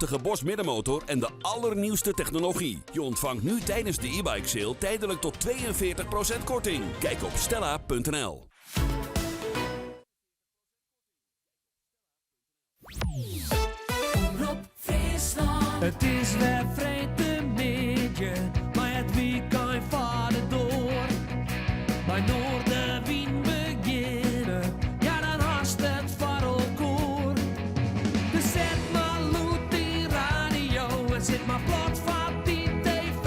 Krachtige Bosch middenmotor en de allernieuwste technologie. Je ontvangt nu tijdens de e-bike sale tijdelijk tot 42% korting. Kijk op stella.nl. Omrop Fryslân. It is wer freedtemiddei, mei it wykein foar de doar. Mei Noardewyn begjinne, ja dan hast it foar elkoar. Dus set mar lûd dyn radio en sit mar plat foar dyn TV.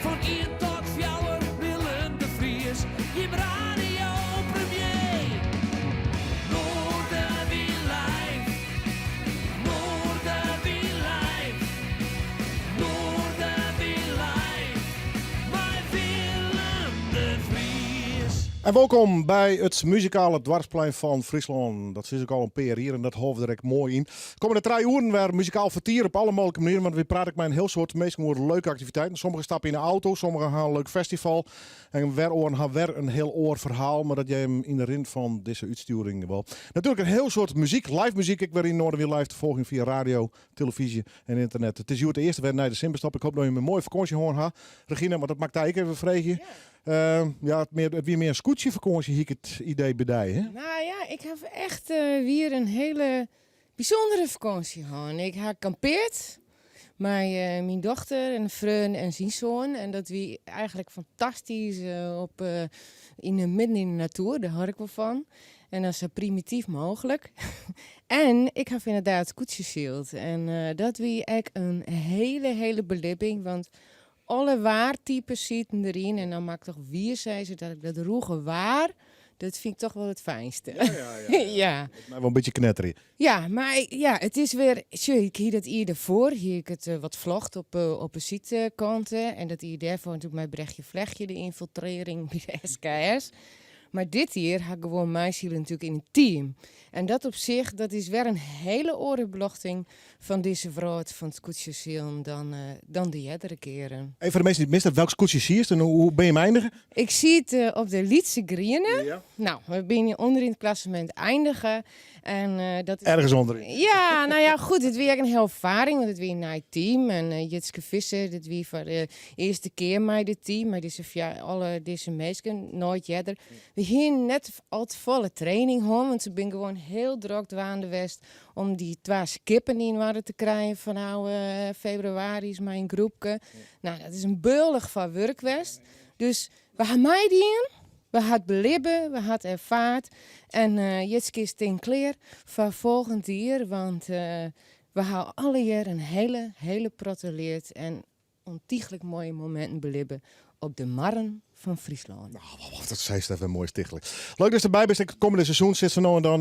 Fan ien tot fjouwer Willem de Vries, jim radiopremier. Noardewyn live, Noardewyn live, Noardewyn live, mei Willem de Vries. En wolkom by it muzikale doarpsplein fan Fryslân. Dat sis ik al in pear jier en dat hâlde we der ek moai yn. Kommende trije oeren wer muzikaal fertier op alle mooglike manieren, want wy prate ek mei in hiel soad minsken oer leuke aktiviteiten. Sommigen stappe yn de auto, sommigen ha in leuk festival en wer oaren ha wer in hiel oar ferhaal, mar dat hearre jim yn de rin fan dizze útstjoering wol. Natuerlik in hiel soad muzyk, live muzyk ek wer yn Noardewyn Live te folgjen fia radio, televyzje en ynternet. It is hjoed de earste wer nei de simmerstop. Ik hoop dat jim in moaie fakânsje hân ha, Regina, want dat moat ik dy ek even freegje. Ja, it mear, it wie mear in skûtsjefakânsje, hie ik it idee by dy, hè? Nou ja, ik haw echt wier in hiele bysûndere fakânsje hân. Ik ha kampeard mei myn dochter en in freon en syn soan. En dat wie eigenlik fantastysk op, yn de, midden yn de natoer, dêr hâld ik wol fan. En dan sa primityf mooglik. En ik haw ynderdaad skûtsjesyld. En dat wie ek in hiele, hiele belibbing, want alle waartypes sieten deryn. En dan moat ik toch wier sizze dat ik dat rûge waar, dat fyn ik toch wol it fijnste. Ja, ja, ja. Ja. It mei wol in bytsje knetterje. Ja, mar ja, it is wer, sjoch, ik hie dat jier derfoar, hie ik it wat vlogd op 'e sydkante. En dat jier dêrfoar natuerlik mei Brechtje Vlechtje, de ynfiltrearring by de SKS. Mar dit jier ha ik gewoan meisile natuerlik yn in team. En dat op sich, dat is wer in hiele oare beljochting fan dizze wrâld fan it skûtsjesilen dan de eardere kearen. Even foar de minsken dy't it mist ha, welk skûtsje siest en hoe binne jim eindige? Ik siet op de Lytse Griene. Nou, we binne ûnder yn it klassemint eindige. En dat is. Ergens ûnderyn. Ja, nou ja, goed, it wie ek in hiele erfaring, want it wie in nij team. En Jitske Visser, dat wie foar de earste kear mei dit team, mei dizze alle dizze minsken, noait earder. We hienen net al te folle training hân, want se binne gewoan hiel drok dwaande west om dy twa skippen yn oarder te krijen fanôf febrewaris mei in groepke. Nou, dat is in beulch foar wurk west. Dus we ha meidien, we ha it belibbe, we ha it erfaard. En Jitske is tink klear foar folgjend jier, want we ha allegear in hiele, hiele protte leard en ûntychlik moaie mominten belibbe op de marren fan Fryslân. Nou, dat seist even moai stichtlik. Leuk datst derby bist. Ek it kommende seizoen sit se no en dan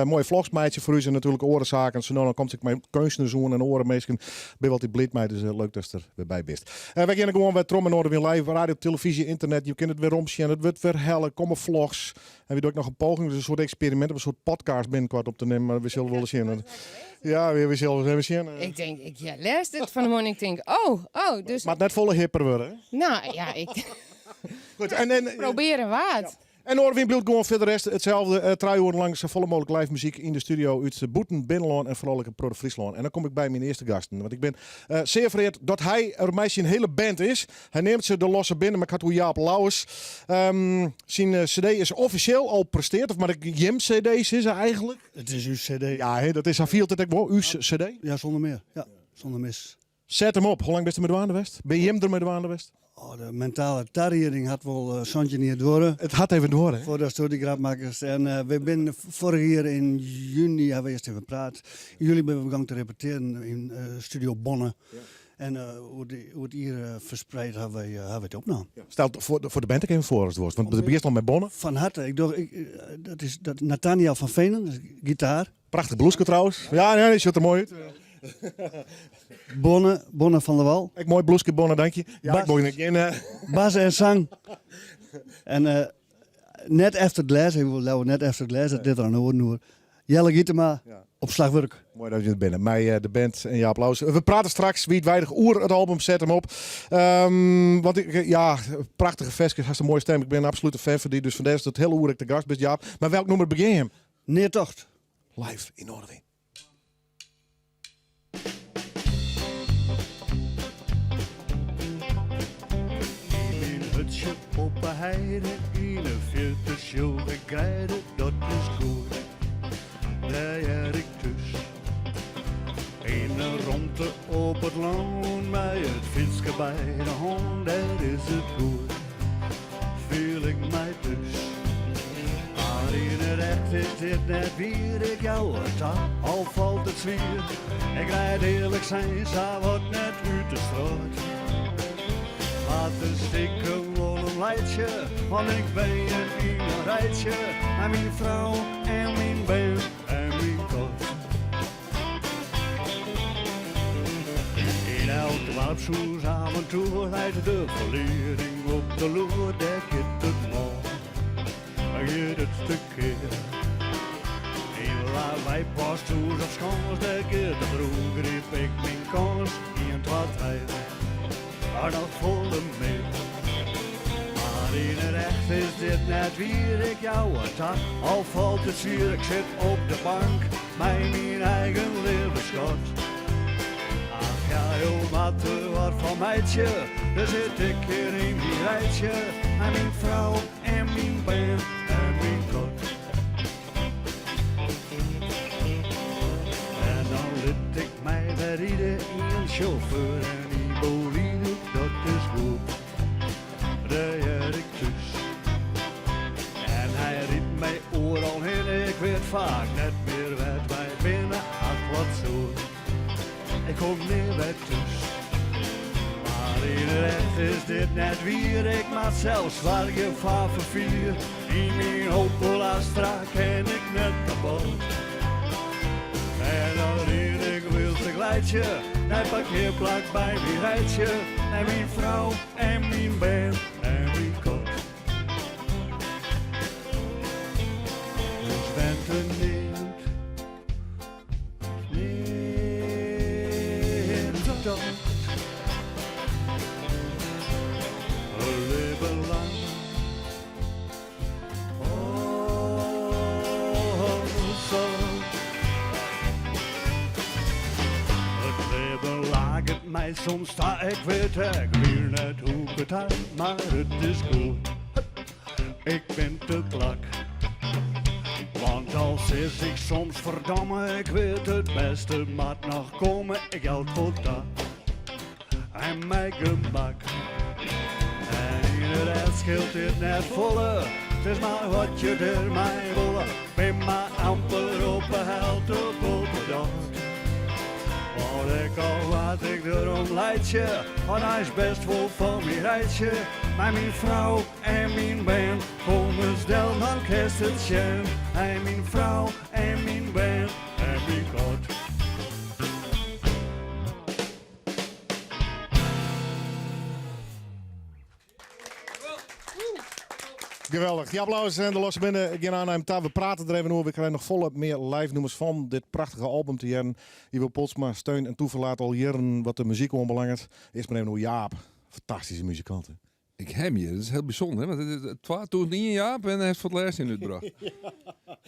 moaie vlogs meitsje foar ús en natuerlik oare saken. Se no en dan komt se ek mei keunstners oan en oare minsken. Bin we altyd bliid mei, dus leuk datst der wer by bist. Wy geane gewoan wer troch mei Noardewyn Live, radio, televyzje, ynternet. Jo kinne it werom sjen, it wurdt werhelle, komme vlogs. En wy dogge ek noch in poging, dus in soart eksperimint om in soart podcast binnenkoart op te nimmen. Mar we sille wol sjen. Ja, we sille ris even sjen. Ik tink, ik ja, lês dit fan 'e moarn, ik tink, oh, oh, dus... It moat net folle hipper wurde, hè? Nou, ja, ik... Goed, en, Probearje wat. Ja. En Noardewyn bliuwt gewoan foar de rest itselde. Trije oeren lang safolle mooglik live muzyk yn de studio út bûten, binnenlân en foaral ek in protte Fryslân. En dan kom ik by myn earste gasten. Want ik bin sear fereard dat hy er mei syn hiele band is. Hy neamt se de Losse Binde, mar ik ha it oer Jaap Louwes. Syn cd is offisjeel al presteard, of moat ik jim cd sizze eigentlik? It is ús cd. Ja, hè, dat is, sa fielt it ek wol, ús cd? Ja, sûnder mear. Ja, sûnder mis. Set him op. Hoe lang bist der mei dwaande west? Bin jim der mei dwaande west? Oh, de mentale tarieding hat wol 17 jier duorre. It hat even duorre, hè? Foardatsto dy grap makkest. En we binne foarich jier yn juny, hawwe we earst even praat. Yn july binne we begûn te repetearen yn Studio Bonne. En oer it jier ferspreid hawwe wy it opnaam. Stel foar de band ek even foar as it wolst, want do begjinst al mei Bonne. Fan harte. Ik doch, ik, dat is dat Nathaniel van Venen, dat is gitaar. Prachtich bloeske trouwens. Ja, ja, dy sjocht der moai út. Bonne, Bonne van der Wal. Ek moai bloeske Bonne, dank je. Ja, ik wol gjin. Bas en sang. En net efter it glês, ik wol leaver net efter it glês, dat dit der in oaren oer. Jelle Gietema op slachwurk. Moai dat je der binne mei de band en Jaap Louwes. We prate straks wiidweidich oer it album Set him op. Want ik, ja, prachtige ferskes, hast in moaie stim. Ik bin in absolute fan fan dy, dus fandêr dat it hiel oer ek te gast bist, Jaap. Mar welk nûmer begjin jim? Nea tocht. Live yn Noardewyn. heide, yn 'e fierte sjoch ik greide, dat is goed, dêr hear ik thús. Yn 'e romte op it lân, mei it fytske by de hân, dêr is it goed, fiel ik my thús. Mar yn it echt is dit net wier, ik jou it ta, al falt it swier. Ik rijd earlik sein sa wat net út de strot. Moat der stikem wol om laitsje, want ik wenje yn in rijtsje mei myn frou en myn bern en myn kat. Yn elk doarpshûs af en toe leit de ferlieding op de loer, dêr giet it mâl, giet it tekear. Yn Lawei Posthûs of Skâns, dêr giet de broer, gryp ik myn kâns, ien, twa, trije, mar noch folle mear. Mar yn it echt is dit net wier, ik jou it ta, al falt it swier, ik sit op de bank mei myn eigen leave skat. Ach ja, jo moatte wat fan meitsje, dus sit ik hjir yn myn rijtsje, mei myn frou en myn bern en myn kat. En dan lit ik my wer ride ien sjauffeur en ien bolide, dat is goed, dêr hear ik thús. En hy rydt my oeral hinne, ik wit faak net mear wêr't wy binne, ach wat soer, ik kom nea wer thús. Mar yn it echt is dit net wier, ik moat sels soargje foar ferfier. Yn myn Opel Astra kin ik net kapot. En dan ryd ik wylst ik laitsje, nei parkearplak by myn rijtsje, nei myn frou en myn bern en myn kat. Dus wente neamt, neamt dat. In libben lang. It libben laket my soms ta, ik wit ek wier net hoe't it hat, mar it is goed. Ik bin te plak. Want al sis ik soms ferdomme, ik wit it bêste moat noch komme, ik jou it wol ta. En mei gemak. En yn it echt skeelt dit net folle, it is mar wat je der mei wolle. Bin mar amper op 'e helte boppedat. Want ek al moat ik derom laitsje, want eins bêst wol fan myn rijtsje. Mei myn frou en myn bern, kom ris del, dan kinst it sjen. Mei myn frou en myn bern en myn kat. Geweldig. Die applaus en de losse binnen gaan aan hem ta. We praten er even over. We krijgen nog volle meer live nummers van dit prachtige album te hearren. Ivo Polsma, steun en toeverlaat al jaren wat de muziek oanbelanget. Eerst maar even over Jaap. Fantastische muzikant. Hè? Ik heb je, dat is heel bijzonder. Hè? Want het is 2001 Jaap en hij heeft voor het laatst in uitgebracht.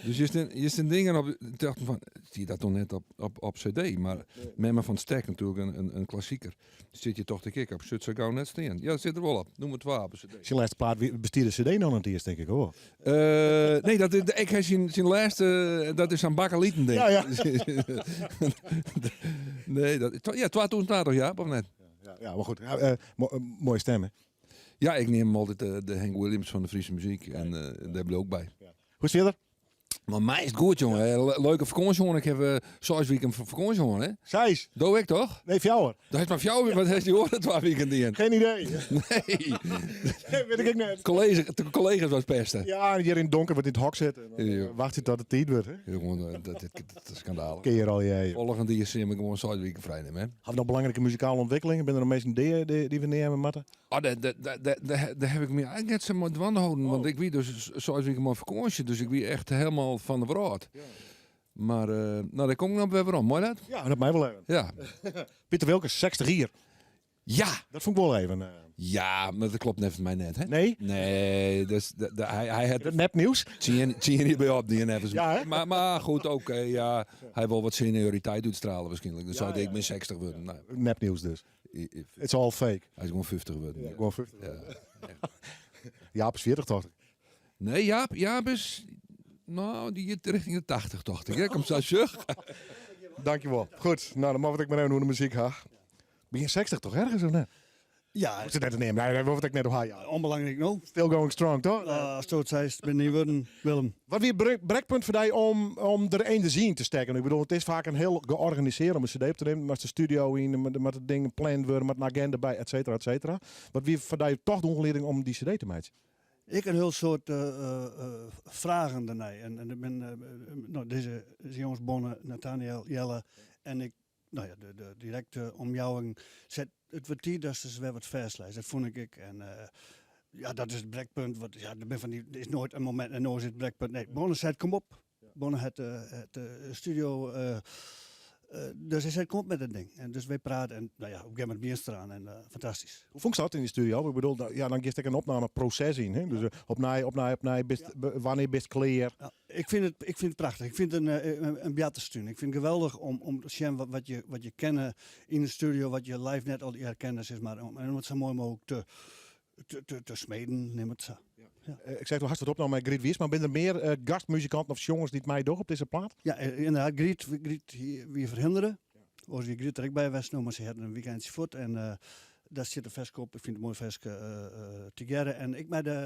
Dus je zit dingen op. Ik dacht van, zie je dat nog net op CD? Maar Memma van Stek natuurlijk, een klassieker. Zit je toch te kijken op? Zit zo gauw net staan? Ja, dat zit er wel op. Noem het 12 op CD. Zijn laatste plaat bestierde CD nog het eerst, denk ik hoor. Nee, dat is, ik heb zijn laatste, dat is aan bakkelieten, denk ik. Ja, ja. Nee, dat, ja, 2012, ja, of net? Ja, ja, maar goed. Ja, mooie stem, hè? Ja, ik neem altijd de Hank Williams van de Friese muziek. En daar heb ik ook bij. Ja. Hoe is het verder? Maar mij is het goed, jongen. Leuke vakantie, jongen. Ik heb 6 weken vakantie, jongen, hè? 6? Doe ik toch? Nee, 4. Dat is maar 4. Wat heeft die horen 2 weken die in? Geen idee. Nee. Nee, weet ik net. De collega's was pesten. Ja, en hier in het donker wordt in het hok zitten. En dan, Ja. wacht je tot het tijd wordt, hè? Ja, gewoon, dat is schandalig. Keer al jij. Volgende jaar zien we gewoon 6 weken vrij nemen, hè? Hebben we nog belangrijke muzikale ontwikkelingen? Ben er nog mensen die we nemen moeten? Oh, daar heb ik me eigenlijk net zo maar dwan houden. Want ik wie dus 6 weken maar vakantie, dus ik wie echt helemaal van de wereld. Ja. Maar daar kom ik nog weer om. Mooi dat? Ja, dat mij wel even. Ja. Pieter Wilkens, 60 jaar. Ja. Dat vond ik wel even. Ja, maar dat klopt net mij net, hè? Nee? Nee, dus de, hij had Het nepnieuws. Tien hier bij op, die en even. Ja, hè? Maar goed, oké, ja. Hij wil wat senioriteit uitstralen waarschijnlijk. Dus Ja, zou ik ja, mijn ja. 60 worden. Nou. Nepnieuws dus. It's all fake. Hij is gewoon 50 geworden. Ja, gewoon 50. Ja. Jaap is 40 tocht ik. Nee, Jaap, Jaap is, nou, die giet richting de 80 tocht ik. Hè? Kom sa sjoch. Dankjewel. Goed, nou dan moat ik mar even oer de muzyk ha. Begjin 60 toch ergens of net? Ja. Hoecht it net te neamen. Nee, dat hoecht ik net op ha. Ja. Onbelangrijk no. Still going strong, toch? Uh, as it seist, bin dyn wurden, Willem. Wat wie it brekpunt foar dy om, om der enerzjy yn te stekken? Ik bedoel, it is faak in hiel georganisearre om in cd op te nimmen. Moatst de studio yn, moat it ding pland wurde, moat in agenda by, et cetera, et cetera. Wat wie foar dy toch de oanlieding om dy cd te meitsjen? Ik in hiel soad fragen dernei. En, en bin, no, dizze, dizze jonges Bonne, Nathaniel, Jelle en ik, no ja, de, de direkte omjouwing set it wurdt tiid datst ris wer wat fêstleist. Dat fûn ik ek. En ja, dat is it brekpunt. Wat, ja, der bin fan dy, der is noait in momint en no is it brekpunt. Nee, Bonne seit kom op. Bonne hat de studio. Dus hy sei kom op met dat ding. En dus wy prate en no ja, op in gegeven momint begjinst deroan en fantastysk. Hoe fûnst dat yn de studio? Ik bedoel, ja, dan giest ek in opnameproses yn. Hè? Dus opnij, opnij, opnij. Bist, wannear bist klear? Ja, ik fyn it, ik fyn it prachtich. Ik fyn it in, in boarterstún. Ik fyn it geweldich om, om te sjen wat, wat, je, wat je kenne yn de studio, wat je live net altyd herkenne, sis mar. Om, en om it sa moai mooglik te, te, te, te smeden, neam it sa. Ja. Ik sei, do hast it opnommen mei Griet Wiersma. Binne der mear uh, gastmuzikanten of sjongers dy't meidogge op dizze plaat? Ja, ynderdaad. Griet, Griet wie ferhindere. Oars wie Griet der ek by west, no, mar se hat in wykeintsje fuort. En uh, dêr stiet in ferske op. Ik fyn it in moai ferske uh, tegearre. En ek mei de,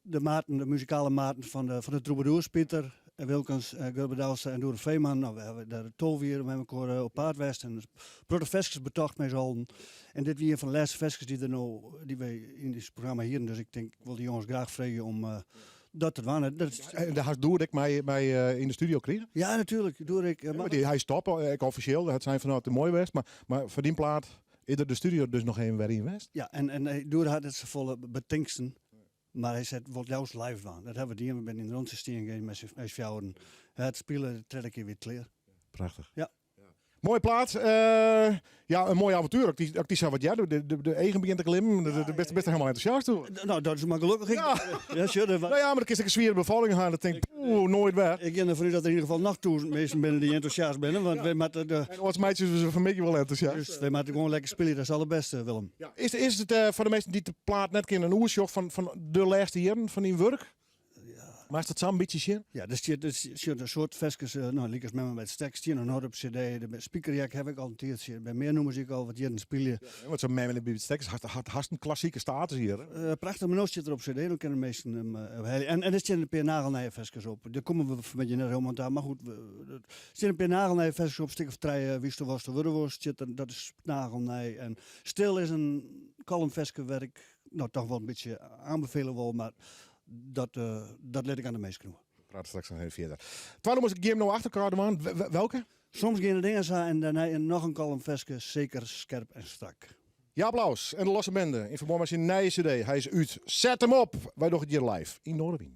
de maten, de muzikale maten fan de, fan de Troubadours, Pieter Wilkens, Gurbe Douwstra en Doede Veeman. Nou, we hawwe dêr 12 jier mei mekoar op paad west en in protte ferskes betocht mei allen. En dit wie ien fan de lêste ferskes dy't der no, dy't wy yn dit programma hienen. Dus ik tink, ik wol de jonges graach freegje om dat te dwaan. Dat En dêr hast Doede ek mei, mei yn de studio krigen? Ja, natuerlik. Doede ek. Ja, hy stoppe, ek offisjeel. Hat sein fan nou, it is moai west, mar, mar foar dyn plaat is der de studio dus noch even wer yn west? Ja, en, en Doede hat net safolle betingsten. Mar hy sei, wol it leafst live dwaan. Dat hawwe we dien. We binne yn in rûntsje stean gien mei syn fjouweren. Hy hat spile, de tredde kear wie it klear. Prachtich. Ja. Moaie plaat. Uh, ja, in moai avontuer. As ik dy sa wat hear, de, de, de eagen begjinne te glimmen. De, de, bist, bist der hielendal entûsjast oer. No, dat is mar gelokkich. Ja. Ja, sjoch, nou ja, mar dan kinst ek in swiere befalling ha. Dan tink ik, oeh, noait wer. Ik gean derfan út dat der yn ieder gefal noch tûzen minsken binne dy't entûsjast binne. Want wy moatte de... En oars meitsje we se fan 'e middei wol entûsjast. Dus wy moatte gewoan lekker spylje, dat is it alderbêste, Willem. Ja. Is, is it uh, foar de minsken dy't de plaat net kenne in oersjoch fan, fan de lêste jierren fan dyn wurk? Ja. Meist it sa in bytsje sjen? Ja, der stiet, der stiet in soad ferskes, uh, no, lykas Memme by it Stek stean noch op CD. De Spikerjack haw ik al in tiidsje. By mear nûmers ek al wat jierren spylje. Ja, want sa'n Memme by it Stek hat, hat hast in klassike status hjir. Uh, prachtich, mar no stiet er op CD, dan kinne minsken him uh, helje. En, en der stean in pear nagelnije ferskes op. Dêr komme we fan 'e middei net hielendal ta, mar goed. Der stean in pear nagelnije ferskes op, stik of trije, Wiesto watsto wurde wolst, stiet der, dat is nagelnij. En Stil is in kalm ferske wêr't ik no toch wol in bytsje oanbefele wol, mar dat, uh, dat lit ik oan de minsken oer. We prate straks noch even fierder. Twa nûmers gean we no achter elkoar dwaan. Welke? Soms geane de dingen sa en dêrnei noch in kalm ferske, seker skerp en strak. Jaap Louws en de Losse Bende yn ferbân mei syn nije CD. Hy is út. Set him op! Wy dogge it hjir live yn Noardewyn.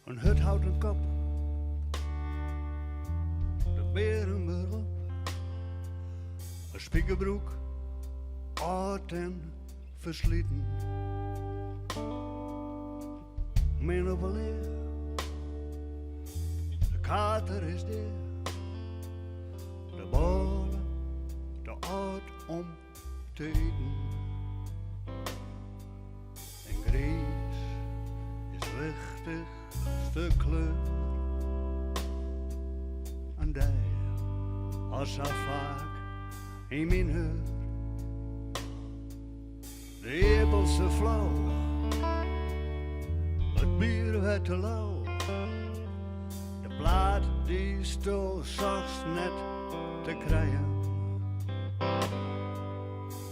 In hurdhouten kop, de Bearenburch op, in spikerbroek, âld en fersliten. Min op 'e lea, de kater is dea, de bôle te âld om te iten. En griis is de wichtichste kleur. In dei as sa faak yn myn heur. De earpels te flau, it bier wer te lau. De plaat dy'tsto sochtst net te krijen.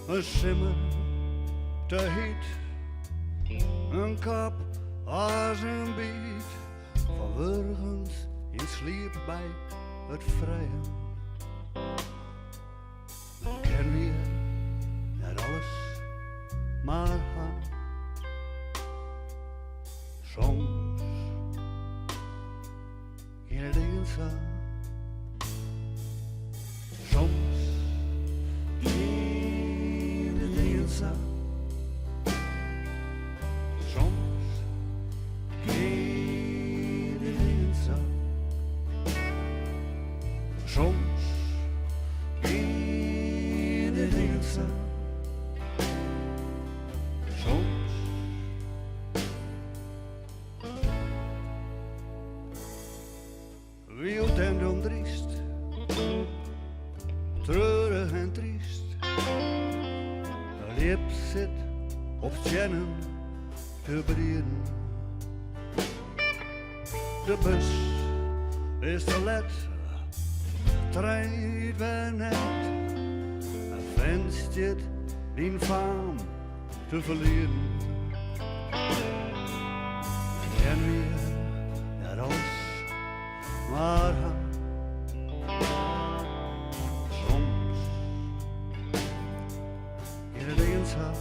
In simmer te hyt, in kop as in byt. Fan wurgens yn sliep by it frijen. Men kin wier net alles mar ha. Soms. sa. Soms geane de dingen sa. Soms geane de dingen sa. Soms. Wyld en domdryst, treurig en tryst. De ljip sit op stiennen te brieden. De bus is te let, de trein rydt wer net. In fint stiet dyn faam te ferlieden. En weer net as mar ha. Soms gean de dingen sa.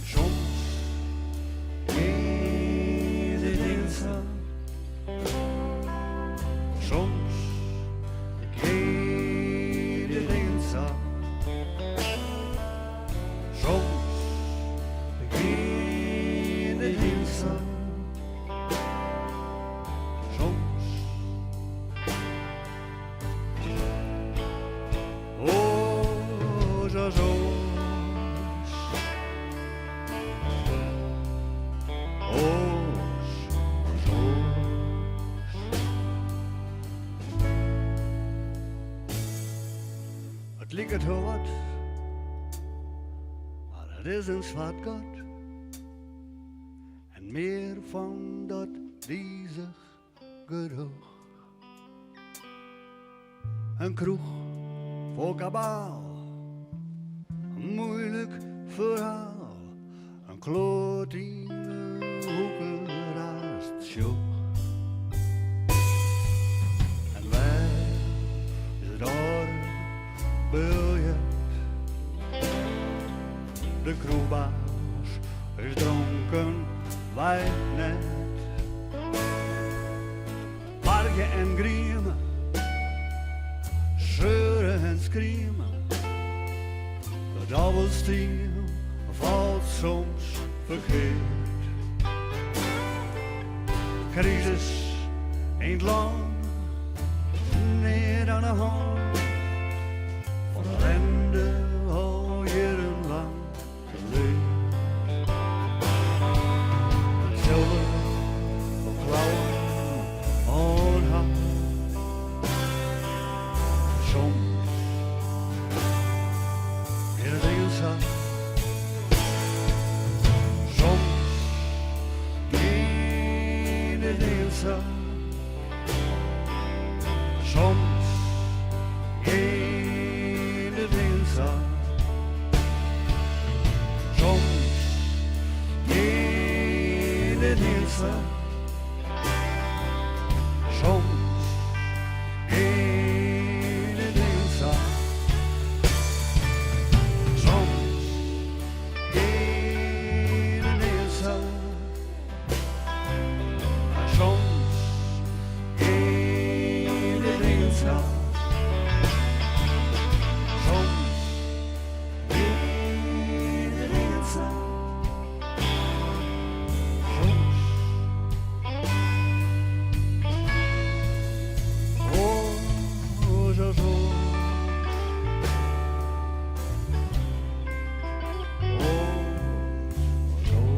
Soms gean de dingen sa. Soms gean de dingen sa. Soms gean de dingen sa. Soms. Oars as oars. Oars as oars. It liket hiel wat, mar it is in swart gat. En mear fan dat dizich gedoch. In kroech fol kabaal, in muoilik ferhaal, in kloat yn 'e hoeke ast sjochst. En wêr is it âlde biljet? De kroechbaas is dronken, weit net. Bargje en grieme, seure en skrieme, de dobbelstien falt soms ferkeard. Krisis yn it lân, neat oan 'e hân, fan ellinde al jierrenlang geleard. It silver fan klauwen oan har. Soms gean de dingen sa. Soms gean de dingen sa. Soms gean de dingen sa. Soms gean de dingen sa. Soms gean de dingen sa. Soms gean de dingen sa. Soms gean de dingen sa. Soms gean de dingen sa. Soms. Oars as oars. Oars as oars.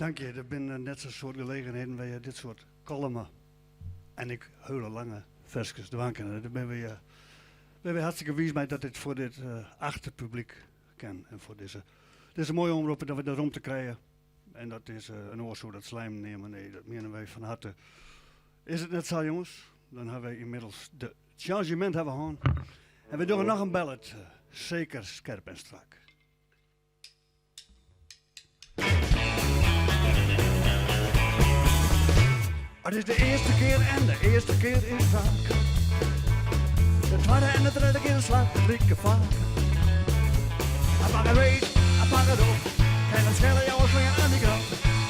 Dank je. Der binne net sa'n soad gelegenheden wêr't je dit soart kalme en ek hiele lange ferskes dwaan kinne. Dêr binne we, binne we hartstikke wiis mei dat dit foar dit achterpublyk kin en foar dizze, dizze moaie omrop dat we de romte krije. En dat is, in oar soe dat slijm neame, nee, dat miene wy fan harte. Is it net sa, jonges? Dan hawwe wy ynmiddels de chanzjemint hawwe hân. En wy dogge noch in ballad, seker skerp en strak. It is de earste kear en de earste kear is raak. De twadde en de tredde kear slacht it like faak. Ik pak it beet, ik pak it op. En dan skelle jouwe slinger aan die kant.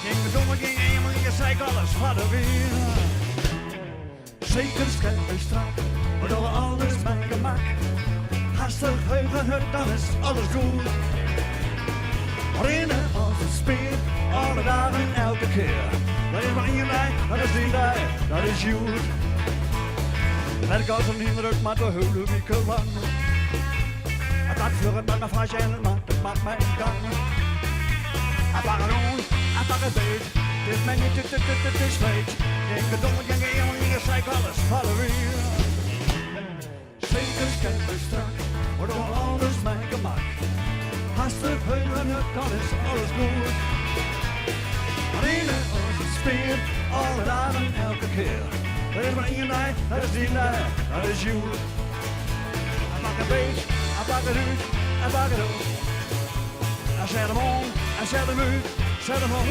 Ging de domme, ging eenmaal in je zeik alles foar de wyn. Seker skerp en strak, we dogge alles mei gemak. Hast it heugen hurd, dan is alles goed. Rinne as in spear, alle dagen, elke kear. Dat is mar ien dei, dat is dyn dei, dat is hjoed. Werk as in hynder, it moat de hiele wike lang. Dat flugget mei my faasje en it moat, it moat mei gang. Ik pak it oan, ik pak it beet. It is my net, it is freed. Gjin gedomme, gjin geëamel, gjin geseik, alles foar de wyn. Seker skerp en strak, we dogge alles mei gemak. Hast it heugen hurd, dan is alles goed. Rinne as in spear, alle dagen, elke kear. Der is mar ien dei, dat is dyn dei, dat is hjoed. Pak it beet, pak it út, pak it op. Set him oan, set him út, set him op.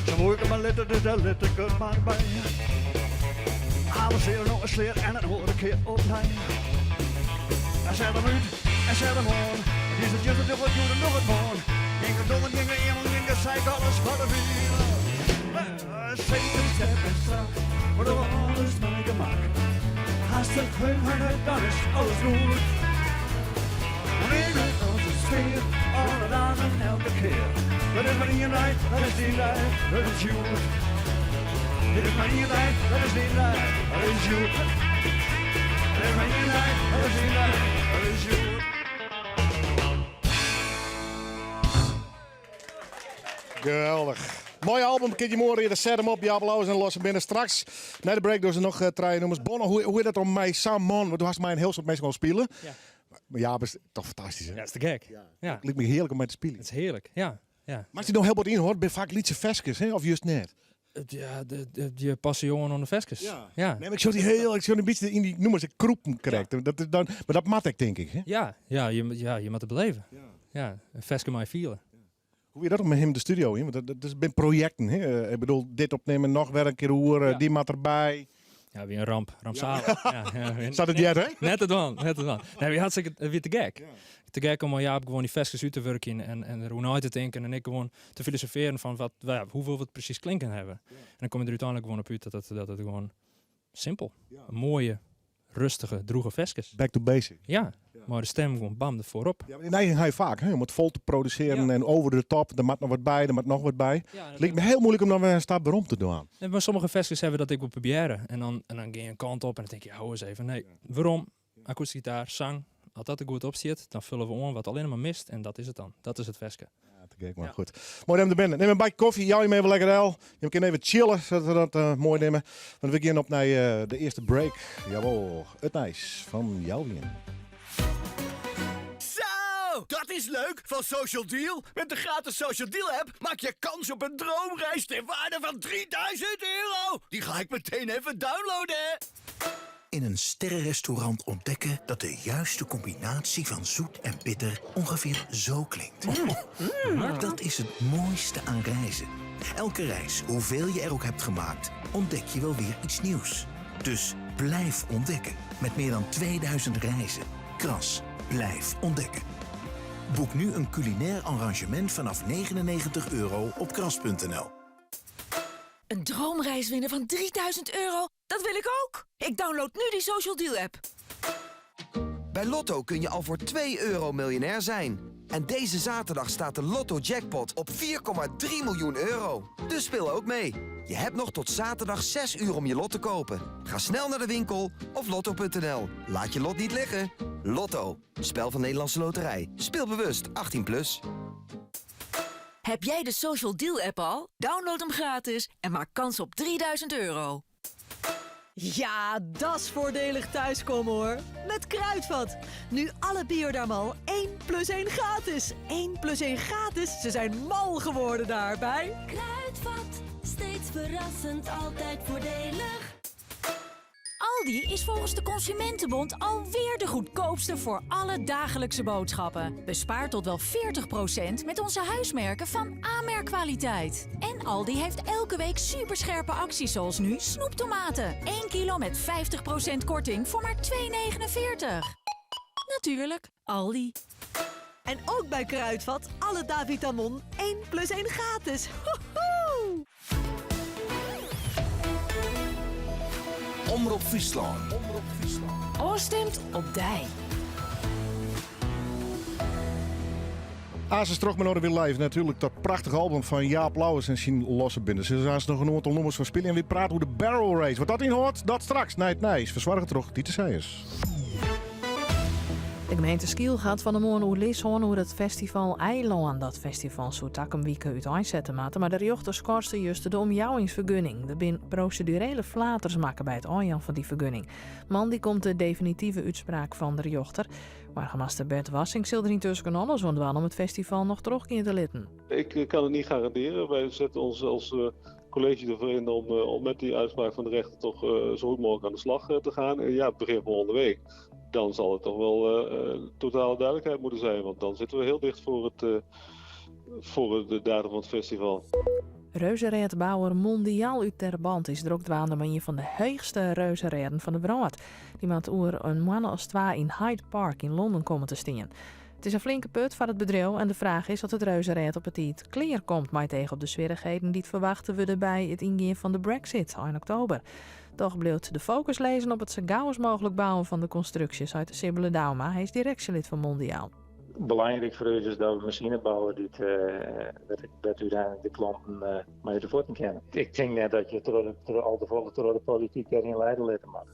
Se woe ik mar litte, dus dêr lit ik it mar by. Alles sear noch in slear en in oare kear opnij. En set him út en set him oan. It is it juster, doch it hjoed en doch it moarn. Gjin gedomme, gjin geëamel, gjin geseik, alles foar de wyn. Seker skerp en strak, we dogge alles mei gemak. Hast it heugen, dan is alles goed. Rinne as in spear, alle dagen, elke kear. Der is mar ien dei, dat is dyn dei, dat is hjoed. Der is mar ien dei, dat is dyn dei, dat is hjoed. Der is mar ien dei, dat is dyn dei, dat is hjoed. Geweldich. Moai album, kin je moai riede. Set him op, Jaap Louwes en Losse binne straks. Nei de break dogge se noch trije nûmers. Bonne, hoe, hoe is dat om mei sa'n man, want do hast mei in hiel soad minsken al spile. Ja. Mar Jaap is toch fantastysk, hè? Ja, is te gek. Ja. ja. Liket my hearlik om mei te spyljen. It is hearlik, ja. ja. Mar as je no hiel bot yn hoort, binne faak lytse ferskes, hè? Of just net? Ja, je passe je oan oan de ferskes. Ja. Ja. Nee, mar ik sjoch dy hiel, ik sjoch in bytsje yn dy nûmers ek krûpen krekt. Dat is dan, mar dat moat ek, tink ik, hè? Ja, ja, je, ja, je moatte beleven. Ja. Ja, in ferske mei fiele. Hoe wie dat om mei him de studio yn? Want dat, dat binne projekten, hè? Ik bedoel, dit opnimme, noch wer in kear oer, Ja. dy moat derby. Ja, wie in ramp. Rampzalig. Ja. Ja, ja, Sa't it heart, hè? Net te dwaan, net te dwaan. Nee, wie hartstikke, it wie te gek. Te gek om mei Jaap gewoan dy ferskes út te wurkjen en deroer nei te tinken en ek gewoan te filosofearjen fan wat, ja, hoe wol we it presys klinken hawwe. En dan kom je der úteinlik gewoan op út dat it, dat it gewoan simpel, in moaie, rustige, drûge ferskes. Back to basic. Ja, mei de stem gewoan bam der foarop. Ja, mar dy neiging ha je faak, hè, om it fol te produsearjen Ja. en over de top. Der moat noch wat by, der moat noch wat by. Ja, It liket my hiel muoilik om dan wer in stap werom te dwaan. Nee, mar sommige ferskes hawwe dat ek wol probearre. En dan, en dan gean je in kant op en dan tink je, hou ris even. Nee, werom, akoestyske gitaar, sang. As dat der goed op stiet, dan fulle we oan wat allinne mar mist en dat is it dan. Dat is it ferske. Ja, te gek, mar goed. Moai dat jim der binne. Nim in bakje kofje, jou jim even lekker del. Jim kinne even chillen, sa't we dat eh, moai neame. Want we gean op nei eh, de earste break. Jawol, it nijs fan Jelwien. Zo, dat is leuk van Social Deal. Met de gratis Social Deal app maak je kans op een droomreis ter waarde van 3000 euro. Die ga ik meteen even downloaden. In een sterrenrestaurant ontdekken dat de juiste combinatie van zoet en bitter ongeveer zo klinkt. Dat is het mooiste aan reizen. Elke reis, hoeveel je er ook hebt gemaakt, ontdek je wel weer iets nieuws. Dus blijf ontdekken met meer dan 2000 reizen. Kras, blijf ontdekken. Boek nu een culinair arrangement vanaf 99 euro op kras.nl. Een droomreis winnen van 3000 euro? Dat wil ik ook! Ik download nu die Social Deal app. Bij Lotto kun je al voor 2 euro miljonair zijn. En deze zaterdag staat de Lotto Jackpot op 4,3 miljoen euro. Dus speel ook mee. Je hebt nog tot zaterdag 6 uur om je lot te kopen. Ga snel naar de winkel of lotto.nl. Laat je lot niet liggen. Lotto, spel van Nederlandse Loterij. Speel bewust 18+. Plus. Heb jij de Social Deal app al? Download hem gratis en maak kans op 3000 euro. Ja, dat is voordelig thuiskomen hoor. Met Kruidvat. Nu alle Biodarmal 1 plus 1 gratis. 1 plus 1 gratis. Ze zijn mal geworden daarbij. Kruidvat, steeds verrassend, altijd voordelig. Aldi is volgens de Consumentenbond alweer de goedkoopste voor alle dagelijkse boodschappen. Bespaar tot wel 40% met onze huismerken van A-merkkwaliteit. En Aldi heeft elke week superscherpe acties zoals nu snoeptomaten. 1 kilo met 50% korting voor maar 2,49. Natuurlijk, Aldi. En ook bij Kruidvat alle Davitamon 1 plus 1 gratis. Hoehoe! Omrop Fryslân. Ofstimd op dy. Asis troch mei Noarderwyn Live natuerlik dat prachtige album fan Jaap Louwes en syn losse binde. Se is noch in oantal nûmers foar spylje en wy prate oer de Barrel Race. Wat dat ynhâldt, dat straks nei it nijs. Fersoarge troch Tiete Seijers. De gemeente Skylge hat fan 'e moarn oerlis hân oer it festival Eilân. Dat festival soe takom wike úteinsette moatte, mar de rjochter skorste juster de omjouwingsfergunning. Der binne prosedurele flaters makke by it ôfjaan fan dy fergunning. Moandei komt de definitive útspraak fan de rjochter. Boargemaster Bert Wassink sil der yntusken alles oan dwaan om it festival noch trochgean te litten. Ik kan het niet garanderen. Wij zetten ons als college ervoor in om met die uitspraak van de rechter toch zo goed mogelijk aan de slag te gaan. En ja, begin volgende week. Dan zal het toch wel totale duidelijkheid moeten zijn. Want dan zitten we heel dicht voor de datum van het festival. Reuzenrêdbouwer Mondial út Terbant is drok dwaande mei ien fan de heechste reuzenrêden fan de wrâld. Dy moat oer in moanne as twa yn Hyde Park yn Londen komme te stean. It is in flinke put foar it bedriuw en de fraach is oft it reuzenrêd op 'e tiid klear komt mei it each op de swierrichheden dy't ferwachte wurde by it yngean fan de Brexit ein oktober. Doch bliuwt de fokus lizzen op it sa gau as mooglik bouwen fan de konstruksje, seit Sibbele Douma. Hy is direksjelid fan Mondial. Belangryk foar ús is dat we masine bouwe dy't wêr't úteinlik de klanten mei út de fuotten kinne. Ik tink net dat je troch al te folle troch de polityk dêryn leide litte moatte.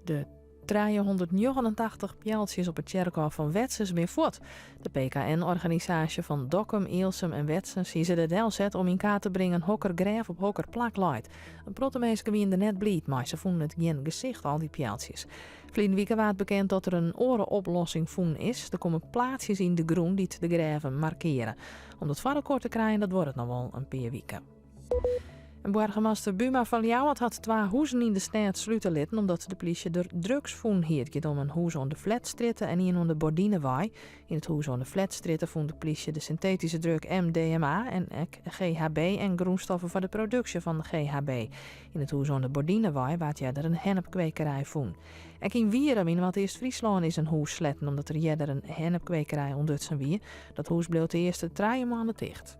De 389 pealtsjes op it tsjerkhôf fan Wetsens binne fuort. De PKN-organisaasje fan Dokkum, Ealsum en Wetsens hie se der delset om yn kaart te bringen hokker grêf op hokker plak leit. In protte minsken wiene der net bliid mei, se fûnen it gjin gesicht al dy pealtsjes. Ferline wike waard bekend dat der in oare oplossing fûn is. Der komme plaatsjes yn de grûn dy't de grêven markeare. Om dat foar elkoar te krijen dat duorret noch wol in pear wike. En boargemaster Buma fan Ljouwert hat twa huzen yn de stêd slute litten omdat de plysje der drugs fûn hie. It giet om in hûs oan de Flatstrjitte en ien oan de Bordinewei. Yn it hûs oan de Flatstrjitte fûn de plysje de syntetyske drug MDMA en ek GHB en grûnstoffen foar de produksje fan GHB. Yn it hûs oan de Bordinewei waard earder in hennepkwekerij fûn. Ek yn Wierum yn Noardeast-Fryslân is in hûs sletten omdat der earder in hennepkwekerij ûntdutsen wie. Dat hûs bliuwt de earste trije moanne ticht.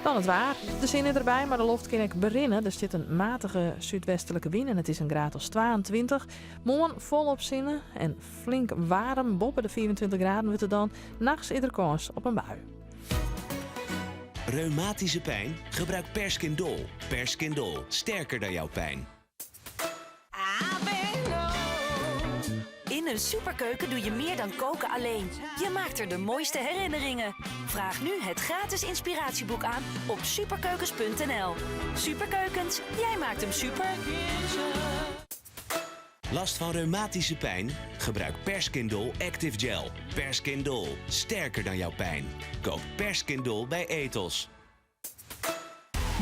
Dan it waar. De sinne derby, mar de loft kin ek berinne. Der stiet in matige súdwestlike wyn en it is in graad as 22. Moarn folop sinne en flink waarm. Boppe de 25 graden wurdt it dan. Nachts is der kâns op in bui. Reumatische pijn? Gebruik Perskindol. Perskindol. Sterker dan jouw pijn. In een superkeuken doe je meer dan koken alleen. Je maakt er de mooiste herinneringen. Vraag nu het gratis inspiratieboek aan op superkeukens.nl. Superkeukens, jij maakt hem super. Last van reumatische pijn? Gebruik Perskindol Active Gel. Perskindol. Sterker dan jouw pijn. Koop Perskindol bij Etos.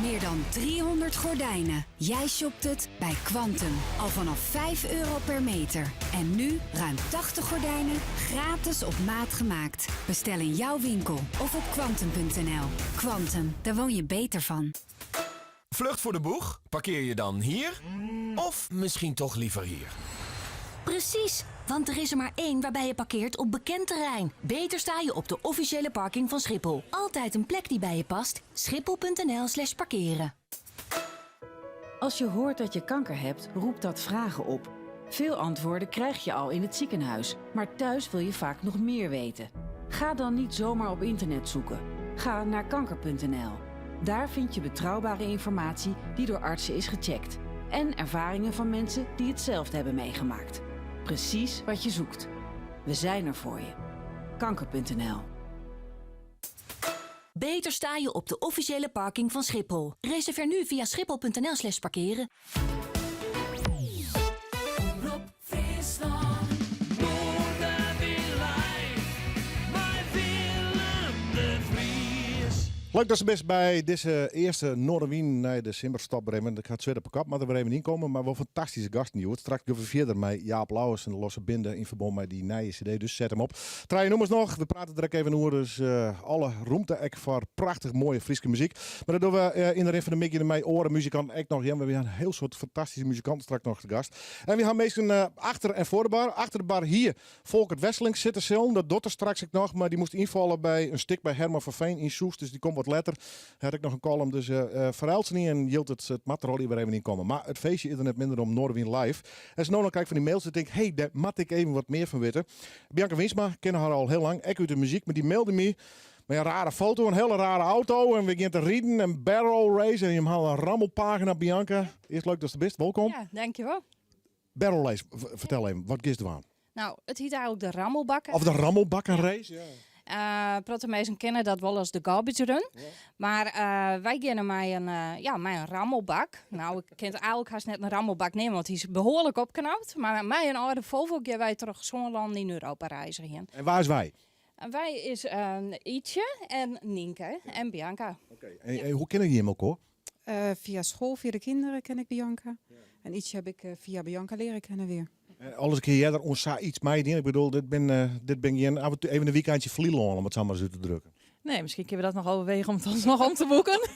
Meer dan 300 gordijnen. Jij shopt het bij Kwantum. Al vanaf 5 euro per meter. En nu ruim 80 gordijnen gratis op maat gemaakt. Bestel in jouw winkel of op kwantum.nl. Kwantum, daar woon je beter van. Vlucht voor de boeg? Parkeer je dan hier? Of misschien toch liever hier? Precies, want er is er maar één waarbij je parkeert op bekend terrein. Beter sta je op de officiële parking van Schiphol. Altijd een plek die bij je past. Schiphol.nl slash parkeren. Als je hoort dat je kanker hebt, roept dat vragen op. Veel antwoorden krijg je al in het ziekenhuis, maar thuis wil je vaak nog meer weten. Ga dan niet zomaar op internet zoeken. Ga naar kanker.nl. Daar vind je betrouwbare informatie die door artsen is gecheckt. En ervaringen van mensen die hetzelfde hebben meegemaakt. Precies wat je zoekt. We zijn er voor je. Kanker.nl. beter sta je op de officiële parking van Schiphol. Reserveer nu via schiphol.nl slash parkeren. Omrop Fryslân. Noardewyn live mei Willem de Vries. Leuk dat se bist by dizze earste Noardewyn nei de simmerstop bremen. Ik ha it swit op 'e kop, moat der wer even ynkomme. Mar wol fantastyske gasten hjoed. Straks gean we fierder mei Jaap Louwes en de Losse Binde yn ferbân mei dy nije CD. Dus set him op. Trije nûmers noch, we prate der ek even oer. Dus alle rûmte ek foar prachtich moaie Fryske muzyk. Mar dat dogge we yn de rin fan de middei mei oare muzikanten ek noch. Ja, we ha in hiel soad fantastyske muzikanten straks noch te gast. En we ha minsken achter en foar de bar. Achter de bar hie Folkert Wesseling sitte sillen. Dat docht er straks ek noch, mar dy moast ynfalle by in stik by Herman van Veen yn Soest. Dus dy komt wat letter. Hy hat ek noch in kollum, dus foar eltsenien jildt it, it moat der allegear wer even yn komme. Mar it feestje is der net minder om Noardewyn live. En sa no dan krij ik fan dy mails dat ik tink, hey, dêr moat ik even wat mear fan witte. Bianca Wynsma ken har al hiel lang, ek út de muzyk, mar dy mailde my mei in rare foto, in hiele rare auto en we gean te riden en barrel race en jim hawwe in rammelpagina Bianca. Earst leuk datst der bist, wolkom. Ja, dankjewol. Barrel race, fertel even, wat giest dwaan? Nou, it hjit eigenlik de rammelbakken. Of de rammelbakkenrace? Ja. Uh, protte minsken kenne dat wol as de garbage run. Ja. Mar uh, wy geane mei in, uh, ja, mei in rammelbak. Nou, ik kin it eigenlik hast net in rammelbak neame, want hy is behoarlik opknapt. Mar mei in âlde Volvo gean wy troch sân lannen yn Europa reizgjen. En wa is wy? En wy is Ietsje en Nynke en Bianca. Oké. En, en hoe kenne jim elkoar? Uh, via school, via de kinderen ken ik Bianca. Ja. En Ietsje heb ik via Bianca leren kennen weer. Alris in kear earder oan sayts meidien. Ik bedoel, dit bin, dit bin gjin even in weekendje Flylân om it sa mar ris út te drukken. Nee, miskien kinne we dat noch overwege om it alsnoch om te boeken.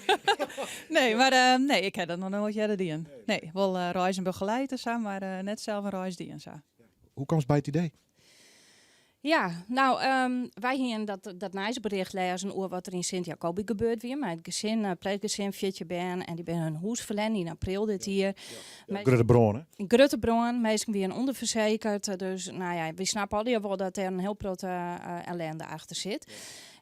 nee, mar uh, nee, ik ha dat noch noait earder dien. Nee, wol uh, reizen begeleid en sa, mar uh, net sels in reis dien sa. Hoe komst by it idee? Ja, nou, um, wy hiene dat, dat nijsbericht lêzen oer wat der yn Sint Jacobi gebeurd wie mei it gesin, uh, pleechgesin, 14 bern en dy binne hun hûs ferlern yn april dit jier. Ja, grutte brân, hè? Grutte brân, minsken wiene ûnderfersekerd, dus nou ja, wy snappe allegear wol dat dêr in hiel protte uh, ellende achter sit.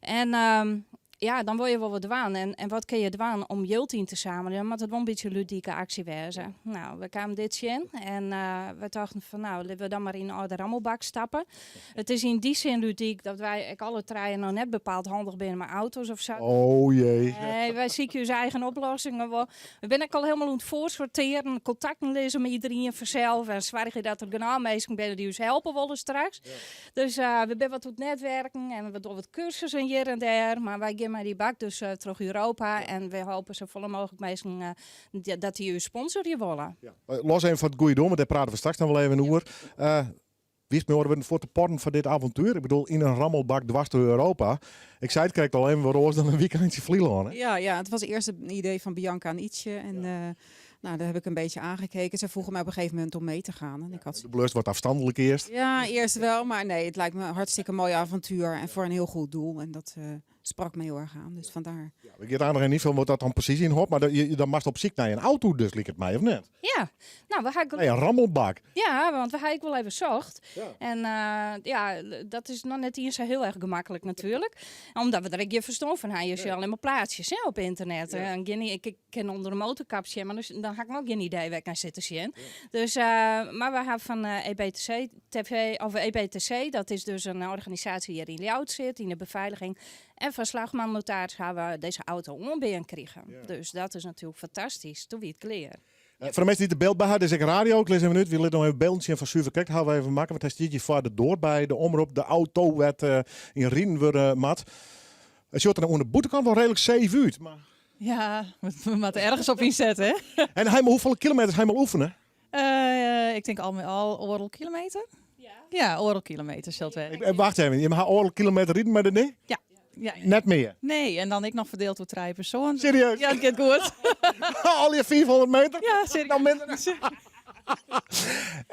En um, ja, dan wol je wol wat dwaan. En, en wat kin je dwaan om jild yn te sameljen? Dan moat it wol in bytsje ludike aksje wêze. Nou, we kamen dit tsjin en uh, we tochten fan nou, litte we dan mar yn in âlde rammelbak stappe. It is yn dy sin ludyk dat wy ek alle trije noch net bepaald handich binne mei auto's of sa. Oh jee. Nee, wy sykje ús eigen oplossingen wol. We binne ek al hielendal oan it foarsortearen, kontakten lizze mei iderien fansels en soargje dat der genôch minsken binne dy't ús helpe wolle straks. Dus uh, we binne wat oan it netwerken en we dogge wat kursussen hjir en dêr. Mar wy gean mei dy bak dus uh, troch Europa en we hoopje safolle mooglik minsken uh, dat dy ús sponsorje wolle. Ja. Los even fan it goede doel, want dêr prate we straks noch wol even oer. Uh, Wist mei oare wurden foar te porren foar dit avontuer? Ik bedoel, yn in rammelbak dwars troch Europa. Ik sei it krekt al even wat oars dan in weekendje Flylân. Hè? Ja, ja, het was eerst een idee van Bianca en Ietsje. En ja. uh, nou, daar heb ik een beetje aangekeken. Ze vroegen mij op een gegeven moment om mee te gaan. En ik had... De blust wat afstandelijk eerst. Ja, eerst wel. Maar nee, het lijkt me een hartstikke mooi avontuur. En voor een heel goed doel. En dat uh, sprak me heel erg aan. Dus vandaar. Ja, we gaan daar nog niet veel wat dat dan precies in hoort. Maar dat, je, dan mag op ziek naar een auto dus, liek het mij, of net? Ja, nou, we gaan... Nee, een rammelbak. Ja, want we gaan ik wel even zocht. Ja. En uh, ja, dat is nog net eens zo heel erg gemakkelijk natuurlijk. Omdat we er een keer verstaan van, hij is ja. alleen maar plaatsjes hè, op internet. Ja. En geen, ik, ik ken onder een motorkapje, maar dus, dan had ik nog geen idee waar ik naar zit te zien. Ja. Dus, uh, maar we hebben van uh, EBTC TV, of EBTC, dat is dus een organisatie die hier in Ljouwert zit, in de beveiliging. En van Slagman Notaris hebben we deze auto oanbean krigen. Ja. Dus dat is natuurlijk fantastisch. Toen wie it klear. Uh, foar de minsken dy't de byld by ha, is ek radio. Ik lis even út. Wy litte noch even bylden sjen fan Suver Krekt. Hawwe we even makke, want hy stiet hjir foar de doar by de omrop. De auto wêr't uh, yn riden wurde moat. It sjocht der oan de bûtenkant wol reedlik safe út. Mar... Ja, we moatte ergens op ynsette, hè? En hy hoefolle kilometers hy al oefene? Uh, ik tink al mei al oardel kilometer. Ja, ja oardel kilometer sil it wêze. Eh, wacht even, je ha oardel kilometer riden mei de nee? Ja. Ja, Net mear? Nee, en dan ek noch ferdield oer trije persoanen. Serieus? Ja, it giet goed. Al je 500 meter? Ja, serieus. Dan minder.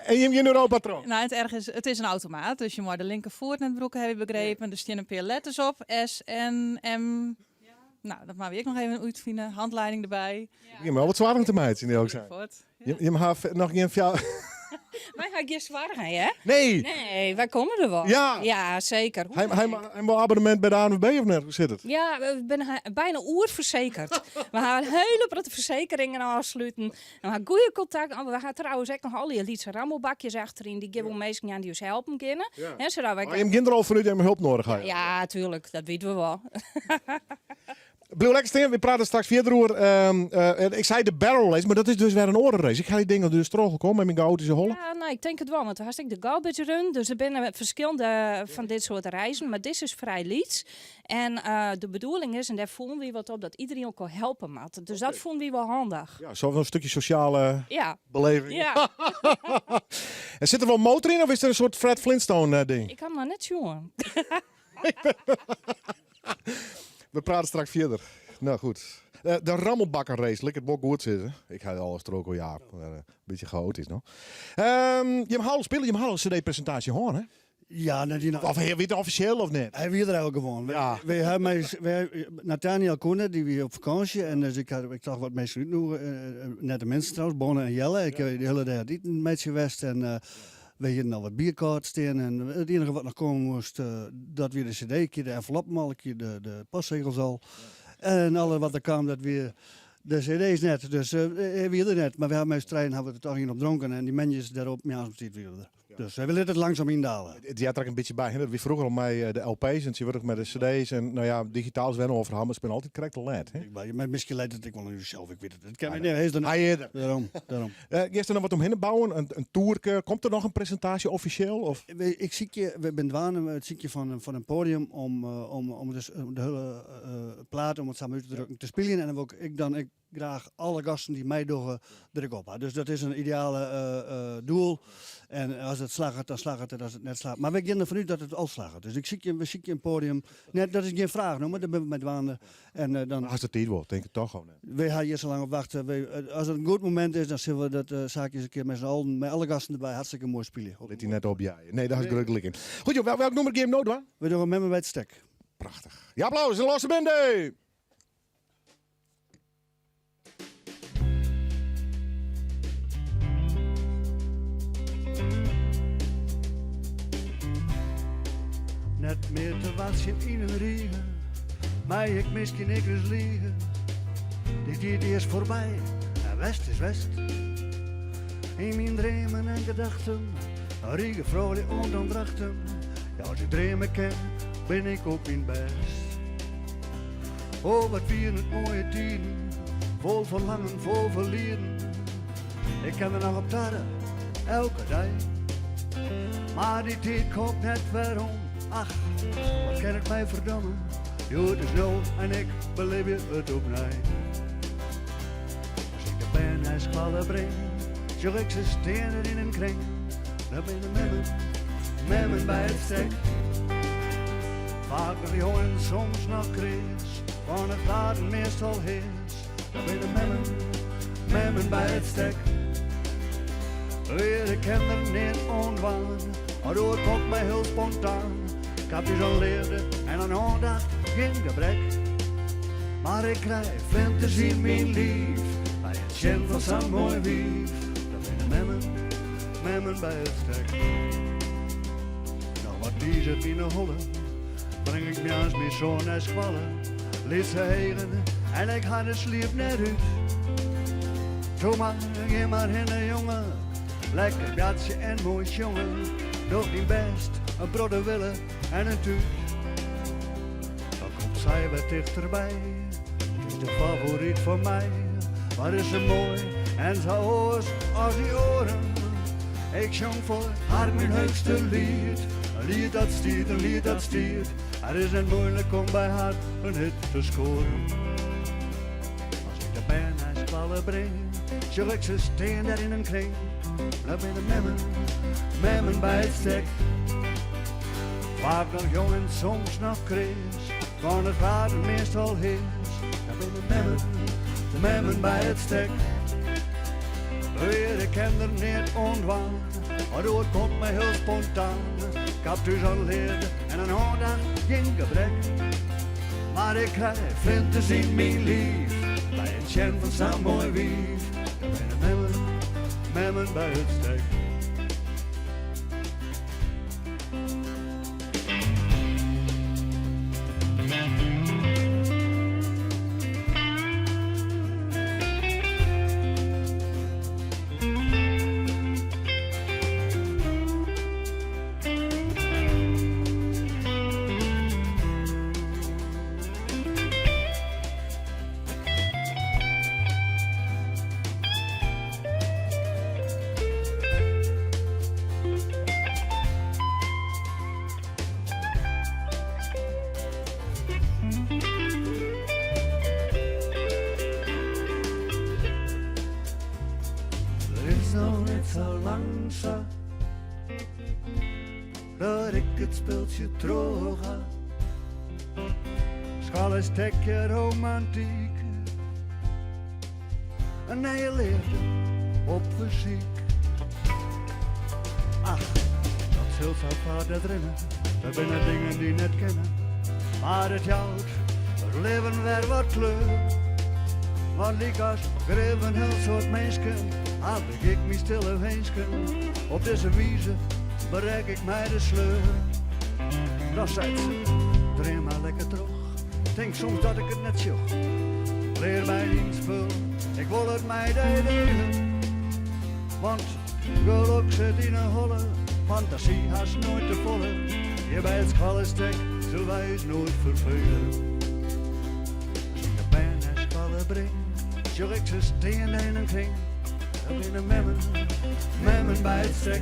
en je in Europa troch? Nou, it erge is, it is in automaat, dus je mei de linkerfoet net brûke, ha ik begrepen. Der steane in pear letters op, S, N, M. Nou, dat moatte we ek noch even útfine. Hantlieding derby. Je moat wat soargen te meitsjen, die ook zijn. Je, je ha noch gjin Wy ha gjin soargen, hè? Nee. Nee, wy komme der wol. Ja. Ja, seker. Hy, hy, hy wol abonnemint by de ANWB of net? Hoe sit it? Ja, we binne bijna oerfersekerd. We ha in hiele protte fersekeringen ôfsluten. En we ha goede kontakt. We ha trouwens ek noch al dy lytse rammelbakjes achteryn. Dy gean wol minsken oan dy't ús helpen kinne. Ja. Hè, sadat wy Maar jim gean der al fanút dat jim help nedich ha. Ja, tuerlik. Dat witte we wol. Bliuw lekker stean, we prate straks fierder oer. Ik sei de barrel race, mar dat is dus wer in oare race. Ik ha dy dingen dus trochgekommen mei myn chaotyske holle. Ja, no, ik tink it wol, want do hast ek de garbage run. Dus der binne ferskillende fan dit soart reizen, mar dizze is frij lyts. En de bedoeling is, en dêr fûnen wy wat op, dat iderien elkoar helpe moat. Dus dat fûnen wy wol handich. Ja, sa in stikje sosjale Ja. beleving. Ja. En sit der wol motor yn of is der in soart Fred Flintstone ding? Ik ha him noch net sjoen. We prate straks fierder. No goed. De rammelbakkenrace, lit ik it wol goed sizze. Ik ha alles troch al ja, in bytsje chaotysk no. Jim ha al spile, jim ha al in CD-presintaasje hân, hè? Ja, net yn Of wie it offisjeel of net? Hy wie der eigenlijk gewoan. Ja. Wy ha mei, wy, Nathaniel koe net, dy wie op fakânsje. En dus ik ha ik tocht wat minsken útnûge. Net de minsten trouwens, Bonne en Jelle. Ik ha de hiele dei it iten meitsje west. En wy hienen al wat bier kâld stean. En it iennige wat noch komme moast, dat wie de CD. Ik hie de enveloppen al, ik hie de postsegels al. En alles wat der kaam, dat wie de CD's net. Dus hy wie der net. Mar wy ha mei ús trijen ha we der toch ien op dronken. En dy moandeis dêrop, moarns betiid wie er der. Dus wy litte it langsaam yndale. It heart der ek in bytsje by. Hè? Dat wie froeger al mei de LP's en tsjintwurdich mei de CD's. En no ja, digitaal is wer in oar ferhaal, mar se binne altyd krekt te let. Hè? Mar miskien leit it ek wol oan ússels, ik wit it net. Ken nee, hy is der Hy is der. Dêrom, dêrom. Giest der noch wat omhinne bouwen? In toerke? Komt der noch in presintaasje offisjeel? Of? Ik sykje, we binne dwaande mei it sykjen fan in podium om dus de hiele plaat, om it sa mar út te drukken, te spyljen. En dan wol ik dan ek graach alle gasten dy't meidogge der ek op ha. Dus dat is in ideale doel. En as it slagget, dan slagget it. As it net slagget. Mar wy gean derfan út dat it al slagget. Dus ik sykje, we sykje in podium. Net, dat is gjin fraach no, mar dêr binne we mei dwaande. En dan. Hast de tiid wol, tink ik toch of net? Wy ha hjir sa lang op wachte. Wy, as it in goed momint is, dan sille we dat saakje ris in kear mei s'n allen, mei alle gasten derby, hartstikke moai spylje. Lit dy net opjeie. Nee, dêr hast grut gelyk yn. Goed joh, welk nûmer gean jim no dwaan? We dogge Memmen by it Stek. Prachtich. Ja, applaus en Losse Binde! Net mear te wachtsjen yn in rige, mei ik miskien ek ris lige. Dy tiid is foarby en west is west. Yn myn dreamen en gedachten, in rige froulju oant oan Drachten. Ja, as ik dreame kin, bin ik op myn bêst. Oh, wat wienen it moaie tiden, fol ferlangen, fol ferlieden. Ik kin der noch op tarre, elke dei. Mar dy tiid komt net werom, ach, wat kin it my ferdomme. Hjoed is no en ik belibje it opnij. As ik de bern nei skoalle bring, sjoch ik se stean yn in kring. Dat binne memmen, memmen by it stek. Faak noch jong en soms noch kreas, fan it waarden meastal heas. Dat binne memmen, memmen by it stek. Weer, ik kin der neat oan dwaan, mar it komt my hiel spontaan. Ik ha thús oan leafde en oan oandacht gjin gebrek. Mar ik krij flinters yn myn liif by it sjen fan sa'n moai wiif. Dat binne memmen, memmen by it stek. Noch wat dizet yn 'e holle, bring ik moarns myn soan nei skoalle. Lytse eagen en ik ha de sliep net út. Toe mar, gean mar hinne jonge, lekker boartsje en moai sjonge. Doch dyn bêst, in protte wille en in tút. Dan komt sy wer tichterby, it is de favoryt fan my. Wat is se moai en sa oars as dy oaren. Ik sjong foar har myn heechste liet, in liet dat stiet, in liet dat stiet. It is net muoilik om by har in hit te skoaren. As ik de bern nei skoalle bring, sjoch ik se stean dêr yn in kring. Dat binne memmen, memmen by it stek. Faak noch jong en soms noch kreas, fan it waarden meastal heas. Dat binne memmen, de memmen by it stek. Weer, ik kin der neat oan dwaan, mar it komt my hiel spontaan. Ik ha thús oan leafde en oan oandacht gjin gebrek. Mar ik krij flinters yn myn liif by it sjen fan sa'n moai wiif. Dat binne memmen, memmen by it stek. sa lang sa Dat ik it spultsje troch ha. Skoalle is stekje romantyk. In nije leafde op fersyk. Ach, dat sil sa faak net rinne. Der binne dingen dy't net kinne. Mar it jout it libben wer wat kleur. Want lykas grif in hiel soad minsken, haw ik ek myn stille winsken. Op dizze wize berik ik my de sleur. Dan seit se, dream mar lekker troch. Tink soms dat ik it net sjoch. Lear my dyn spul, ik wol it mei dy diele. Want gelok sit yn 'e holle, fantasy hast noait te folle. Hjir by it skoallestek sille wy ús noait ferfele. As ik de bern nei skoalle bring, sjoch ik se stean yn in kring. Dat binne memmen, memmen by it stek.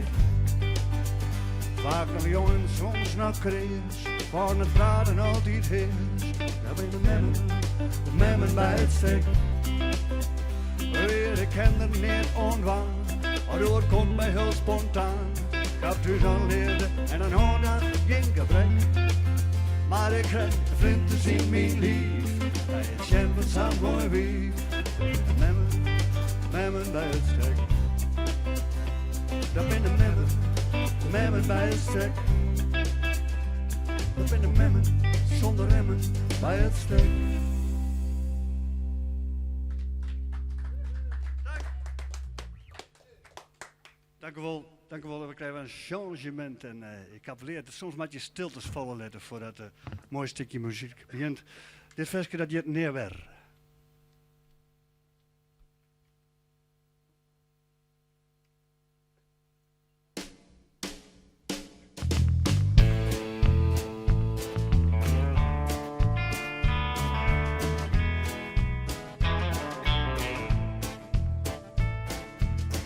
Faak noch jong en soms noch kreas, fan it praten altyd heas. Dat binne memmen, de memmen by it stek. Lear, ik kin der neat oan dwaan, it oerkomt my hiel spontaan. Ik haw thús al leafde en in oandacht gjin gebrek. Mar ik krij de flinters yn myn liif by it sjen fan sa'n moai wiif. Memmen, memmen by it stek. Dat binne memmen, memmen by it stek. Dat binne memmen sûnder remmen by it stek. Dank u wol, dank u wol. We krije in changemint. En ik haw leard, soms moatte je stiltes falle litte foardat in moai stikje muzyk begjint. Dit ferske dat hjit Nea Wer.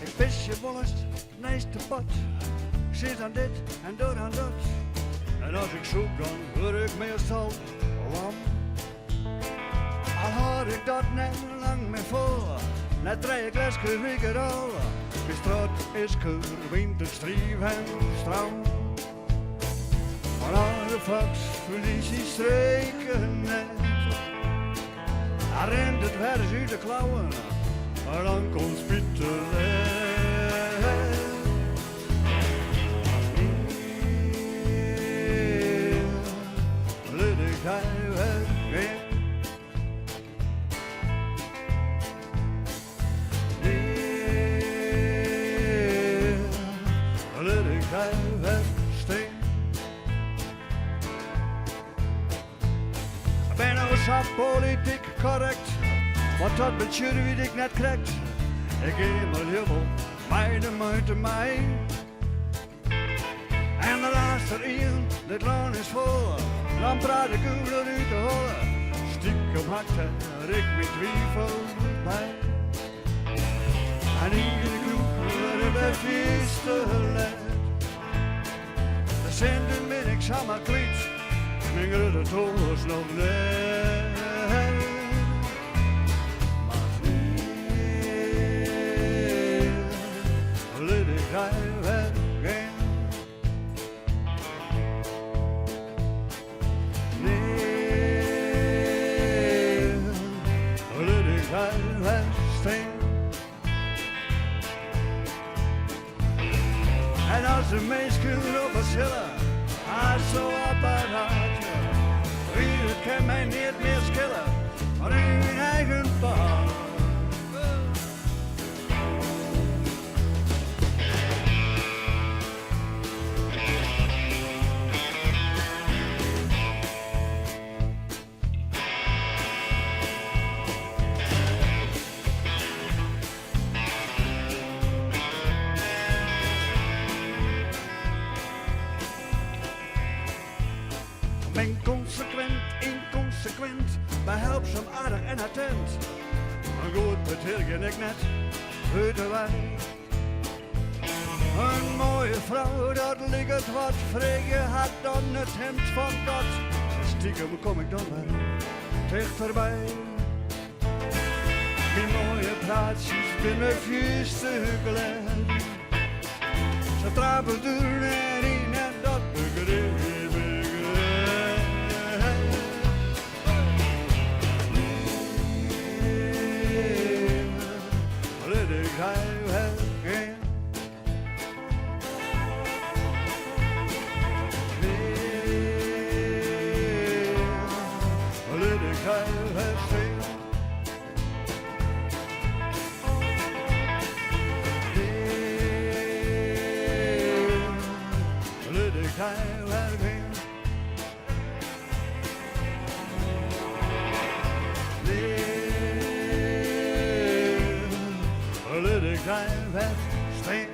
Ik pisje wolris neist de pot. Sis dan dit en doch dan dat. En as ik sûp dan wurd ik meastal lam. Al hâld ik dat net lang mear fol. Nei trije gleskes wie ik der al. Myn strot is kewinter stiif en stram. Mar de foks ferliest syn streken net. Hy rint it wer ris út de klauwen, mar dan komt spyt te let. Nea lit ik dy wer gean. Nea lit ik dy wer stean. Ik bin no sa polityk korrekt, wat dat betsjut wit ik net krekt. Ik gean mar leaver mei de muoite mei. En de lêste ien, dit lân is fol, dan praat ik oer út de holle. Stikem ha ik der ek myn twifel by. En yn de kroech wurdt it wer fierste let. De sinten bin ik samar kwyt, myn grutte toas noch net. Mar nea lit ik dy wer gean. Nea lit ik dy wer stean. En as de minsken roppe sille, ha so apparaat. Wie it kin my neat mear skille, mar yn myn eigen paad. Ben konsekwint, ynkonsekwint, behelpsum, aardich en attent. In goed petear kin ik net út 'e wei. In moaie frou, dat liket wat, freegje har dan it himd fan God. Stikem kom ik dan wer tichterby. Myn moaie praatsjes binne fierste glêd. Ze trapen er net yn en dat begryp ik net. Lit ik hy wer gean. Lit ik hy wer stean. Lit ik hy wer gean. Lit ik hy wer stean.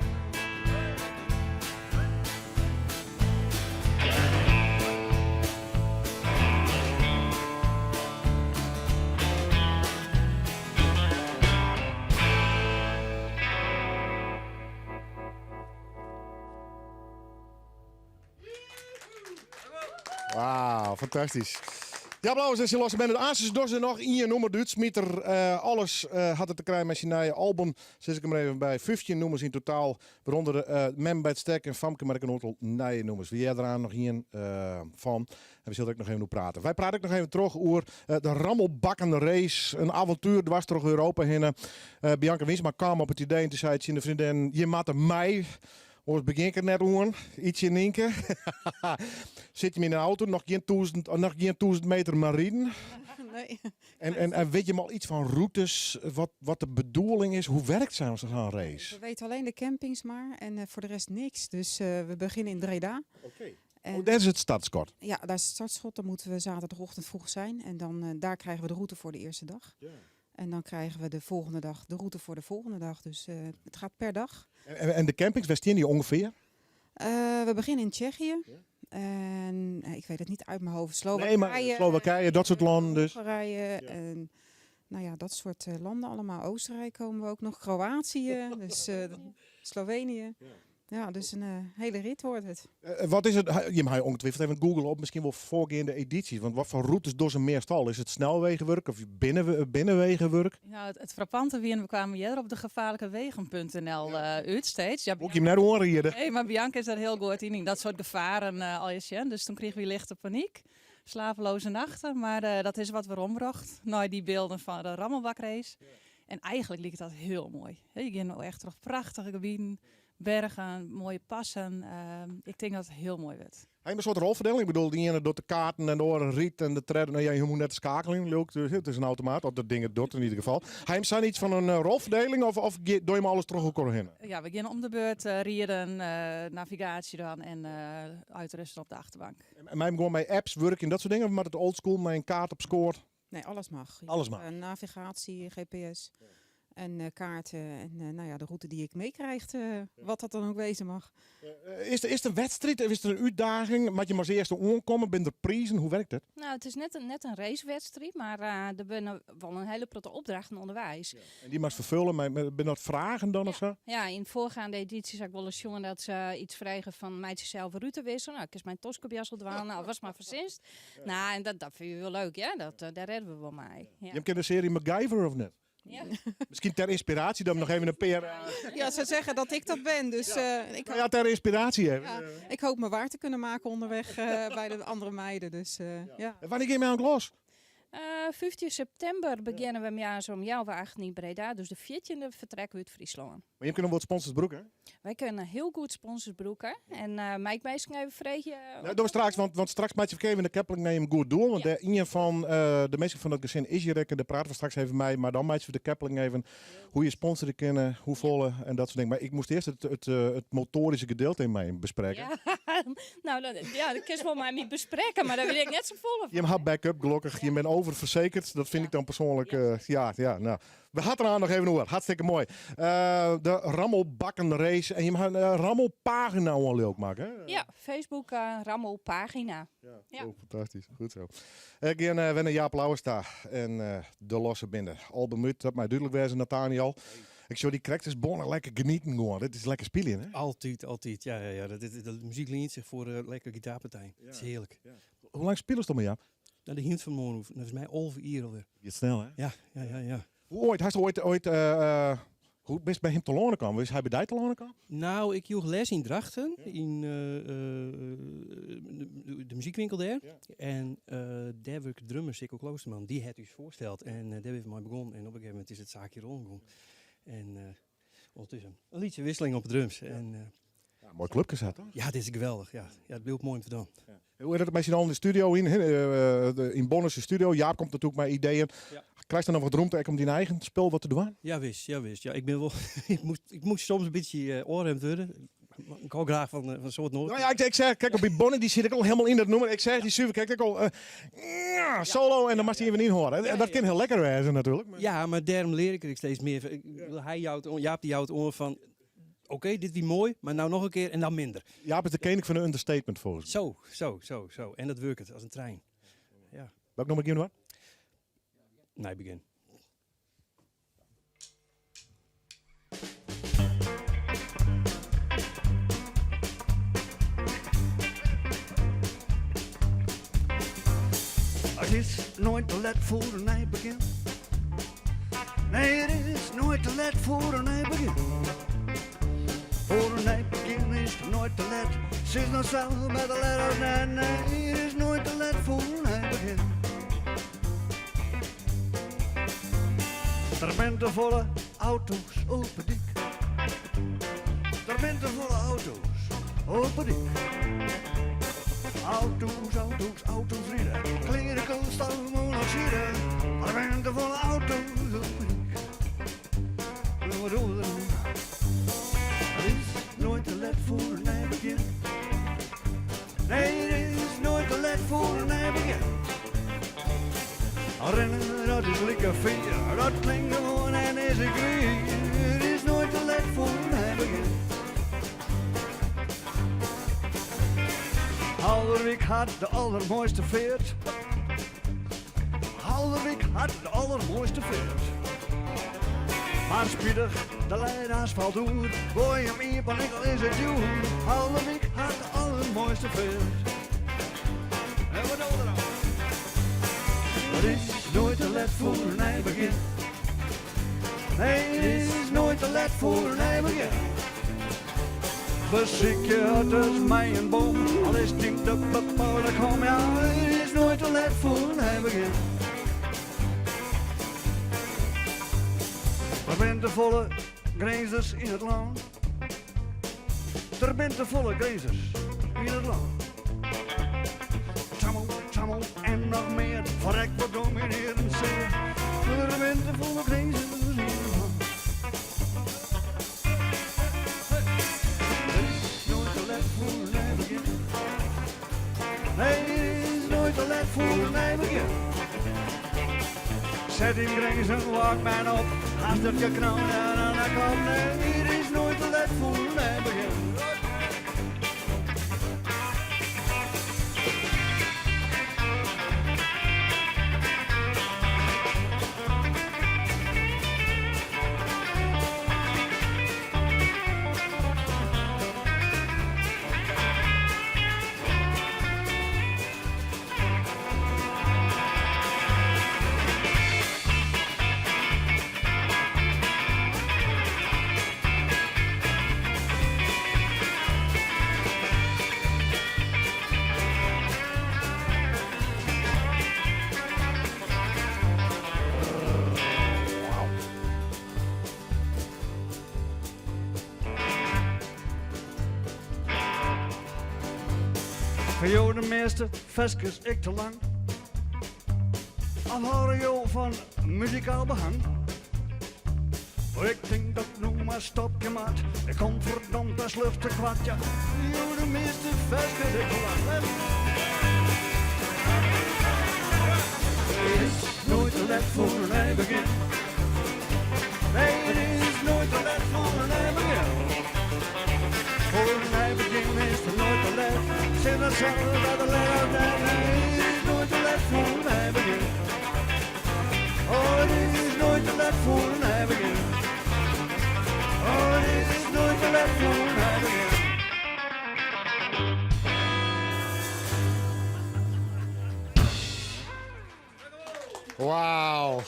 Wauw, fantastysk. Ja, Blauwers en syn losse band. Aansens dogge se noch ien nûmer de útsmiter. Eh, alles eh, hat it te krijen mei syn nije album. Sis ik him der even by. 15 nûmers yn totaal. Wêrûnder Mem by it Stek en Famke mar ek in oantal nije nûmers. Wy hearre der noch ien fan en we sille der ek noch even oer prate. Wy prate ek noch even troch oer de rammelbakkenrace, in avontuer dwars troch Europa hinne. Bianca Wynsma kaam op it idee en toe sei tsjin de freondin, jim moatte mei, oars begjin ik der net oan. Ytsje Nynke, sit jim yn de auto, noch gjin 1000 meter mar riden. Nee. En, en, en weet je al iets van routes, wat, wat de bedoeling is? Hoe werkt zo'n zo'n race? We weten alleen de campings maar en eh, voor de rest niks. Dus eh, we beginnen in Breda. Oké. Oh, daar is het startschot. Ja, daar is het startschot. Dan moeten we zaterdagochtend vroeg zijn. En dan eh, daar krijgen we de route voor de eerste dag. Ja. En dan krijgen we de volgende dag de route voor de volgende dag. Dus het gaat per dag. En, en, en de campings, waar staan die ongeveer? We beginnen in Tsjechië. En ik weet het niet uit mijn hoofd. Nee, maar Slowakije. Slowakije, dat soort landen dus. Hongarije en nou ja, dat soort landen allemaal. Oostenrijk komen we ook nog. Kroatië, dus Slovenië. Ja, dus een hele rit wordt het. Wat is het? Je mag ongetwijfeld even googlen op misschien wel voorgaande edities. Want wat voor routes doen ze meestal? Is het snelwegenwerk of binnenwegenwerk? Nou, het frappante wie we kwamen hier op de gevaarlijke wegen.nl uit steeds. Ja, Moet je hem net horen hier? Nee, maar Bianca is daar heel goed in. Dat soort gevaren al eens, hè. Dus toen kregen we lichte paniek. Slapeloze nachten. Maar dat is wat we ombracht. Nou, die beelden van de rammelbakrace. En eigenlijk liep dat heel mooi. Hè, je gaat nou echt door prachtige gebieden, bergen, mooie passen. Ik denk dat het heel mooi wordt. Hij een soort rolverdeling. Ik bedoel, die ene doet de kaarten en de oren riet en de tredde. Nou ja, je moet net schakeling, leuk. Dus het is een automaat, of dat ding het doet in ieder geval. Hij heeft zijn iets van een rolverdeling of doe je hem alles terug elkaar heen? Ja, we gaan om de beurt rieden, navigatie dan en uitrusten op de achterbank. En mij gewoon met apps werken en dat soort dingen, maar het oldschool, mijn kaart op scoort? Nee, alles mag. Je Alles hebt, mag. navigatie, GPS. En kaarten en de route die ik meekrijg, wat dat dan ook wezen mag. Is het een wedstrijd of is het een uitdaging? Moet je maar als eerste omkomen, ben er prijzen? Hoe werkt het? Nou, het is net een racewedstrijd, maar er zijn wel een hele grote opdrachten onderwijs. Ja. En die mag vervullen, maar ben dat vragen dan Ja. of zo? Ja, in voorgaande edities had ik wel eens jongen dat ze iets vragen van meidjes zelf route wisselen. Nou, ik is mijn toskopjas al dwalen, nou, was maar verzinst. Nou, en dat vind je wel leuk, ja? Dat daar redden we wel mee. Ja. Je kent de serie MacGyver of net? Ja. Misschien ter inspiratie dan nog even een PR. Ja, ze zeggen dat ik dat ben. Dus, ik Nou ja, ter inspiratie even. Ja, ik hoop me waar te kunnen maken onderweg bij de andere meiden. Dus ja. En wanneer ga je mij aan het los? 15 september beginnen we ja, zo om jouw wagen in Breda. Dus de 14e vertrekken we uit Friesland. Maar je kunt nog wat sponsors broeken, hè? Wij kunnen heel goed sponsors broeken. En Mike Meesting even vragen. Nou, doen we straks, want straks maak je even de keppeling naar hem goed doel. Want de, een van de meeste van het gezin is hier, en daar praten we straks even mee. Maar dan maak je de keppeling even hoe je sponsoren kennen, hoe volle en dat soort dingen. Maar ik moest eerst het motorische gedeelte in mij bespreken. Ja, nou, dat, ja, dat kun je wel maar niet bespreken, maar daar wil ik net zo vol van. Je hebt backup, gelukkig. Je bent oververzekerd. Dat vind ik dan persoonlijk. Ja, ja, nou. We hadden eraan nog even hoor. Hartstikke mooi. De rammelbakkenrace. En je mag een rammelpagina al leuk maken, hè? Ja, Facebook rammelpagina. Ja. Ja. Oh, fantastisch. Goed zo. Ik ben Wenne Jaap Lauwersta en de losse binden. Al benieuwd dat mij duidelijk was, Nathaniel. Ik zou die correctes bonnen lekker genieten gewoon. Dit is lekker spelen, hè? Altijd, altijd. Ja, ja, ja. Dat muziek leent zich voor lekker gitaarpartij. Het is heerlijk. Ja. Hoe lang spelen ze dan met jou? Nou, de hint van morgen. Dat is mij over hier alweer. Je gaat snel, hè? Ja, ja, ja, ja. Hoe ooit? Hast je ooit Hoe bist by him telâne kaam? Is hy by dy telâne kaam? Nou, ik joech les yn Drachten, yn de muzykwinkel dêr. En dêr wurke drummer Sikko Kloosterman. Dy hat ús foarsteld en dêr binne we mei begûn. En op in gegeven momint is it saakje rûn gien. En ûndertusken in lytse wisseling op de drums. En, ja, moai klupke set, toch? Ja, dit is geweldich. Ja. Ja, it bliuwt moai om te dwaan. Hoe is it mei syn allen yn de studio, yn Bonnes studio? Jaap komt natuerlik mei ideeën. Ja. Krijst dan noch wat romte ek om dyn eigen spul wat te dwaan? Ja, wis, ja, wis. Ja, ik bin wol, ik moast soms in bytsje ôfremd wurde. Ik hou graach fan in soad noaten. Nou ja, ik zeg, kijk, op die Bonne die zit ik al helemaal in dat nummer. Ik zeg, die zuiver, kijk, ik al ja, solo en dan mag hij even inhoren. En dat kan heel lekker wezen natuurlijk. Ja, maar daarom leer ik er steeds meer van. Hij jouwt, Jaap die jouwt oan fan, oké, dit wie moai, mar no noch in kear en dan minder. Jaap is de kening fan de understatement folgens my. Zo, zo, zo, zo. En dat wurket as in trein. Ja. Welk nûmer gean we dwaan? Nij begjin. It is noait te let foar in nij begjin. Nee, it is noait te let foar in nij begjin. Foar in nij begjin is it noait te let. Sis no sels better let as net. Nee, it is noait te let foar in nij begjin. Der binne te folle auto's op 'e dyk. Der binne te folle auto's op 'e dyk. Auto's, auto's, auto's ride. Kleare koalstofmonoxide. Der binne te folle auto's op 'e dyk. Wat dogge we dan? It is noait te let foar in nij begjin. Nee, it is noait te let foar in nij begjin. Rinne, dat is like fier, dat klinkt gewoan en is ek wier. It is noait te let foar in nij begjin. Haulerwyk hat de aldermoaiste feart. Haulerwyk hat de aldermoaiste feart. Mar spitich, der leit asfalt oer. Goai him iepen, ek al is it djoer. Haulerwyk hat de aldermoaiste feart. En wat dogge we dan? It is noait te let foar in nij begjin. Nee, it is noait te let foar in nij begjin. Besykje it ris mei in boom, al is dyn te bepaalde kom. Ja, it is noait te let foar in nij begjin. Der binne te folle Grinzers yn it lân. Der binne te folle Grinzers yn it lân. Tammel, tammel en noch mear, ferrek wat dominearjend sear. Der binne te folle Grinzers yn it lân. It is noait te let foar in nij begjin. Nee, it is noait te let foar in nij begjin. Set dyn Grinzer Walkman op, hast it geknaud en oan de kop. Nee, it is noait te let foar in nij begjin. Fine jo de measte ferskes ek te lang? Of hâlde jo fan muzikaal behang? Ik tink dat ik no mar stopje moat. Ik kom ferdomd de slucht te koart. Ja, fine jo de measte ferskes ek te lang? It is noait te let foar in nij begjin. Nee, it is noait te let foar in nij begjin. Foar in nij begjin is it noait te let. Sis no sels better let as net. Nee, it is noait te let foar in nij begjin. Oh, it is noait te let foar in nij begjin. Oh, it is noait te let foar in nij begjin. Wauw.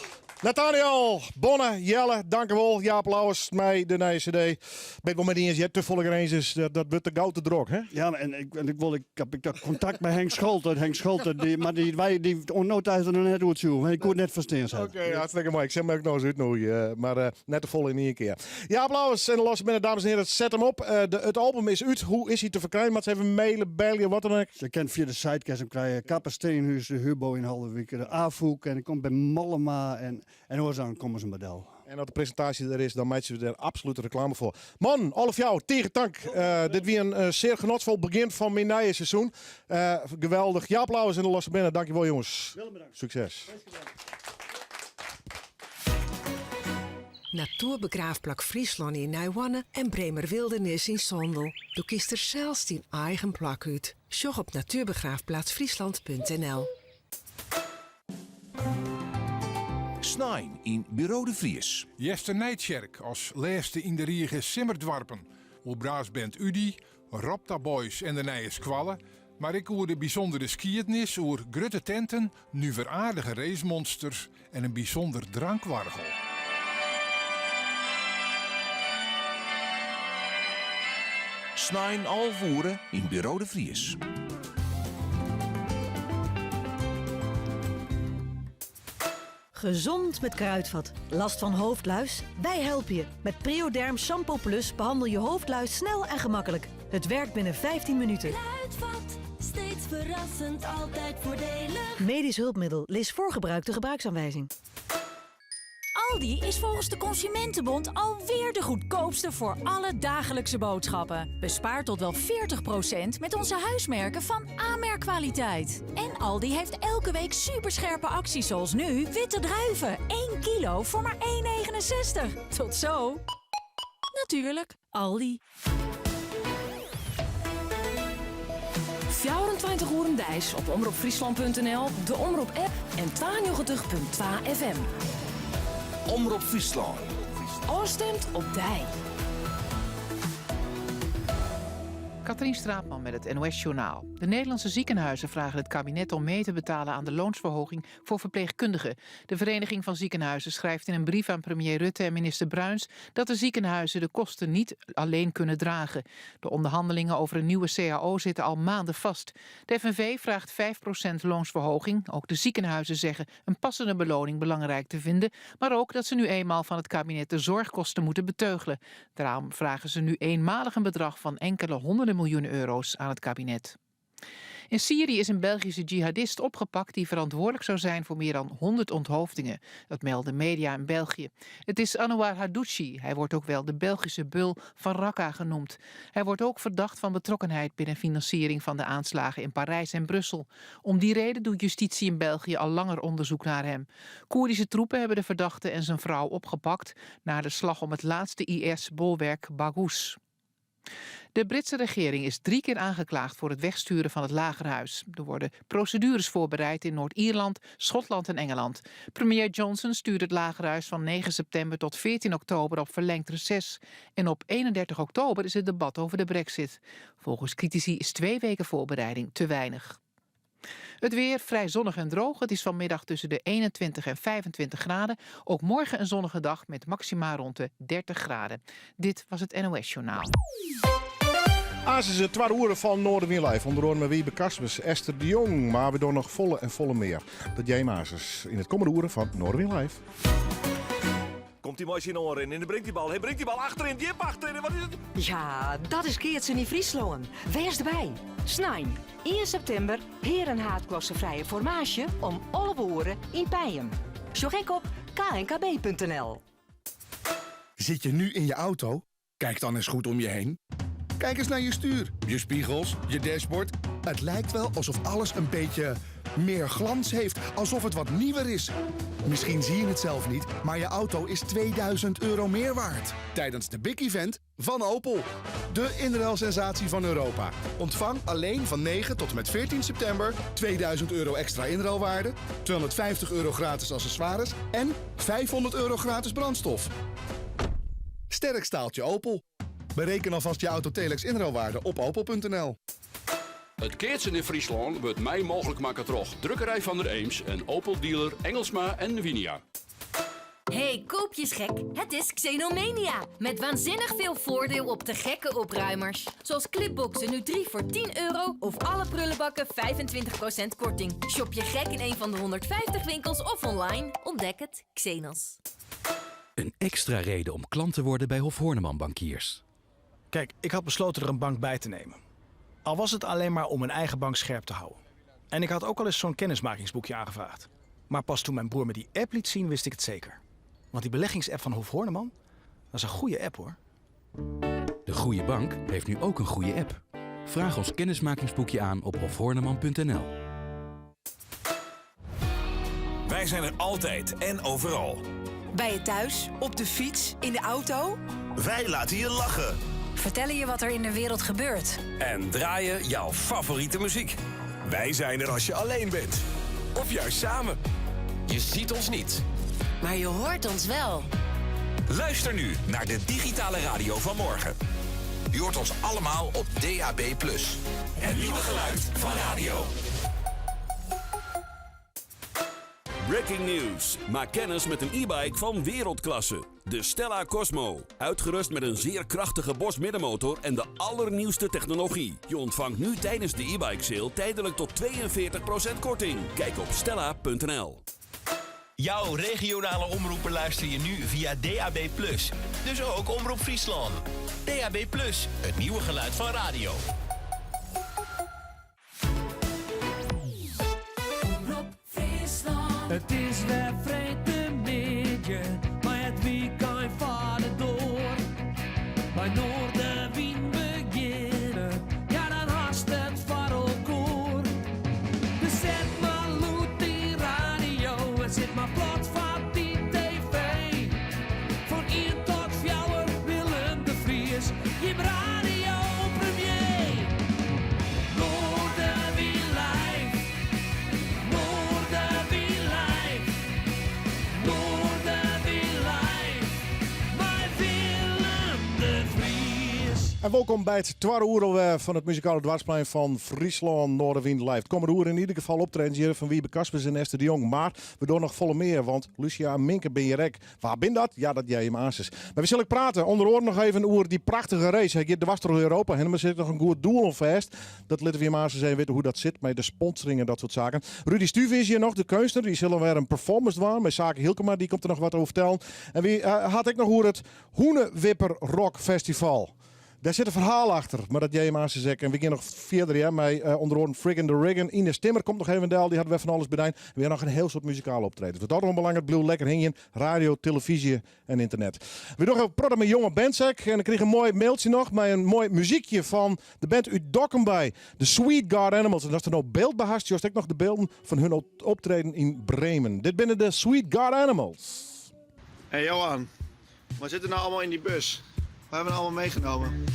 Nathaniel, Bonne, Jelle, dankewol. Jaap Louwes mei de nije CD. Ben wol mei dy iens, hear, te folle Grinzers, dat wurdt te gau te drok, hè? Ja, en ik, en ik wol, ik heb ik dat kontakt mei Henk Scholte. Henk Scholte, dy, mar dy, wy, dy, oant no ta is er noch net oertsjûge. Ik koe it net ferstean, sei er. Oké, hartstikke moai. Ik sil him ek noch ris útnoegje, mar net te folle yn ien kear. Jaap Louwes en de Losse Binde, dames en heren, set him op. De, it album is út. Hoe is hy te ferkrijen? Moat se even mailen, belje, wat dan ek? Se kin fia de site kinst him krije. Kapper Steenhuis, de Hubo yn Haulerwyk, de Afûk en ik kom by Mollema en, en oars dan komme se by del. En as de presintaasje der is, dan meitsje we der absolút reklame foar. Mannen, alle fjouwer, tige tank. Dit wie in sear genotsfol begjin fan myn nije seizoen. Geweldich. Jaap Louwes en de Losse Binde, dankjewol jonges. Sukses. Natoerbegraafplak Fryslân yn Nijhoarne en Bremer Wildernis yn Sondel. Do kiest der sels dyn eigen plak út. Sjoch op natuurbegraafplaatsfriesland.nl. Snein yn Buro de Vries. Easternijtsjerk as lêste yn de rige simmerdoarpen. Oer brassband Udi, Ropta Boys en de nije skoalle, mar ek oer de bysûndere skiednis, oer grutte tenten, nuveraardige racemonsters en in bysûnder drankoargel. Snein 11 oere yn Buro de Vries. Gezond met Kruidvat. Last van hoofdluis? Wij helpen je. Met Prioderm Shampoo Plus behandel je hoofdluis snel en gemakkelijk. Het werkt binnen 15 minuten. Kruidvat, steeds verrassend, altijd voordelig. Medisch hulpmiddel. Lees voor gebruik de gebruiksaanwijzing. Aldi is volgens de Consumentenbond alweer de goedkoopste voor alle dagelijkse boodschappen. Bespaar tot wel 40% met onze huismerken van A-merkkwaliteit. En Aldi heeft elke week superscherpe acties zoals nu witte druiven. 1 kilo voor maar 1,69. Tot zo. Natuurlijk, Aldi. 24 oeren deis op omropfryslan.nl, de Omrop-app en 92.2 FM. Omrop Fryslân. Ofstimd op dy. Katrien Straatman met het NOS-journaal. De Nederlandse ziekenhuizen vragen het kabinet om mee te betalen aan de loonsverhoging voor verpleegkundigen. De Vereniging van Ziekenhuizen schrijft in een brief aan premier Rutte en minister Bruins dat de ziekenhuizen de kosten niet alleen kunnen dragen. De onderhandelingen over een nieuwe CAO zitten al maanden vast. De FNV vraagt 5% loonsverhoging. Ook de ziekenhuizen zeggen een passende beloning belangrijk te vinden, maar ook dat ze nu eenmaal van het kabinet de zorgkosten moeten beteugelen. Daarom vragen ze nu eenmalig een bedrag van enkele honderden miljoenen euro's aan het kabinet. In Syrië is een Belgische jihadist opgepakt die verantwoordelijk zou zijn voor meer dan 100 onthoofdingen. Dat melden media in België. Het is Anouar Haddouchi. Hij wordt ook wel de Belgische bul van Raqqa genoemd. Hij wordt ook verdacht van betrokkenheid binnen financiering van de aanslagen in Parijs en Brussel. Om die reden doet justitie in België al langer onderzoek naar hem. Koerdische troepen hebben de verdachte en zijn vrouw opgepakt na de slag om het laatste IS-bolwerk Baghouz. De Britse regering is drie keer aangeklaagd voor het wegsturen van het Lagerhuis. Er worden procedures voorbereid in Noord-Ierland, Schotland en Engeland. Premier Johnson stuurde het Lagerhuis van 9 september tot 14 oktober op verlengd reces. En op 31 oktober is het debat over de brexit. Volgens critici is twee weken voorbereiding te weinig. Het weer vrij zonnig en droog. Het is vanmiddag tussen de 21 en 25 graden. Ook morgen een zonnige dag met maxima rond de 30 graden. Dit was het NOS Journaal. Aanst is it twadde oere fan Noardewyn Live. Under oare mei Wiebe Kaspers, Esther de Jong. Mar we dogge noch folle en folle mear. Dat hearre jim aansens yn it kommende oere fan Noardewyn Live. Komt hij mooi zien oren in en dan brengt die bal. Hij brengt die bal achterin, diep achterin. En wat is het? Ja, dat is keatsen yn Fryslân. Wês derby. Snein, 1 septimber, Hearen haadklasse frije formaasje om 11 oere yn Penjum. Sjoch ek op knkb.nl. Zit je nu in je auto? Kijk dan eens goed om je heen. Kijk eens naar je stuur, je spiegels, je dashboard. Het lijkt wel alsof alles een beetje meer glans heeft, alsof het wat nieuwer is. Misschien zie je het zelf niet, maar je auto is 2000 euro meer waard. Tijdens de Big Event van Opel. De inruilsensatie van Europa. Ontvang alleen van 9 tot en met 14 september 2000 euro extra inruilwaarde, 250 euro gratis accessoires en 500 euro gratis brandstof. Sterk staaltje Opel. Bereken alvast je auto Telex inruilwaarde op opel.nl. It keatsen yn Fryslân wurdt mei mooglik makke troch Drukkerij van der Eems en Opel dealer Engelsma en Winia. Hey koopjesgek, het is Xenomania. Met waanzinnig veel voordeel op te gekke opruimers. Zoals clipboxen nu 3 voor 10 euro of alle prullenbakken 25% korting. Shop je gek in een van de 150 winkels of online. Ontdek het, Xenos. Een extra reden om klant te worden bij Hof Horneman Bankiers. Kijk, ik had besloten er een bank bij te nemen. Al was het alleen maar om mijn eigen bank scherp te houden. En ik had ook al eens zo'n kennismakingsboekje aangevraagd. Maar pas toen mijn broer me die app liet zien, wist ik het zeker. Want die beleggingsapp van Hof Horneman, dat is een goede app hoor. De goede bank heeft nu ook een goede app. Vraag ons kennismakingsboekje aan op hofhorneman.nl. Wij zijn er altijd en overal. Bij je thuis, op de fiets, in de auto. Wij laten je lachen. Vertellen je wat er in de wereld gebeurt. En draaien jouw favoriete muziek. Wij zijn er als je alleen bent. Of juist samen. Je ziet ons niet. Maar je hoort ons wel. Luister nu naar de digitale radio van morgen. Je hoort ons allemaal op DAB+. Het nieuwe geluid van radio. Breaking news. Maak kennis met een e-bike van wereldklasse. De Stella Cosmo. Uitgerust met een zeer krachtige Bosch middenmotor en de allernieuwste technologie. Je ontvangt nu tijdens de e-bike sale tijdelijk tot 42% korting. Kijk op stella.nl. Jouw regionale omroepen luister je nu via DAB+. Dus ook Omroep Friesland. DAB+, het nieuwe geluid van radio. Het is weer freedtemiddei, mar it weekend foar de doar. By Noardewyn begjinne, ja dan hast it foar elkoar. Dus set mar lûd dyn radio en sit mar plat foar dyn tv. Fan ien tot fjouwer Willem de Vries, jim radio premier. Noardewyn live, Noardewyn live, Noardewyn live, mei Willem de Vries. En welkom by it twadde oere fan it muzikale doarpsplein fan Fryslân Noardewyn Live. Kommende oere yn ieder gefal optredens hjir fan Wiebe Kaspers en Esther de Jong. Mar we dogge noch folle mear, want Lucia en Minke binne hjir ek. Wa binne dat? Ja, dat hearre jim aansens. Mar we sille ek prate ûnder oare noch even oer dy prachtige race. Hy giet dwers troch Europa hinne, mar der sit noch in goed doel oan fêst. Dat litte we jim aansens even witte hoe't dat sit mei de sponsoring en dat soart saken. Rudy Stuve is hjir noch, de keunstner. Dy sil wer in performance dwaan mei Sake Hielkema. Dy komt der noch wat oer fertellen. En wy ha it ek noch oer it Hûnewipper Rock Festival. Dêr sit in ferhaal achter, mar dat hearre jim aansens ek. En we gean noch fierder ja, mei ûnder oaren Friggin' the Riggin. Ines Timmer komt noch even del, dy hat wer fan alles bedacht. En we ha noch in hiel soad muzikale optredens. Wat dat oanbelanget, bliuw lekker hingjen. Radio, telefyzje en ynternet. We dogge in protte mei jonge bands ek. En ik krige in moai mailtsje noch mei in moai muzykje fan de band út Dokkum by. De Sweet God Animals. En ast der no byld by hast, sjochst ek noch de bylden fan harren optreden yn Bremen. Dit binne de Sweet God Animals. Hey Johan, wat zit er nou allemaal in die bus? Wat hebben we nou allemaal meegenomen?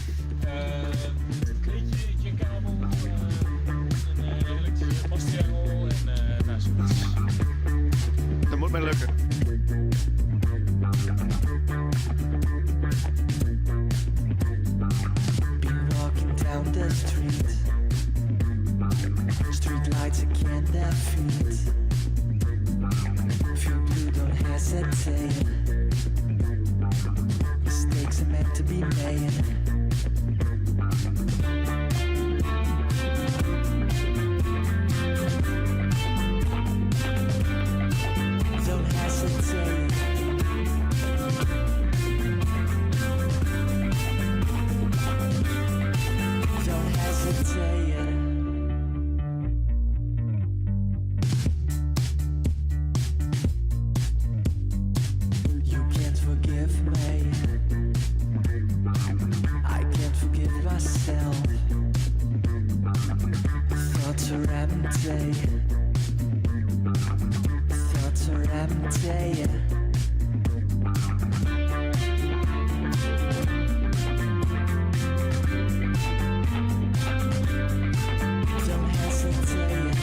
Een kleedje, een kabel, een elektrische bastriangel en nou, zoiets. Dat moet mij lukken. Been walking down the street. Street lights I can't defeat. Feel blue, don't hesitate. Mistakes are meant to be made. Don't hesitate. Don't hesitate. You can't forgive me. I can't forgive myself. Thoughts are empty. Thoughts are empty. Don't hesitate.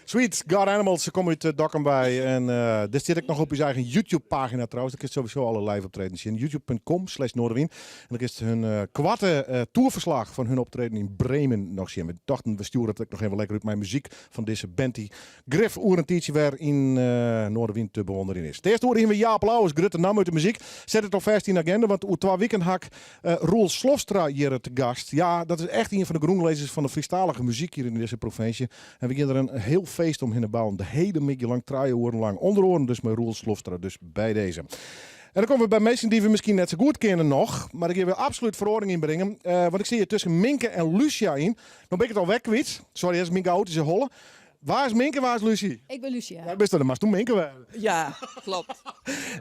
Sweet God Animals, se komme út eh, Dokkum by. En eh dit stiet ek noch op ús eigen YouTube-pagina trouwens. Dêr kinst sowieso alle live optredens sjen. youtube.com slash Noardewyn. En dan kinst hun eh, koarte eh, toerferslach fan hun optreden yn Bremen noch sjen. We tochten, we stjoere it ek noch even lekker út mei muzyk fan dizze band dy't grif oer in tiidsje wer yn eh, Noardewyn te bewûnderjen is. It earste oere hiene we Jaap Louwes, grutte namme út de muzyk. Set it alfêst yn de agenda, want oer twa wiken ha ik eh, Roel Slofstra hjir te gast. Ja, dat is echt ien fan de grûnlizzers fan de Frysktalige muzyk hjir yn dizze provinsje. En we gean der in hiel feest omhinne bouwen. De hiele middei lang, trije oeren lang. Under oaren dus mei Roel Slofstra, dus by dizze. En dan komme we by minsken dy't we miskien net sa goed kenne noch, mar dêr gean we absolút feroaring yn bringen. Eh, want ik stean hjir tusken Minke en Lucia yn. No bin ik it al wer kwyt. Sorry, dat is myn chaotyske holle. Wa is Minke, wa is Lucie? Ik bin Lucia. Ja, bist dan moatst doe Minke wêze. Ja, kloppet.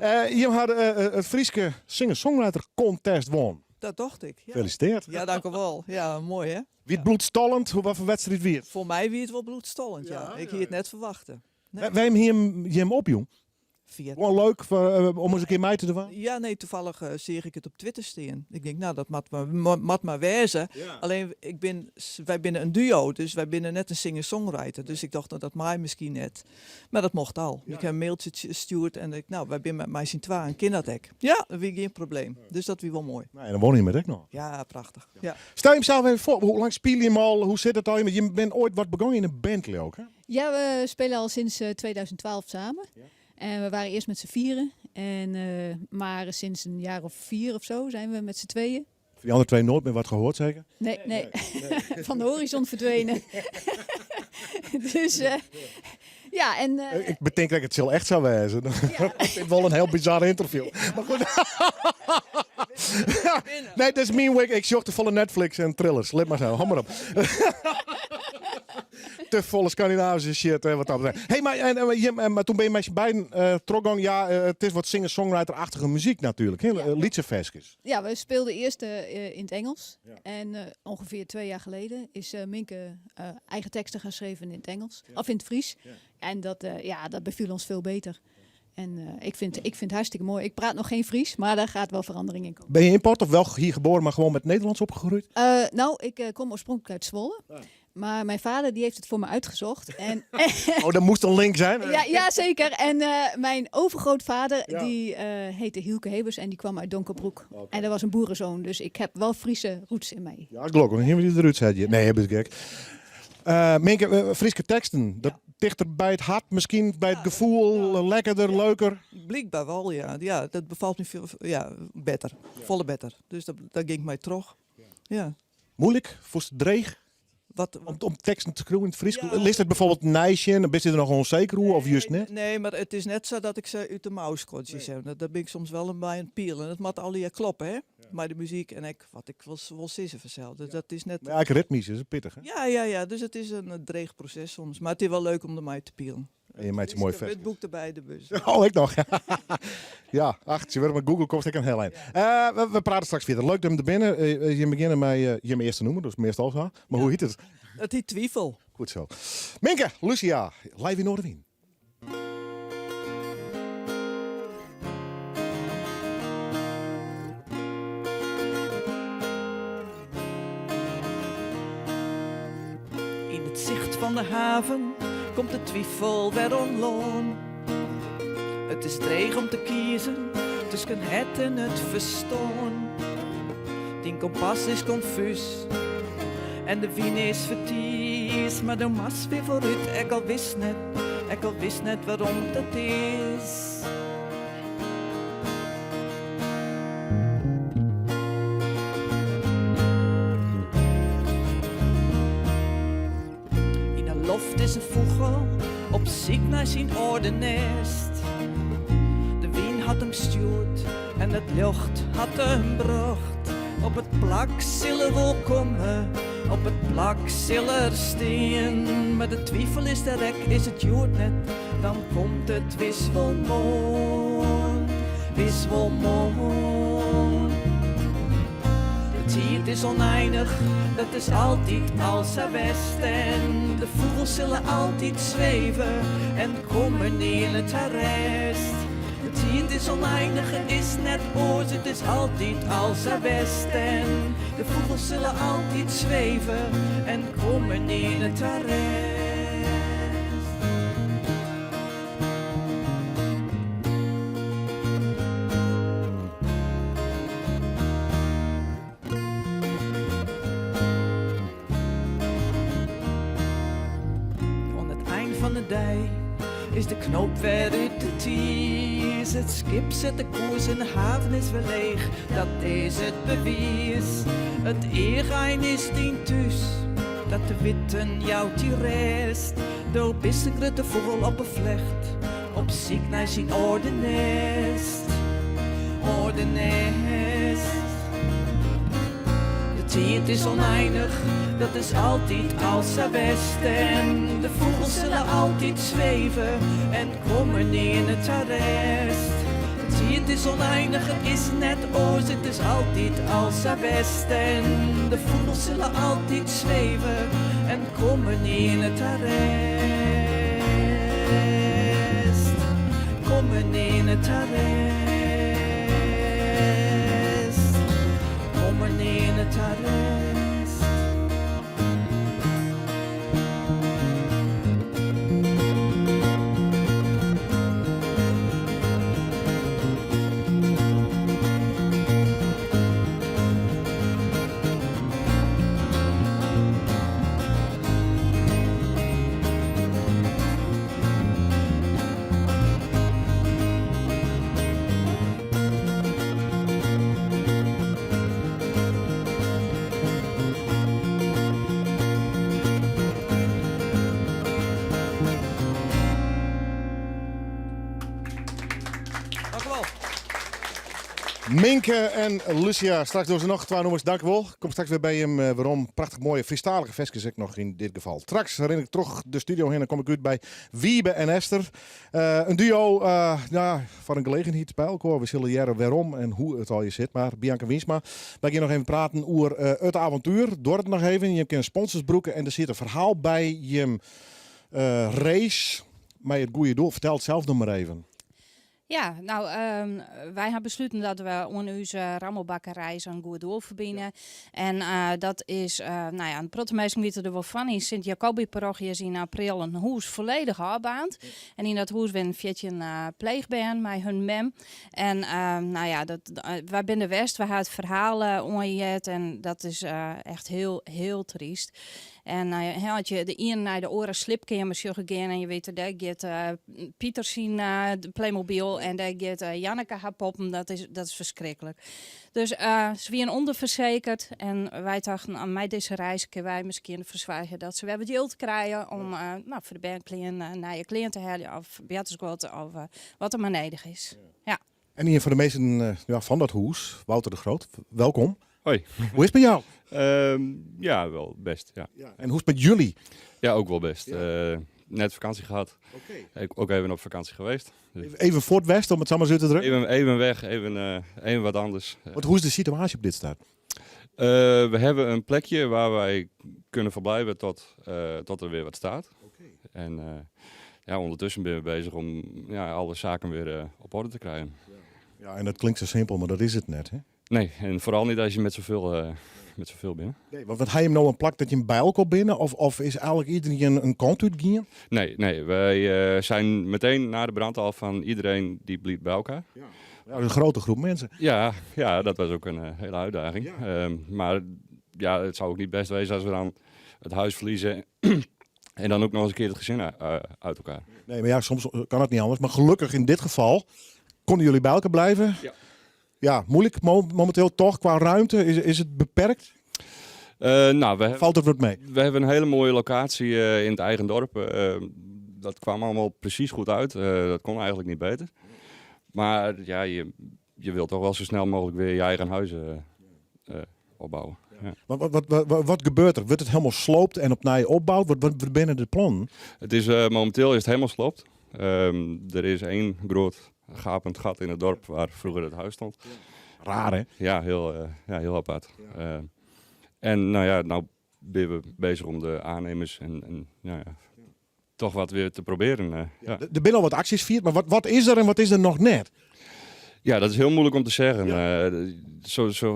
Eh, jim ha eh, it Fryske singer-songwriter contest wûn. Dat tocht ik. Ja. Gefeliciteerd. Ja, dank u wel. Ja, moai hè? Wie it bloedstollend? Hoe, wat foar wedstriid wie it? Foar my wie it wol bloedstollend, ja. Ik hie it net ferwachte. Nee. Wêrom hie jim jim opjûn? Via Gewoan leuk foar, eh, om ris in kear mei te dwaan? Ja, nee, toevallig eh, seach ik it op Twitter stean. Ik tink, no, dat moat mar, moat mar wêze. Allinne, ik bin, wy binne in duo, dus wy binne net in singer-songwriter. Dus ik tocht, no, dat mei miskien net. Mar dat mocht al. Ik ha in mailtsje stjoerd en ik, no, wy binne mei syn twaen, kin dat ek? Ja, dat wie gjin probleem. Dus dat wie wol moai. No, en dan wûn jim it ek noch. Ja, prachtich. Ja. Stel jimsels even foar, hoe lang spylje jim al? Hoe sit it al? Jim binne oait wat begûn yn in band, leau ik, hè? Ja, we spelen al sinds 2012 samen. En we waren eerst met z'n vieren. En, eh, maar sinds een jaar of vier of zo zijn we met z'n tweeën. Van die andere twee nooit meer wat gehoord, zeker? Nee, nee. Van de horizon verdwenen. dus eh, ja, en... Ik betink dat it sil echt sa wêze. Ik fyn it wol in hiel bizar interview. Mar goed. Nee, dat is myn week. Ik sjoch te folle Netflix en thrillers. Lit mar sa, hou mar op. Te folle Skandinavyske shit en wat dat betreft. Hey, mar, en, en, jim, en, mar doe binne jim mei syn beiden eh trochgong. Ja, eh, it is wat singer-songwriter-achtige muzyk natuerlik. Hè? Ja. Lytse ferskes. Ja, we speelden eerst in het Engels. En ongeveer 2 jaar geleden is Minke eigen teksten gaan schrijven in het Engels. Of in het Fries. En dat, ja, dat beviel ons veel beter. En ik vind het hartstikke mooi. Ik praat nog geen Fries, maar daar gaat wel verandering in komen. Ben je import of wel hier geboren, maar gewoon met Nederlands opgegroeid? Nou, ik kom oorspronkelijk uit Zwolle. Maar mijn vader die heeft het voor me uitgezocht. En, Oh, dat moest een link zijn. Ja, ja, zeker. En mijn overgrootvader, die heette Hielke Hebers en die kwam uit Donkerbroek. En dat was een boerenzoon, dus ik heb wel Friese roots in mij. Ja, gelokkich. Hier die eruit zet je. Nee, ben ik gek. Minke, Fryske teksten, dat tichter by it hert, miskien by it gefoel, lekkerder, leuker. Blykber wol, ja. Ja, dat befalt my folle, ja, better. Folle better. Dus dat gyng my troch. Ja. Muoilik? Fûnst it dreech? Wat, Om teksten te skriuwen yn it Frysk? Litst it bywfoarbyld neisjen, dan bist der noch ûnseker oer, of just net? Nee, mar it is net sa dat ik se út de mouw skodzje. Nee. Dat bin ik soms wol in by in piel. En it moat allegear kloppe, hè? Mei de muzyk en ek wat ik wol sizze fansels. Dus dat is net... Mar ja, ek ritmysk is it pittich, hè? Ja. Dus it is in dreech proses soms. Mar it is wol leuk om dermei te pielen. En je meitsje moaie ferskes. It boek derby, de bus. Oh, ek noch. Ja, ach, tsjintwurdich mei Google komst ek in hiel ein. We prate straks fierder. Leuk dat jim der binne. Jim begjinne mei jim earste nûmer, dus meastal sa. Mar hoe hjit it? It hjit Twifel. Goed sa. Minke, Lucia, live yn Noardewyn. Yn it sicht fan de haven komt de twifel wer oan lân. It is dreech om te kiezen tusken hert en it ferstân. Dyn kompas is konfús en de wyn is fertiis, mar do moatst wer foarút, ek al witst net, ek al witst net wêrom't dat is. Yn 'e loft is in fûgel op syk nei syn âlde nêst. De wyn hat him stjoerd en it ljocht hat him brocht. Op it plak sil er wol komme, op it plak sil er stean. Mar de twifel is der ek, is it hjoed net, Dan komt it wis wol moarn, wis wol moarn. De tiid is ûneinich, dat is altyd al sa west. En de fûgels sille altyd sweve en komme nearne ta rêst. De tiid is ûneinich, it is net oars, it is altyd al sa west. En de fûgels sille altyd sweve en komme nearne ta rêst. dei is de knoop wer út de tiis. It skip set de koers en de haven is wer leech, dat is it bewiis. It eachein is dyn thús, dat te witten jout dy rêst. Do bist in grutte fûgel op 'e flecht, op syk nei syn âlde nêst. Âlde nêst. De tiid is ûneinich, dat is altyd al sa west. En de fûgels sille altyd sweve en komme nearne ta rêst. De tiid is ûneinich, it is net oars, it is altyd al sa west. En de fûgels sille altyd sweve en komme nearne ta rêst. Komme nearne ta rêst. Komme nearne ta rêst. Minke en Lucia, straks dogge se noch twa nûmers. Dank wol. Kom straks wer by jim werom. Prachtich moaie Frysktalige ferskes ek noch yn dit gefal. Straks rin ik troch de studio hinne en kom ik út by Wiebe en Esther. In duo ja, foar in gelegenheid by elkoar. We sille hearre wêrom en hoe it allegear sit. Mar Bianca Wynsma, wy gean noch even praten oer it avontuer. Doar it noch even. Jim kinne sponsors brûke en der sit in ferhaal by jim race mei it goede doel. Fertel it sels noch mar even. Ja, no, wy ha besluten dat we oan ús rammelbakkereis in goed doel ferbine. En dat is, no ja, in protte minsken witte der wol fan. Yn Sint Jacobi-parochie is yn april in hûs folledich ôfbaarnd. En yn dat hûs wennen 14 pleechbern mei hun mem. En no ja, dat, wy binne der west, wy ha it ferhaal oanheard en dat is echt hiel, hiel tryst. En as je de iene nei de oare sliepkeamer sjogge gean en je witte, dêr giet Pieter syn Playmobil en dêr giet Janneke har poppen, dat is ferskriklik. Dus se wiene ûnderfersekerd en wy tochten, mei dizze reis kinne wy miskien derfoar soargje dat se wer wat jild krije om no, foar de bern klean, nije klean te heljen of boartersguod of wat der mar nedich is. Ja. En ien fan de minsken ja, fan dat hûs, Wouter de Groot, welkom. Hoi. Hoe is it mei jou? Ja, wel best. Ja. Ja, en hoe is it met jullie? Ja, ook wel best. Net vakantie gehad. Ik ook even op vakantie geweest. Dus Even voor het west, om it sa mar út te drukken? Even weg, even wat anders. Want hoe is de situaasje op dit stuit? We hebben een plekje waar wij kunnen verblijven tot er weer wat staat. En ja, ondertussen ben we bezig om ja, alle zaken weer op orde te krijgen. Ja, en dat klinkt zo simpel, maar dat is het net, hè? Nee, en vooral niet als je met zoveel bent. Nee, want wat ha je no in plak dat je by elkoar binne? Of is eigenlijk iedereen in kant útgien? Nee, wij zijn meteen na de brand al van iedereen die blieft bij elkaar. Ja. Ja, dat is een grote groep mensen. Ja, ja, dat was ook een hele uitdaging. Maar ja, het zou ook niet best wezen als we dan het huis verliezen en dan ook nog eens een keer het gezin uit elkaar. Nee, maar ja, soms kan het niet anders. Maar gelukkig in dit geval konden jullie bij elkaar blijven. Ja. Ja, moeilijk momenteel toch qua ruimte. Is het beperkt? Nou, we Valt het wat mee? We hebben een hele mooie locatie in het eigen dorp. Dat kwam allemaal precies goed uit. Dat kon eigenlijk niet beter. Maar ja, je wilt toch wel zo snel mogelijk weer je eigen huis opbouwen. Ja. Maar wat gebeurt er? Wordt het helemaal sloopt en opnieuw opbouwd? Wat binnen de plannen? Momenteel is het helemaal sloopt. Er is één groot gapend gat in het dorp waar vroeger het huis stond. Raar, hè? Ja, heel apart. En nou ja, nou ben we bezig om de aannemers en nou ja, toch wat weer te proberen. Ja, er zijn al wat acties vierd, maar wat is er en wat is er nog net? Ja, dat is heel moeilijk om te zeggen.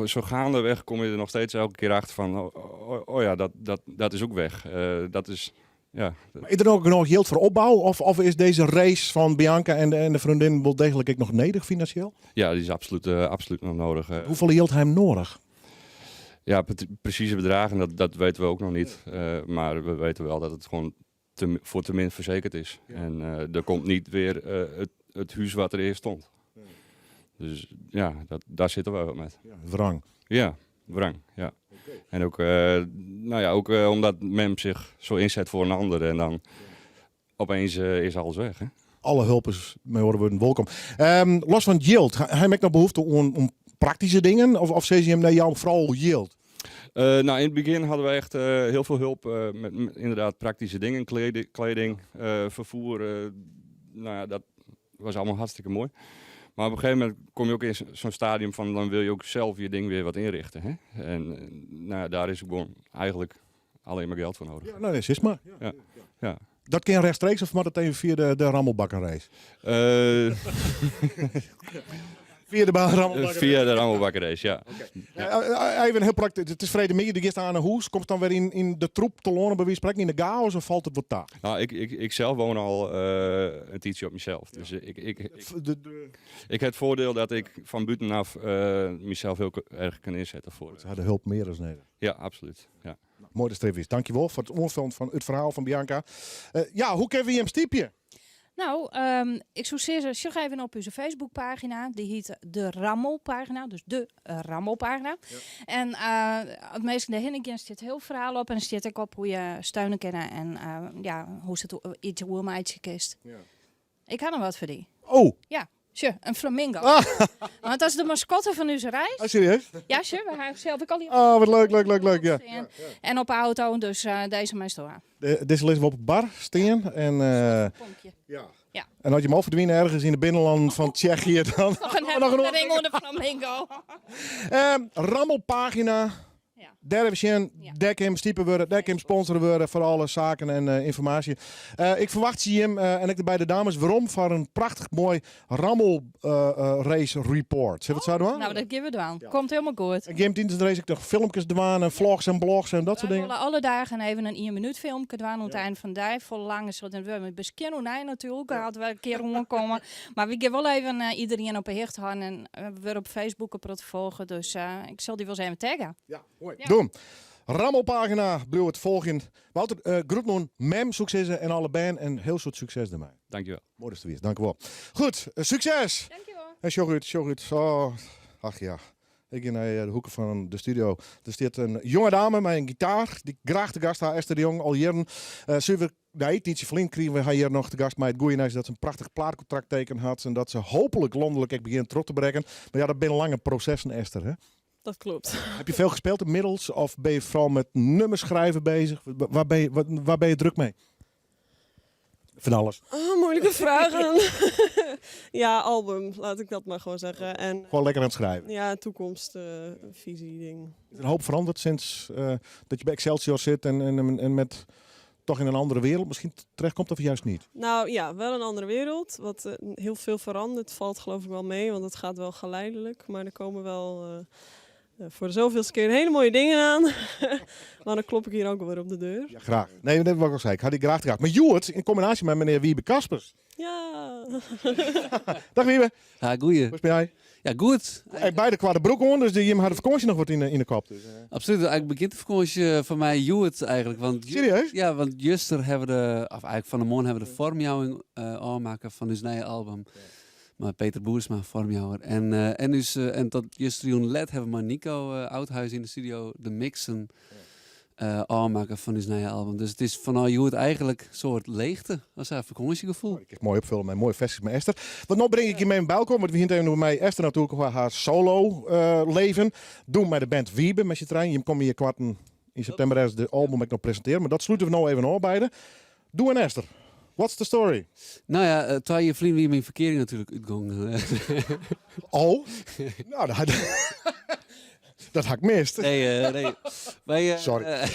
Zo gaandeweg kom je er nog steeds elke keer achter van, oh, oh, oh ja, dat is ook weg. Dat is, ja. Maar is er ook nog geld voor opbouw? Of is deze race van Bianca en de vriendin wel degelijk ook nog nodig financieel? Ja, die is absoluut nog nodig. Hoeveel geld heeft hij nodig? Ja, precieze bedragen, dat weten we ook nog niet. Maar we weten wel dat het gewoon te, voor te min verzekerd is. En er komt niet weer het huis wat er eerst stond. Dus ja, daar zitten we wat mee. Ja, wrang. Ja, wrang, ja. En ook, nou ja, ook omdat men zich zo inzet voor een ander en dan opeens is alles weg. Hè? Alle hulp is mei oare wurden wolkom. Los fan jild, ha jim ek noch behoefte oan praktyske dingen? Of sizze jim nee, jou foaral jild? Nou, in het begin hadden we echt heel veel hulp met inderdaad praktische dingen, kleding, vervoer. Nou ja, dat was allemaal hartstikke mooi. Maar op een gegeven moment kom je ook in zo'n stadium van dan wil je ook zelf je ding weer wat inrichten. Hè? En nou ja, daar is gewoon eigenlijk alleen maar geld voor nodig. Ja, nou, dat is maar. Ja. Ja. Dat kin rechtstreeks of moat it even fia de rammelbakkenrace? Fia de rammelbakkenrace? Fia de rammelbakkenrace, ja. Oké. Even hiel praktysk, it is freedtemiddei, do giest nei hûs. Komst dan wer yn de troep telâne, by wize fan sprekken, yn de chaos of falt it wat ta? Nou, ik zelf woon al een tijdje op mezelf. Dus ik heb het voordeel dat ik van buitenaf mezelf heel erg kan inzetten voor. Ze hadden hulp mear as nedich. Ja, absoluut. Ja. Nou, moai datst der even wiest. Dankjewol foar it oanfoljen fan it ferhaal fan Bianca. Ja, hoe kinne we jim stypje? Nou, ik soe sizze, sjoch even op ús Facebookpagina. Dy hjit de Rammelpagina, dus de Rammelpagina. En as minsken dêrhinne gean, stiet hiel ferhaal op. En stiet ek op hoe't je steune kinne en ja, hoe'tst it iets oermeitsje kinst. Ik ha noch wat foar dy. Oh! Ja, sjoch, in flamingo. Want dat is de maskotte fan ús reis. Oh, serieus? Ja, sjoch, we ha sels ek al Oh, wat leuk, leuk, leuk, leuk, ja. stean. En op de auto, dus dizze meisto ha. Dizze lizze we op it bar stean. En, Pompje. Ja. Ja. En as je him al ferdwine ergens yn de binnenlanden fan Tsjechië, dan Noch in nog een herinnering oan de flamingo. Rammelpagina. Dêr even sjen, dêr kin stipe wurde, dêr kin sponsore wurde foar alle saken en ynformaasje. Ik ferwachtsje jim en ek de beide dames werom foar in prachtich moai rammelrace report. Sille we it sa dwaan? Nou, dat gean we dwaan. Komt hielendal goed. En gean tidens de race ek noch filmkes dwaan en vlogs en blogs en dat soart Wy dingen? wolle alle dagen even in ien minút filmke dwaan oan it ein fan de dei. Folle langer sil it net wurde, mar miskien oernij natuerlik, as we in kear oankomme. Mar wy gean wol even iderien op 'e hichte hâlden en we wurde op Facebook in protte folge, dus ik sil dy wol ris even tagge. Ja, moai. Doen. Rammelpagina, bliuw it folgjen. Wouter, groeten oan mem, soe ik sizze, en alle bern en hiel soad sukses dermei. Dankjewel. Moai datst der wiest, dankjewol. Goed, sukses! Dankjewol. En sjoch út, sjoch út. Oh, ach ja. Ik gean nei de hoeke fan de studio. Der stiet in jonge dame mei in gitaar, dy't ik graach te gast ha, Esther de Jong, al jierren. Suver Nee, tiidsje ferlyn krigen we har hjir noch te gast mei it goeie nijs dat se in prachtich plaatkontrakt tekene hat en dat se hooplik lanlik ek begjint troch te brekken. Mar ja, dat binne lange prosessen, Esther, hè? Dat klopt. Heb je veel gespeeld inmiddels of ben je vooral met nummers schrijven bezig? Waar ben je druk mee? Van alles. Oh, moeilijke vragen. Ja, album, laat ik dat maar gewoon zeggen. En, Gewoon lekker aan het schrijven. Ja, toekomstvisie ding. Is er een hoop veranderd sinds dat je bij Excelsior zit en met toch in een andere wereld misschien terechtkomt of juist niet? Nou ja, wel een andere wereld. Wat heel veel verandert valt geloof ik wel mee, want het gaat wel geleidelijk. Maar er komen wel voor de zoveelste keer hele mooie dingen aan. Maar dan klop ik hier ook alweer op de deur. Ja, graag. Nee, dat wil ik al zeggen. Ik had die graag graag. Maar Joert, in combinatie met meneer Wiebe Kaspers. Ja. Dag Wiebe. Ja, goeie. Hoe is het met jij? Ja, goed. Hey, beide kwa de broek aan, dus die had de vakantie nog wat in de kop. Dus. Absoluut. Eigenlijk begint de vakantie voor mij Joert eigenlijk. Want Serieus? Ja, want juster hebben we de, of eigenlijk van de morgen hebben we de vormjouwing aanmaken van ons nieuwe album. Maar Peter Boersma, vormjouwer. En tot juster jong let hebben we maar Nico Oudhuis in de studio de mixen aanmaken van ons nieuwe album. Dus het is van al Joert eigenlijk een soort leegte. Dat is een vakantiegevoel. Ik mooi opvullen met mooie versies met Esther. Want nu breng ik je mee in Belkom, want we hier even met Esther natuurlijk over haar solo leven. Doen met de band Wiebe met je trein. Je komt hier kwarten in september ergens de album ik nog presenteren. Maar dat sluiten we nou even af beide. Doe en Esther. What's the story? Nou ja, terwijl je vriend wie mijn verkering natuurlijk uitgong. Oh? Nou, dat had ik mist. Nee nee. Wij Sorry.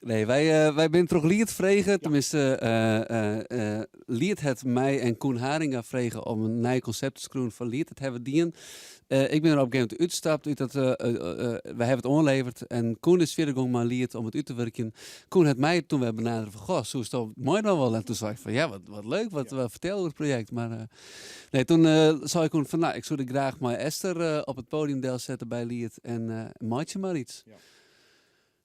nee, wij zijn toch Liet vregen. Tenminste, Liet het mij en Koen Haringa vregen om een nieuw concept te schroeven van Liet. Dat hebben we dien. Ik ben er op een gegeven moment uitgestapt. Uit dat, wij hebben het oanleverd. En Koen is verder gegaan maar Liet om het uit te werken. Koen had mij toen we benaderen van, goh, zo is het mooi dan wel. En toen zei ik van, ja, wat leuk, wat vertel over het project. Maar nee, toen zei ik Koen van, nou, ik zou er graag maar Esther op het podium deel zetten bij Liet. En maak je maar iets.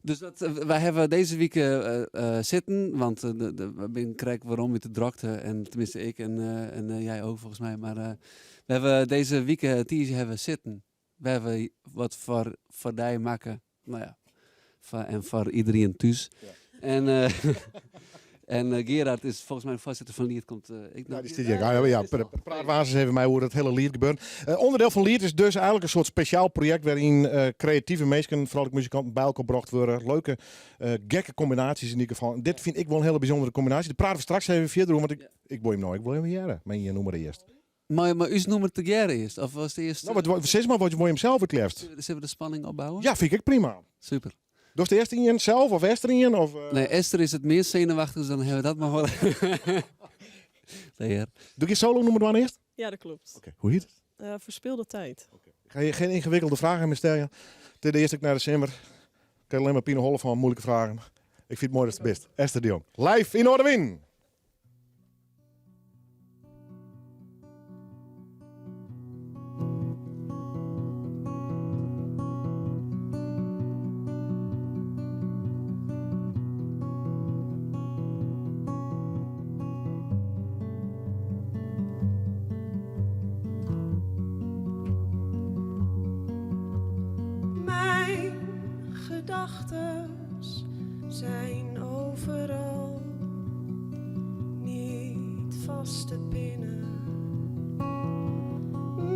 Dus dat, wy hawwe dizze wike sitten, want we binne krekt werom út de drokte. En teminsten ik en jij ook volgens mij. Mar we hawwe dizze wike, tiisdei, hawwe we sitten. We hawwe wat foar dy makke. No ja, en foar iderien thús. En, en Gerard is volgens mij de foarsitter fan Liet. Komt, ik Ja, dy stiet hjir. Ja, praat woansdeis even mei oer it hiele Liet gebeuren. Ûnderdiel fan Liet is dus eigenlik in soart spesjaal projekt wêryn kreative minsken, foaral ek muzikanten, by elkoar brocht wurde. Leuke, gekke kombinaasjes yn ieder gefal. En dit fyn ik wol in hiele bysûndere kombinaasje. Dêr prate we straks even fierder oer, want ik, ik wol jim no ek wol even hearre mei ien nûmer earst. Mei ús nûmer tegearre earst? Of was it earst... No, wat, sis mar wat wol jim sels it leafst? Sille we de spanning opbouwe? Ja, fyn ik ek prima. Super. Dochst earst ien sels of Esther ien? Of, Nee, Esther is it meast senuwachtich, dus dan hawwe we dat mar wol. Nee, hear. Doe ik je solo nûmer dwaan earst? Ja, dat klopt. Oké, hoe hjit it? Verspilde tijd. Ik ga je geen yngewikkelde fragen mear stellen. Dit is de earste kear nei de simmer. Ik ha allinne mar pineholle fan muoilike fragen. Ik fyn it moai datst der bist. Esther de Jong. Live yn Noardewyn! Mijn gedachten zijn overal niet vast te pinnen.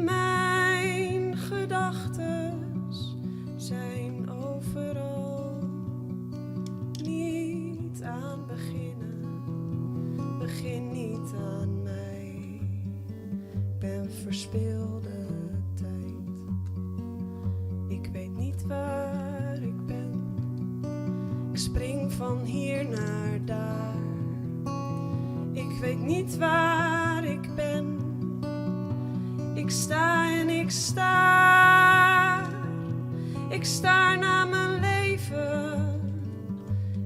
Mijn gedachten zijn overal niet aan beginnen. Begin niet aan mij. Ik ben verspilde tijd. Ik weet niet waar ik ben. Ik spring van hier naar daar. Ik weet niet waar ik ben. Ik sta en ik staar. Ik staar naar mijn leven.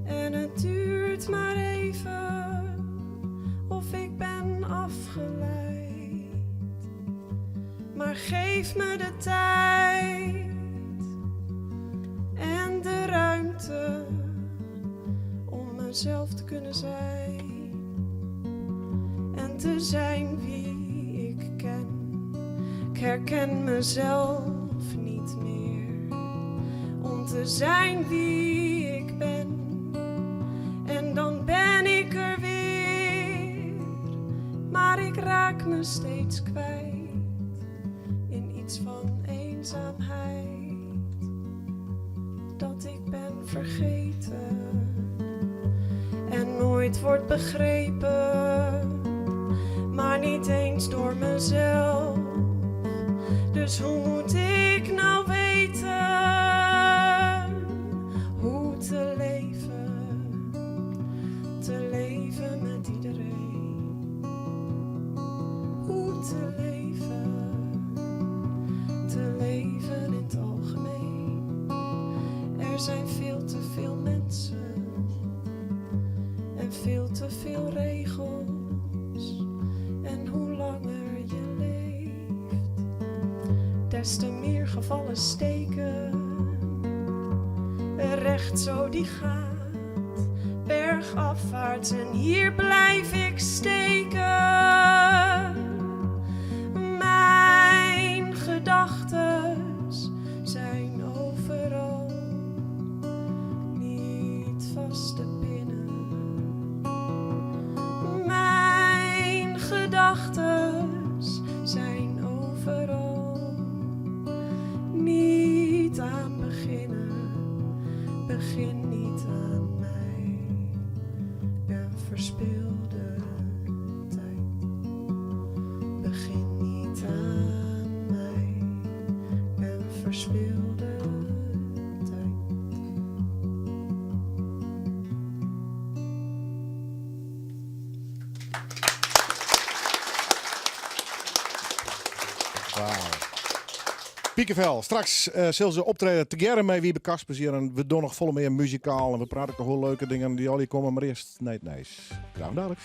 En het duurt maar even of ik ben afgeleid. Maar geef me de tijd en de ruimte om mezelf te kunnen zijn en te zijn wie ik ken. Ik herken mezelf niet meer om te zijn wie ik ben. En dan ben ik er weer, maar ik raak me steeds kwijt in iets van eenzaamheid dat ik ben vergeten en nooit wordt begrepen, maar niet eens door mezelf. Dus hoe moet ik nou weten hoe te leven, te leven met iedereen? Hoe te leven, te leven in het algemeen. Er zijn veel te veel mensen en veel te veel regels. En hoe langer je leeft, des te meer gevallen steken. Recht zo die gaat, bergafwaarts en hier blijf ik steken. Mijn gedachten zijn overal niet vast te pinnen. Mijn gedachten zijn overal niet aan beginnen. Begin niet aan mij. Ik ben verspilde tijd. Begin niet aan mij. Ik ben verspilde tijd. Wauw. Piekenvel. Straks sil se optrede tegearre mei Wiebe Kaspers hjir. En we dogge noch folle mear muzikaal. En we prate noch wol leuke dingen dy't allegear komme. Mar earst nei it nijs. Graach daliks.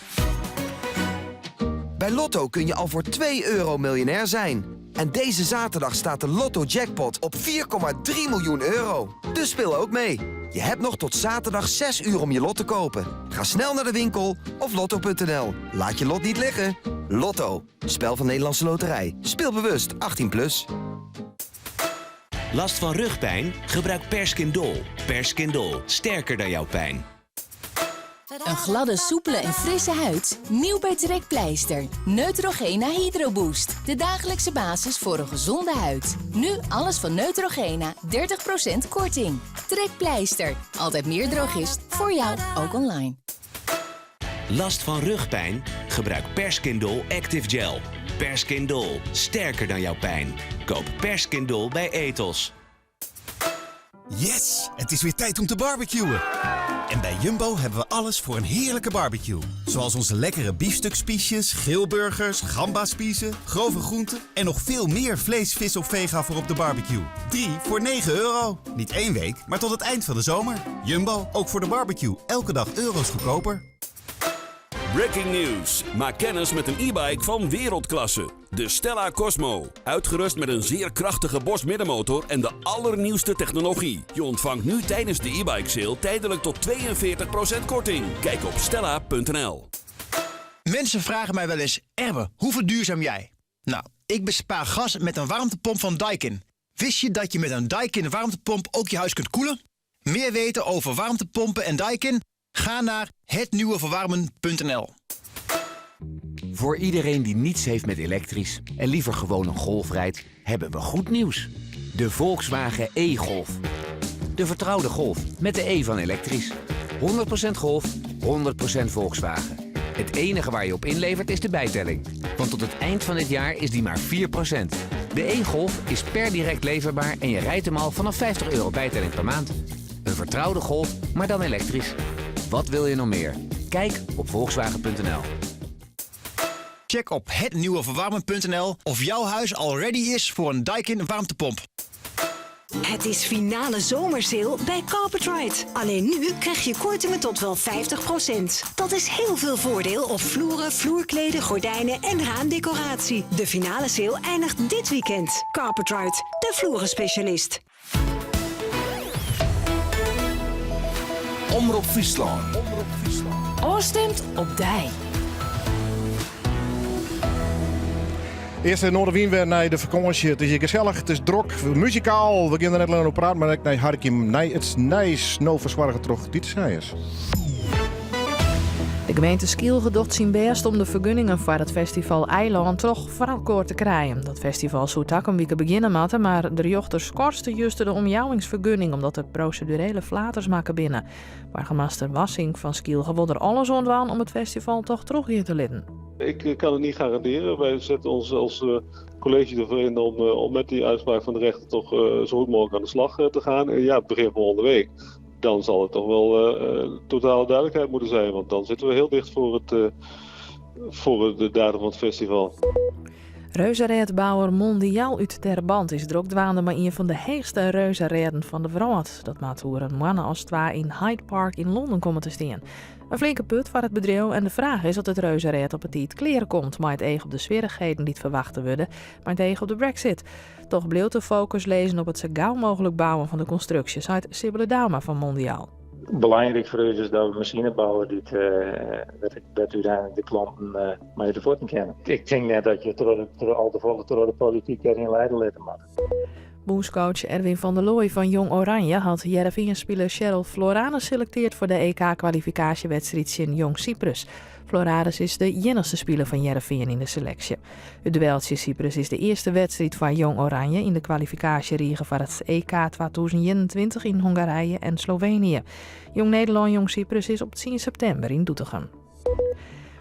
Bij Lotto kun je al voor 2 euro miljonair zijn. En deze zaterdag staat de Lotto Jackpot op 4,3 miljoen euro. Dus speel ook mee. Je hebt nog tot zaterdag 6 uur om je lot te kopen. Ga snel naar de winkel of lotto.nl. Laat je lot niet liggen. Lotto, spel van Nederlandse Loterij. Speel bewust 18+. Plus. Last van rugpijn? Gebruik Perskindol. Perskindol, sterker dan jouw pijn. Een gladde, soepele en frisse huid? Nieuw bij Trekpleister. Neutrogena Hydro Boost. De dagelijkse basis voor een gezonde huid. Nu alles van Neutrogena, 30% korting. Trekpleister. Altijd meer drogist. Voor jou, ook online. Last van rugpijn? Gebruik Perskindol Active Gel. Perskindol, sterker dan jouw pijn. Koop Perskindol bij Ethos. Yes, het is weer tijd om te barbecuen. En bij Jumbo hebben we alles voor een heerlijke barbecue. Zoals onze lekkere biefstukspiesjes, grillburgers, gambaspiezen, grove groenten en nog veel meer vlees, vis of vega voor op de barbecue. 3 voor 9 euro. Niet één week, maar tot het eind van de zomer. Jumbo, ook voor de barbecue. Elke dag euro's goedkoper. Breaking news. Maak kennis met een e-bike van wereldklasse. De Stella Cosmo. Uitgerust met een zeer krachtige Bosch middenmotor en de allernieuwste technologie. Je ontvangt nu tijdens de e-bike sale tijdelijk tot 42% korting. Kijk op stella.nl. Mensen vragen mij wel eens: Erbe, hoe verduurzaam jij? Nou, ik bespaar gas met een warmtepomp van Daikin. Wist je dat je met een Daikin warmtepomp ook je huis kunt koelen? Meer weten over warmtepompen en Daikin? Ga naar hetnieuweverwarmen.nl. Voor iedereen die niets heeft met elektrisch en liever gewoon een Golf rijdt, hebben we goed nieuws. De Volkswagen e-Golf. De vertrouwde Golf met de E van elektrisch. 100% Golf, 100% Volkswagen. Het enige waar je op inlevert is de bijtelling. Want tot het eind van dit jaar is die maar 4%. De e-Golf is per direct leverbaar en je rijdt hem al vanaf 50 euro bijtelling per maand. Een vertrouwde Golf, maar dan elektrisch. Wat wil je nog meer? Kijk op volkswagen.nl. Check op hetnieuweverwarmen.nl of jouw huis al ready is voor een Daikin warmtepomp. Het is finale zomersale bij Carpetride. Alleen nu krijg je kortingen tot wel 50%. Dat is heel veel voordeel op vloeren, vloerkleden, gordijnen en raamdecoratie. De finale sale eindigt dit weekend. Carpetride, de vloerenspecialist. Omrop Fryslân. Ofstimd op dy. Earst de Noardewyn wer nei de fakânsje. It is hjir gesellich, it is drok, muzikaal. We gean der net allinne oer praten, mar ek nei harkje nei it nijs. No fersoarge troch Diete Snijers. De gemeente Skylge docht syn bêst om de fergunningen foar it festival Eilân troch foar elkoar te krijen. Dat festival soe takom wike begjinne moatte, mar de rjochter skorste juster de omjouwingsfergunning omdat der prosedurele flaters makke binne. Boargemaster Wassink fan Skylge wol der alles oan dwaan om it festival toch trochgean te litten. Ik eh, kan het niet garanderen. Wij zetten ons als eh, college ervoor in om, eh, om met die uitspraak van de rechter toch zo goed mogelijk aan de slag te gaan. En ja, begin volgende week. Dan zal het toch wel totale duidelijkheid moeten zijn. Want dan zitten we heel dicht voor, het, voor de datum van het festival. Reuzerêdbouwer Mondial út Terbant is drok dwaande mei ien fan de heechste reuzerêden fan de wrâld. Dat moat oer in moanne as twa yn Hyde Park yn Londen komme te stean. In flinke put foar it bedriuw en de fraach is oft it reuzerêd op 'e tiid klear komt mei it each op de swierrichheden dy't ferwachte wurde mei it each op de Brexit. Toch bliuwt de fokus lizzen op it sa gau mooglik bouwen fan de konstruksje, seit Sibbele Douma fan Mondial. Belangrijk voor ons is dat we machine bouwen die uh, dat uiteindelijk de klanten uh, mee de voeten kennen. Ik denk net dat je het al te volle door de politiek erin leiden laten mag. Bûnscoach Erwin van der Looy fan Jong Oranje hat Hearrenfean-spiler Sherel Floranus selektearre foar de EK-kwalifikaasjewedstriid tsjin Jong Cyprus. Floranus is de iennichste spiler fan Hearrenfean yn de seleksje. It duel tsjin Cyprus is de earste wedstriid foar Jong Oranje yn de kwalifikaasjerige foar it EK 2021 yn Hongarije en Slovenië. Jong Nederlân-Jong Cyprus is op 10 septimber yn Doetinchem.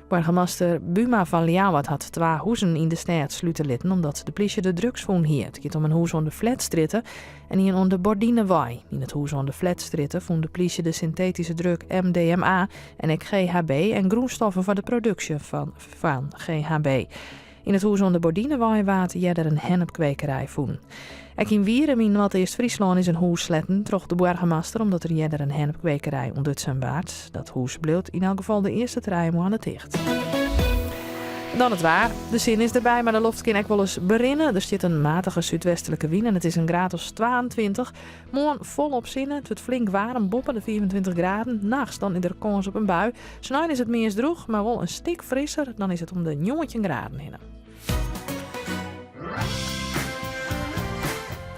Boargemaster Buma fan Ljouwert hat twa huzen yn de stêd slute litten omdat de plysje der drugs fûn hie. It giet om in hûs oan de Flatstrjitte en ien oan de Bordinewei. Yn it hûs oan de Flatstrjitte fûn de plysje de syntetyske drug MDMA en ek GHB en grûnstoffen foar de produksje fan, fan GHB. Yn it hûs oan de Bordinewei waard earder in hennepkwekerij fûn. Ek yn Wierum yn Noardeast-Fryslân is in hûs sletten troch de boargemaster omdat der earder in hennepkwekerij ûntdutsen waard. Dat hûs bliuwt yn elk gefal de earste trije moanne ticht. Dan it waar. De sinne is derby, mar de loft kin ek wolris berinne. Der stiet in matige súdwestlike wyn en it is in graad as 22. Moarn folop sinne, it wurdt flink waarm boppe de 25 graden. Nachts dan is der kâns op in bui. Snein is it meast drûch, mar wol in stik frisser, dan is it om de 19 graden hinne.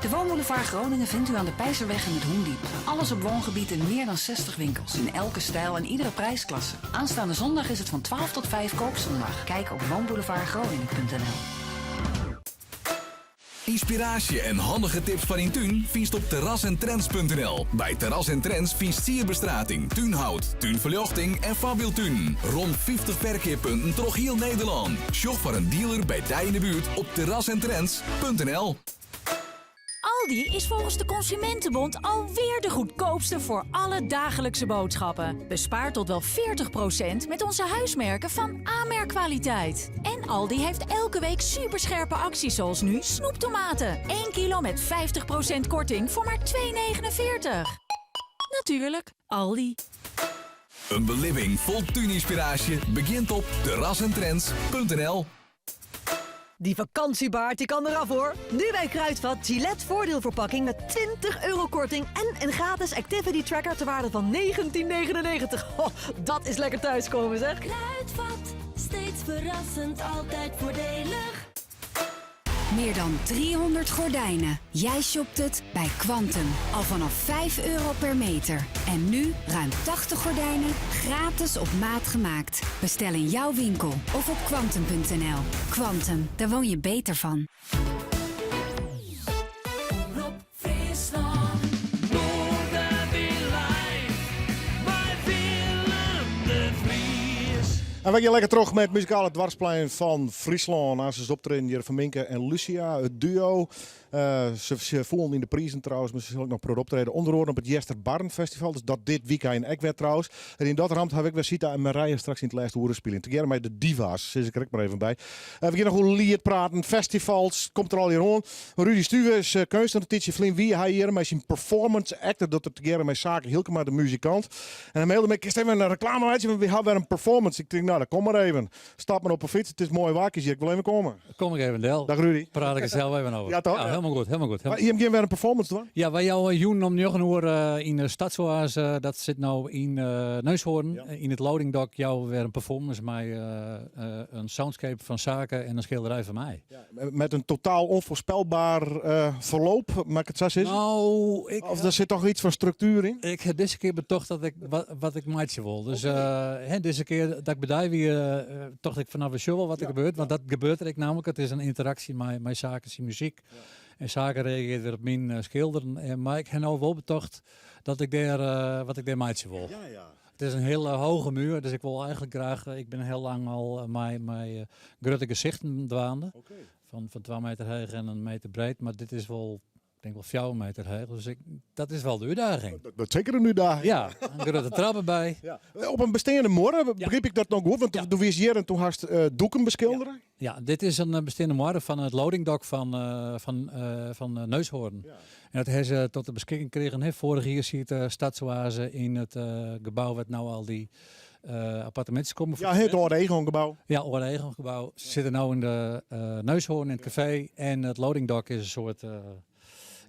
De Woonboulevard Groningen vindt u aan de Peizerweg en het Hoendiep. Alles op woongebied in meer dan 60 winkels. In elke stijl en iedere prijsklasse. Aanstaande zondag is het van 12 tot 5 koopzondag. Kijk op woonboulevardgroningen.nl Ynspiraasje en handige tips foar dyn tún fynst op terrasentrends.nl. By Terras en Trends fynst sierbestrating, túnhout, túnferljochting en foarbyldtunen. Rom 50 ferkeappunten troch hiel Nederlân. Sjoch foar in dealer by dy yn de buert op terrasentrends.nl. Aldi is volgens de Consumentenbond alweer de goedkoopste voor alle dagelijkse boodschappen. Bespaar tot wel 40% met onze huismerken van A-merkkwaliteit. En Aldi heeft elke week superscherpe acties zoals nu snoeptomaten. 1 kilo met 50% korting voor maar 2,49. Natuurlijk, Aldi. In belibbing fol túnynspiraasje begjint op terrasentrends.nl. Die vakantiebaard die kan eraf hoor. Nu bij Kruidvat Gillette voordeelverpakking met 20 euro korting en een gratis activity tracker ter waarde van 19,99. Ho, dat is lekker thuiskomen zeg. Kruidvat, steeds verrassend, altijd voordelig. Meer dan 300 gordijnen. Jij shopt het bij Kwantum. Al vanaf 5 euro per meter. En nu ruim 80 gordijnen gratis op maat gemaakt. Bestel in jouw winkel of op kwantum.nl. Kwantum, daar woon je beter van. Omrop Fryslân. Noarderby Live mei Willem de Vries. En we gaan lekker terug met het muzikale dwarsplein fan Fryslân. Aanst optreden hjir fan Minke en Lucia, it duo. Se foelen yn de prizen trouwens, mar se sille ek noch protte optrede. Ûnder oare op it Easterbarren Festival, dus dat dit wykein ek wer trouwens. En yn dat ramt haw ik wer Sita en Marije straks yn it lêste oere spyljen. Tegearre mei de Diva's, sis ik der ek mar even by. We gean noch oer liet praten, festivals, komt der allegear oan. Rudy Stuve is keunstner, in tiidsje ferlyn wie hy hjir mei syn performance act. Dat docht er tegearre mei Sake Hylkema, de muzikant. En hy mailde my, kinst even in reklame meitsje, want wy hawwe wer in performance. Ik tink, no, dan kom mar even. Stap mar op 'e fyts, it is moai waar, ik wol even komme. Kom ik even del. Dag Rudy. Praat ik der sels even oer. Ja, toch? Ja, hielendal goed, hielendal goed. Mar jim gean wer in performance dwaan? Ja, wy jouwe jûn om njoggen oere yn de Stadsoase, dat sit no yn Neushoorn. Yn it Loading Dock jouwe we wer in performance mei in soundscape fan Sake en in skilderij fan my. Met een totaal onvoorspelbaar verloop, mag ik it sa sizze? No, ik, Of der sit toch iets fan struktuer yn? Ik ha dizze kear betocht dat ik wat ik meitsje wol. Dus hè, dizze kear dat ik by dy wie, tocht ik fan no we sjogge wol wat der gebeurt. Want dat gebeurt der ek namelijk. It is in ynteraksje mei Sake syn muzyk. En Sake reagearret wer op myn skilderen. Mar ik ha no wol betocht dat ik dêr wat ik dêr meitsje wol. It is in hiele hege muur, dus ik wol eigenlik graach, ik bin hiel lang al mei grutte gesichten dwaande. Fan 2 meter heech en in meter breed, mar dit is wol, ik tink wol 4 meter heech. Dus ik, dat is wol de útdaging. Dat is seker in útdaging. Ja, in grutte trap derby. Ja. Op in besteande muorre, begryp ik dat no goed? Want do wiest hjir en doe hast doeken beskildere. Ja, dit is in besteande muorre fan it loading dock fan Neushoorn. En dat ha se tot de beskikking krigen. Hè. Foarich jier siet de Stadsoase yn it gebou wêr't no al dy appartemintsjes komme. Ja, it âlde Egon-gebou. Ja, âlde Egon-gebou. Se sitte no yn de Neushoorn yn it kafee en it loading dock is in soart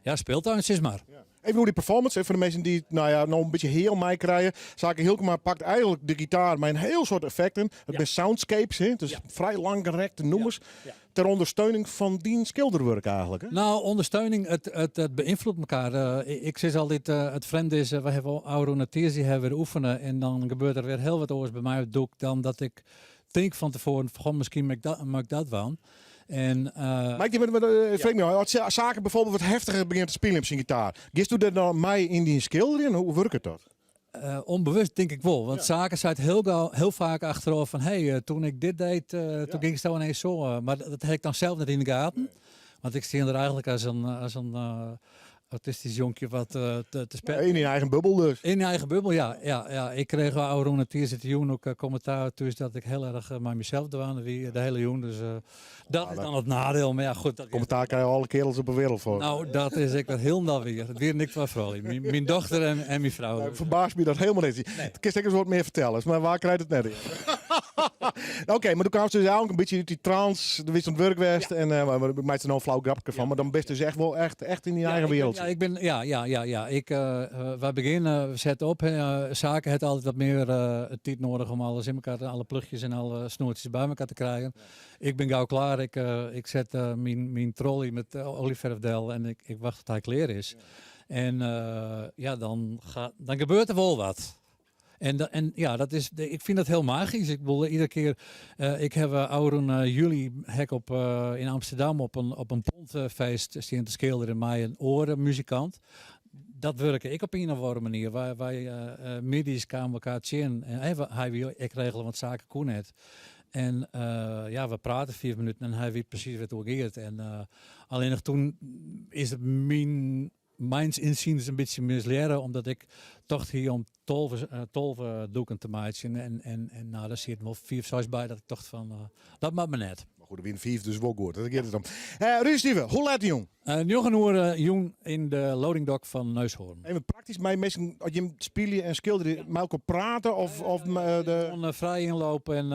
ja, speeltuin, sis mar. Even oer dy performance, foar de minsken dy't no ja, no in bytsje heal meikrije. Sake Hylkema pakt eigenlik de gitaar mei in hiel soad effekten. It binne soundscapes, hè? Dus frij langgerekte nûmers. Ter ûndersteuning fan dyn skilderwurk eigenlik, hè? No, ûndersteuning, it beynfloedet mekoar. Ik sis altyd, it frjemde is, wy hawwe ôfrûne tiisdei hawwe wer oefene en dan gebeurt der wer hiel wat oars by my op it doek dan dat ik tink fan tefoaren, goh, miskien moat ik dat, moat ik dat dwaan. En, Mar ik freegje my ôf, as Sake byfoarbyld wat heftiger begjint te spyljen op syn gitaar, giest do dêr dan mei yn dyn skilderjen? Hoe wurket dat? Ûnbewust tink ik wol, want Sake seit hiel gau, hiel faak achterôf fan hey, toen ik dit deed, toen ging het zo ineens zo. Mar dat ha ik dan sels net yn de gaten, want ik stean der eigenlik as in autistysk jonkje wat te spelen. Yn dyn eigen bubbel dus? Yn eigen bubbel, ja. Ja, ja. Ik kreeg ôfrûne tiisdeitejûn ek kommentaar thús dat ik hiel erch mei mysels dwaande wie de hiele jûn. Dus dat is dan it neidiel. Mar ja, goed. Dat Kommentaar krije alle kearels op 'e wereld foar. No, dat is ek wer hielendal wier. It wiene ek twa froulju. Myn dochter en myn frou. No, ferbaast my dat hielendal net. Kinst ek ris wat mear fertelle, mar wa krijt it net yn? Oké, mar do kaamst dus eigenlik in bytsje út dy trance, do wiest oan it wurk west en uh, ik meitsje der no in flau grapke fan, mar dan bist dus echt wol echt, echt yn dyn eigen wereld. Ja, ik bin, ja, ja, ja, ja. Ik, wy begjinne, we sette op. Sake hat altyd wat mear tiid nedich om alles yn elkoar, alle pluchjes en alle snoertsjes by elkoar te krijen. Ik bin gau klear. Ik, ik set myn trolley met olieverf del en ik, ik wacht tot hy klear is. En ja, dan, ga, dan gebeurt der wol wat. En, en ja, dat is, ik fyn dat hiel magysk. Ik bedoel, iedere kear. Ik ha ôfrûne july ha ik op, yn Amsterdam op in pontfeest stean te skilderjen mei in oare muzikant. Dat wurke ek op ien of oare manier. Wy, wy middeis kamen elkoar tsjin. En hy wie ek regele, want Sake koe net. En ja, we praten 5 minuten en hy wit presys wêr't it oer giet. En allinnich toen is it myn Mijns inziens in bytsje mislearre, omdat ik tocht hie om 12 doeken te meitsjen. En, en, en nou, dêr sieten wol 5, 6 by dat ik tocht fan, dat moat mar net. Mar goed, der wiene 5 dus wol goed. Dêr giet it om. Rudy Stuver, hoe let jûn? 9 oere jûn yn de loading dock fan Neushoorn. Even praktysk, mei minsken, as jim spylje en skilderje, mei elkoar prate of, of de... Gewoan frij ynloop en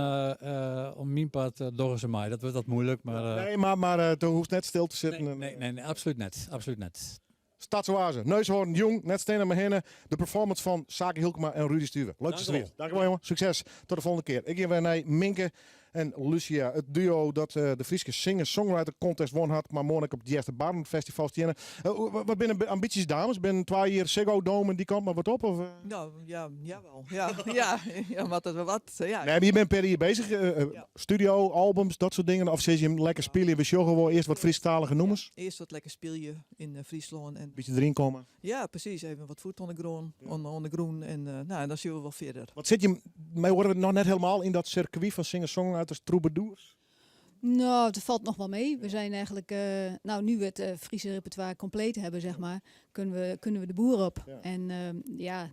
om myn part dogge se mei. Dat wurdt wat muoilik, mar... Nee, mar, mar do hoechst net stil te sitten. Nee, nee, nee, nee, absolút net. Absolút net. Stadsoase, Neushoorn, jûn, net stean mar hinne. De performance fan Sake Hylkema en Rudy Stuver. Leuk dat je er wiest. Dankjewol jongen, sukses. Tot de volgende kear. Ik gean wer nei Minke en Lucia, it duo dat de Fryske Singer-Songwriter Contest wûn hat, mar moarn ek op it Easterbarren Festival steane. Wat binne de ambysjes, dames? Binnen 2 jier Ziggo Dome en dy kant mar wat op? Of? Nou, ja, jawel. Ja, ja, ja, wat, wat, ja. Nee, mar je binne per jier bezig. Studio, albums, dat soart dingen. Of sizze jim lekker spylje, we sjogge wol earst wat Frysktalige nûmers? Earst wat lekker spylje yn Fryslân. En Bytsje deryn komme. Ja, presys. Even wat foet oan de grûn, oan de grûn en nou, en dan sjogge we wol fierder. Wat sit jim, my hoare noch net hielendal yn dat sirkwy fan singer-songwriters, troubadours? Nou, dat valt nog wel mee. We zijn eigenlijk, nou, nu we het Friese repertoire compleet hebben, zeg maar, kunnen we de boer op. En ja,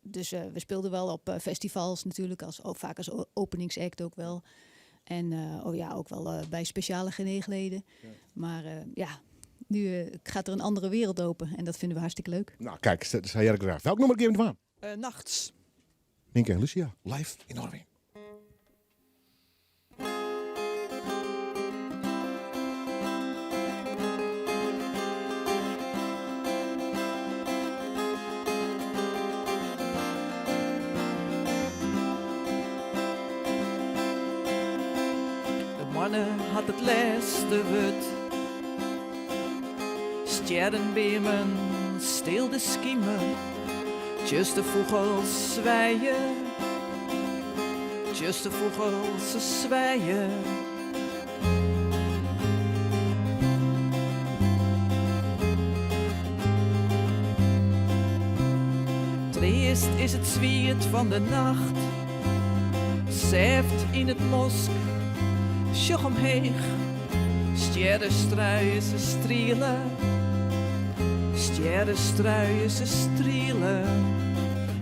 dus we speelden wel op festivals natuurlijk, als, ook vaak als openingsact ook wel. En oh ja, ook wel bij speciale gelegenheden. Maar ja, nu gaat er een andere wereld open en dat vinden we hartstikke leuk. Nou, kijk, dat is heel erg graag. Welk nûmer gean we dwaan? Nachts. Minke en Lucia, live yn Noardewyn. De moanne hat it lêste wurd. Stjerren, beammen, stil de skimer. Tsjuster fûgels swije. Tsjuster fûgels se swije. Treast is it swiet fan de nacht. Sêft yn it mosk, sjoch omheech. Stjerren struie se striele. Stjerren struie se striele.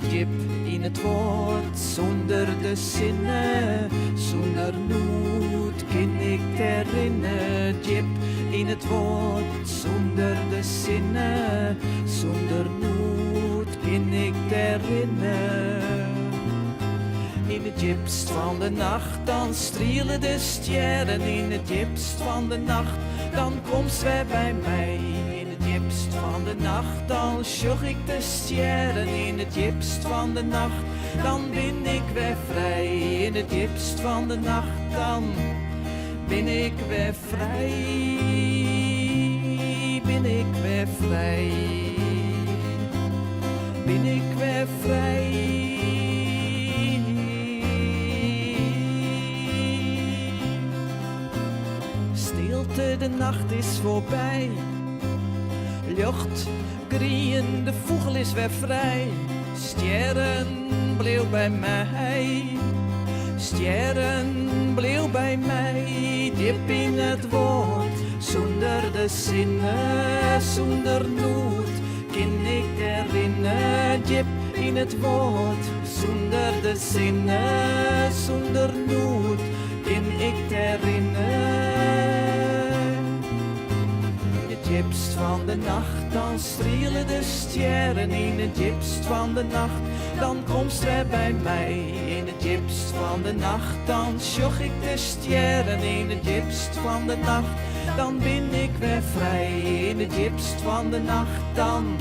Djip yn it wâld sûnder de sinne, sûnder noed kin ik dêrhinne. Djip yn it wâld sûnder de sinne, sûnder noed kin ik dêrhinne. Yn it djipst fan de nacht, dan striele de stjerren. Yn it djipst fan de nacht, dan komst wer by my. Yn it djipst fan de nacht, dan sjoch ik de stjerren. Yn it djipst fan de nacht, dan bin ik wer frij. Yn it djipst fan de nacht, dan bin ik wer frij. Bin ik wer frij. Bin ik wer frij. Stilte, de nacht is foarby. Ljocht, grien, de fûgel is wer frij. Stjerren, bliuw by my. Stjerren, bliuw by my. Djip yn it wâld, sûnder de sinne, sûnder noed, kin ik dêrhinne. Djip yn it wâld, sûnder de sinne, sûnder noed, kin ik dêrhinne. Yn it djipst fan de nacht, dan striele de stjerren. Yn it djipst fan de nacht, dan komst wer by my. Yn it djipst fan de nacht, dan sjoch ik de stjerren. Yn it djipst fan de nacht, dan bin ik wer frij. Yn it djipst fan de nacht, dan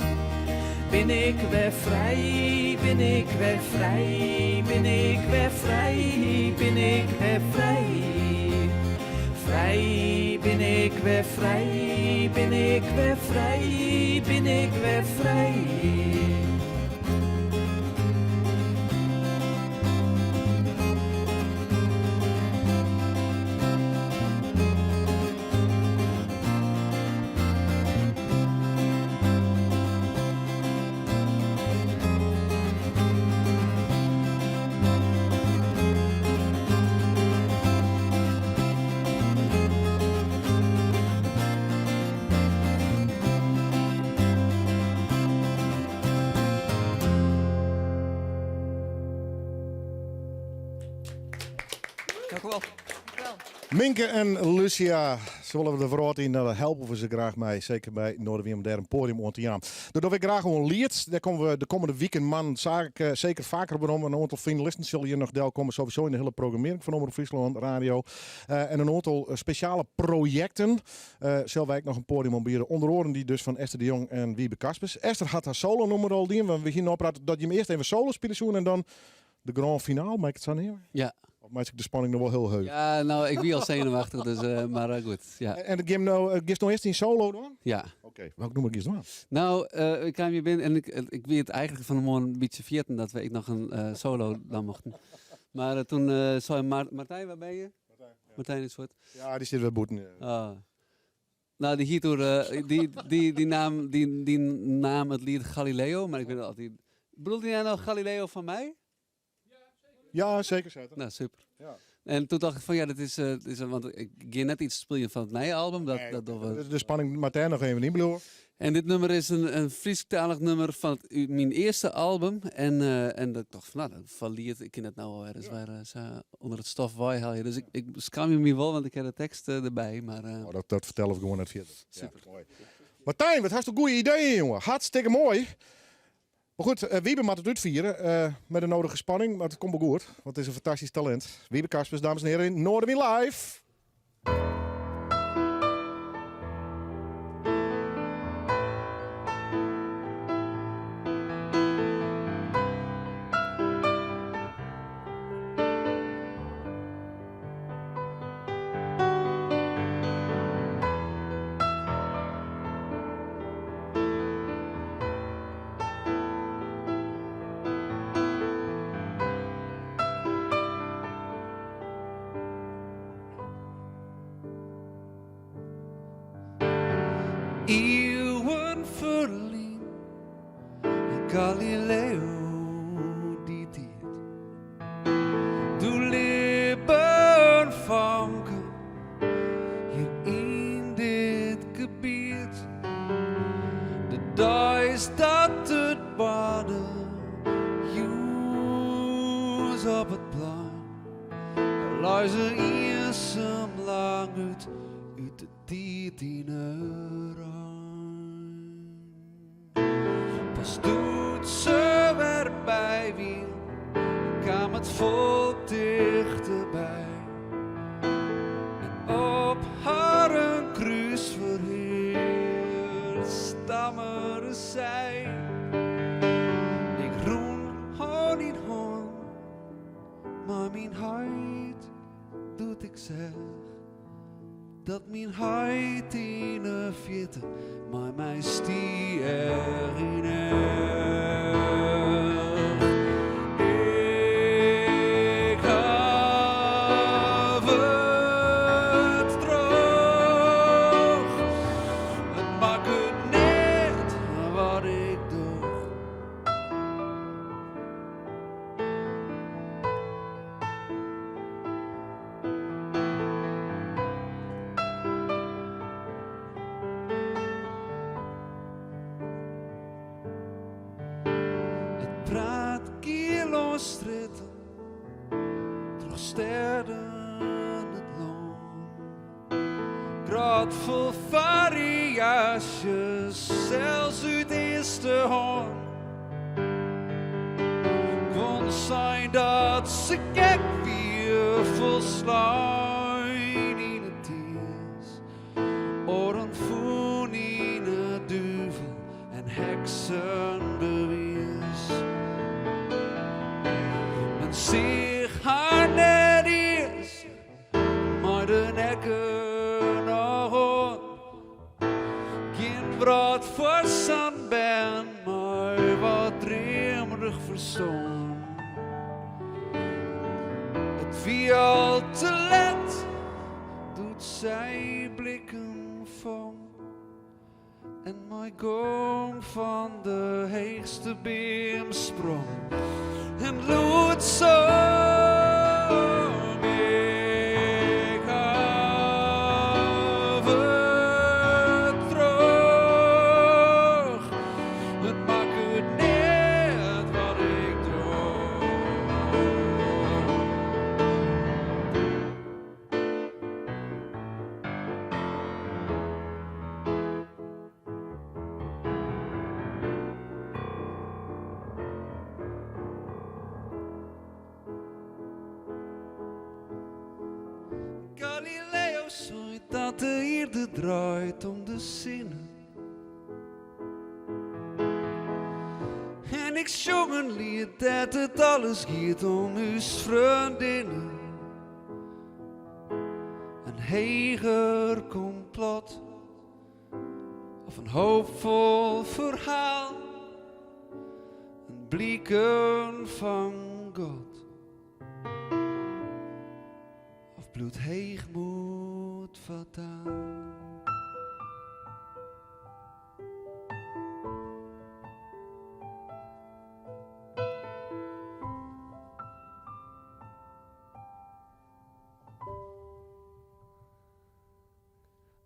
bin ik wer frij. Bin ik wer frij, bin ik wer frij, bin ik wer frij. Frij bin ik wer frij, bin ik wer frij, bin ik wer frij. Dank u wel. Minke en Lucia, se wolle de wrâld yn, daar helpe we se graach mei. Seker by Noardewyn om dêr in poadium oan te jaan. Dat doch ik graach oan Liet. Dêr komme we de kommende wiken man saak seker faker op werom. In oantal finalisten sille hjir noch delkomme, sowieso yn de hiele programmearring fan Omrop Fryslân Radio. En in oantal spesjale projekten sille wy ek noch in poadium oan biede. Under oaren dy dus fan Esther de Jong en Wiebe Kaspers. Esther hat har solonûmer al dien, want we hiene ôfpraat dat jim earst even solo spylje soene en dan de grand finale, mei ik it sa neame? Ja. Of meitsje ik de spanning noch wol hiel heech? Ja, no, ik wie al senuwachtich, dus, mar goed. Ja. En it no, giest no earst dyn solo dwaan? Ja. Oké, welk nûmer giest dwaan? No, ik kaam hjir binnen en ik, ik wie it eigentlik fan 'e moarn in bytsje ferjitten dat we ek noch in solo dwaan mochten. Mar toen sei Martijn, waar ben je? Martijn, ja. Martijn is fuort. Ja, dy sit wer bûten. Oh. No, dy hie oer, dy, dy, dy, naam, dy, dy naam it liet Galileo, mar ik wit altyd. Bedoelde jij nou Galileo van mij? Ja, seker zeker. Nou, super. Ja. En toen dacht ik van ja, dat is, is want ik gean net iets spyljen fan it nije album. Dat, Nee, dat dogge we. De spanning moat dêr noch even yn bliuwe. En dit nûmer is in Frysktalich nûmer fan myn earste album. En, en dat ik tocht fan, no, dat foar liet, ik kin dat no al ergens wer sa ûnder it stof weihelje. Dus ik skamje my wol, want ik ha de tekst derby. Mar, Oh, dat fertelle we gewoan net fierder. Super. Ja, moai. Martijn, wat hast in goede ideeën, jongen. Hartstikke moai. Mar goed, Wiebe moat it útfiere mei de nodige spanning, mar it komt wol goed, want it is in fantastysk talint. Wiebe Kaspers, dames en heren, yn Noardewyn Live! Iuwen ferlyn, Galileo dy tiid. Doe libbe in famke hjir yn dit gebiet. De deis dat it barde, jûns op it plein, lei se iensum lang út, út de tiid yn 'e rein. Pas doe't se wer by wie, kaam it folk tichterby. En op harren krúsferhear stammere sy. Ik rûn hân yn hân mei myn heit doe't ik seach dat myn heit yn 'e fierte mei my stie each yn each. Ik haw it troch, it makket net wat ik doch. It praat gie lâns strjitten, troch stêden it lân. Grôtfol fariaasjes, sels út earste hân. Guon sein dat se gek wie, folslein yn 'e tiis. Oaren fûnen yn 'e duvel en heksen bewiis. Men seach har net iens mei de nekke noch oan. Gjin wrâld foar sa'n bern mei wat dreamerich ferstân. It wie al te let doe't sy blikken fong en mei gong fan de heechste beam sprong en lûd song, Ik haw it troch, it makket net wat ik doch. Galileo sei dat de ierde draait om de sinne. En ik sjong in liet dêr't it alles giet om ús freondinne. In heger komplot of in hoopfol ferhaal, in bliken fan God of bliuwt heechmoed fataal.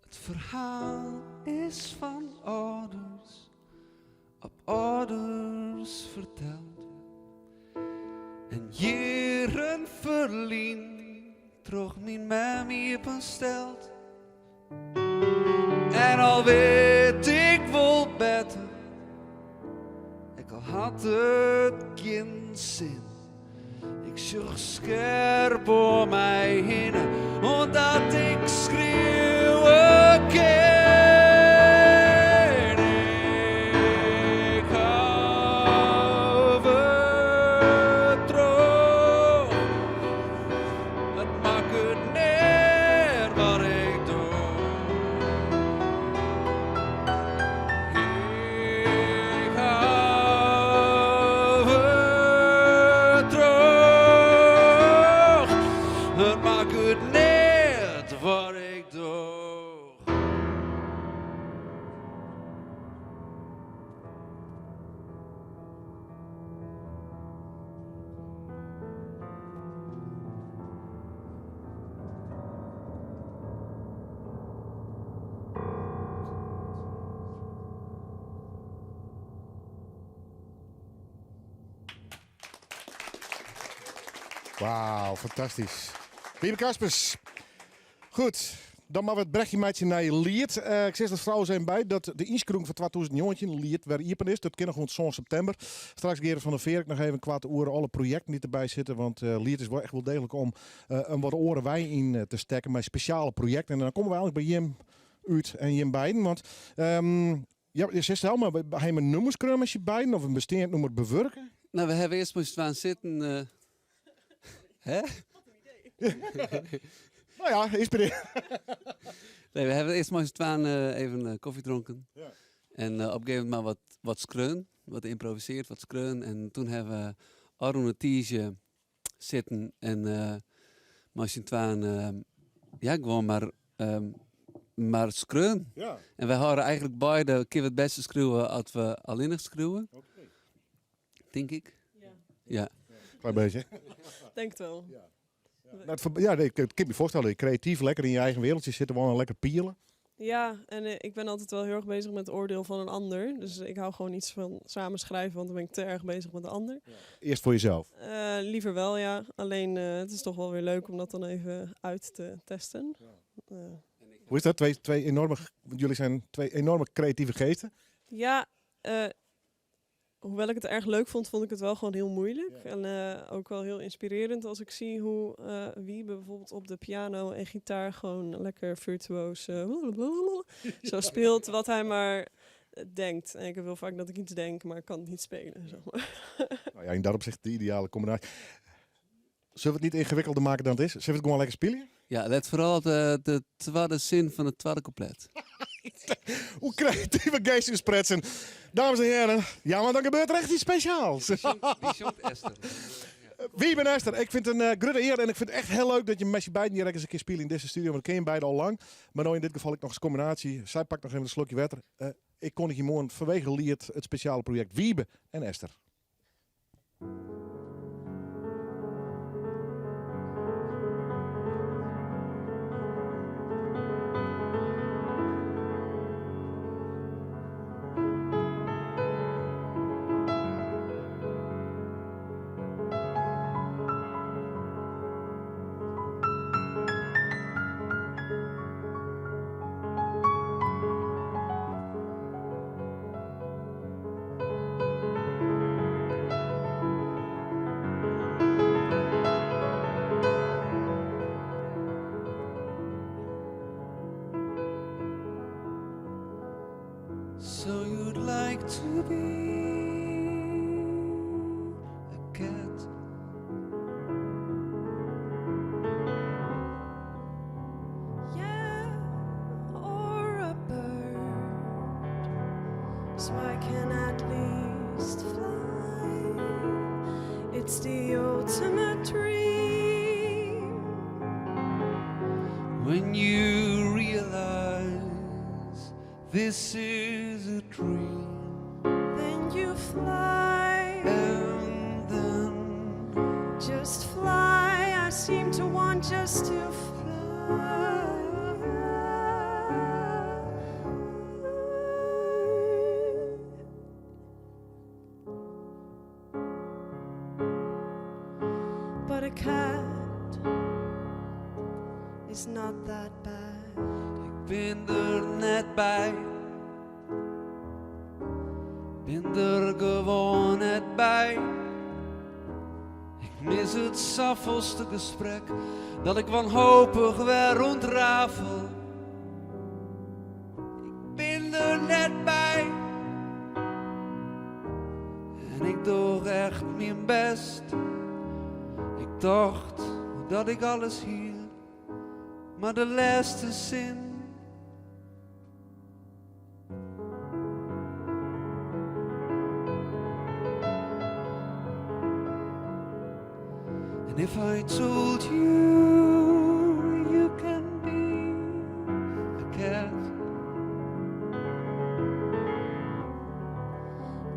It ferhaal is fan âlders op âlders ferteld en jierren ferlyn troch myn mem iepensteld. En al wit ik wol better, ek al hat it gjin sin. Ik sjoch skerp om my hinne, omdat ik skriuwe kin. Ik haw it troch, it makket net wat ik doch. Ik haw it troch, it makket net wat ik doch. Wauw, fantastysk. Wiebe Kaspers. Goed, dan moatte we it brechje meitsje nei Liet. Eh, ik sis der trouwens even by dat de ynskriuwing foar 2019 Liet wer iepen is. Dat kin noch oant sân septimber. Straks Gerard van der Veer ek noch even koart oer alle projekten dy't derby sitte. Want eh, Liet is wol echt wol deeglik om eh, in wat oare wei yn te stekken mei spesjale projekten. En dan komme we eigenlik by jim út en jim beiden. Want ehm, ja, je sizze sels mar, ha jim in nûmer skreaun mei syn beiden of in besteand nûmer bewurke? No, we hawwe earst mei syn twaen sitten. eh, hè? Nou ja, ynspirearje. Nee, we hawwe earst mei syn twaen eh, even eh, kofje dronken. Ja. En eh, op in gegeven momint mar wat, wat skreaun, wat ymprovisearre, wat skreaun. En toen hawwe we ôfrûne tiisdei sitten en eh, mei syn twaen eh, ja, gewoan mar, ehm, mar skreaun. Ja. En wy hâlde eigenlik beide, kinne we it bêste skriuwe as we allinnich skriuwe. Tink ik. Ja. Klein beetje. Denk het wel. Ja. Nou, het ver- ja, nee, ik ik kan me voorstellen, creatief lekker in je eigen wereldje zitten, gewoon lekker pielen. Ja, en eh, ik ben altijd wel heel erg bezig met het oordeel van een ander. Dus ik hou gewoon niet van samen schrijven, want dan ben ik te erg bezig met de ander. Eerst voor jezelf. Eh, liever wel, ja. Alleen eh, het is toch wel weer leuk om dat dan even uit te testen. Eh, Hoe is dat? Twee enorme, jullie zijn twee enorme creatieve geesten. Ja, hoewel ik het erg leuk vond, vond ik het wel gewoon heel moeilijk. En ook wel heel inspirerend als ik zie hoe Wiebe bijvoorbeeld op de piano en gitaar gewoon lekker virtuoos zo speelt wat hij maar denkt. En ik heb heel vaak dat ik iets denk, maar ik kan het niet spelen. Zeg maar. Nou ja, in dat opzicht de ideale combinatie. Zullen we het niet ingewikkelder maken dan het is? Zullen we het gewoon lekker spelen? Ja, let vooral op de tweede zin van het tweede couplet. Hoe creatieve geesten spretsen. Dames en heren, ja, maar dan gebeurt er echt iets speciaals. Die zongt Esther. Wie ben Esther? Ik vind het een grote eer en ik vind het echt heel leuk dat je met je beiden hier eens een keer speelt in deze studio. Want ik ken je beiden al lang. Maar nou in dit geval ik nog eens combinatie. Zij pakt nog even een slokje water. Ik kon hier morgen vanwege Liert het speciale project Wiebe en Esther. So you'd like to be a cat? Yeah, or a bird, so I can at least fly. It's the ultimate dream. When you realize this is a dream, Then you fly. And then just fly. I seem to want just to fly. But a cat is not that bad. Ik ben er net bij. Ben er gewoon net bij. Ik mis het safolste gesprek dat ik wanhopig weer ontrafel. Ik ben er net bij. En ik doe echt mijn best. Ik dacht dat ik alles hier, maar de laatste zin. And if I told you you can be a cat,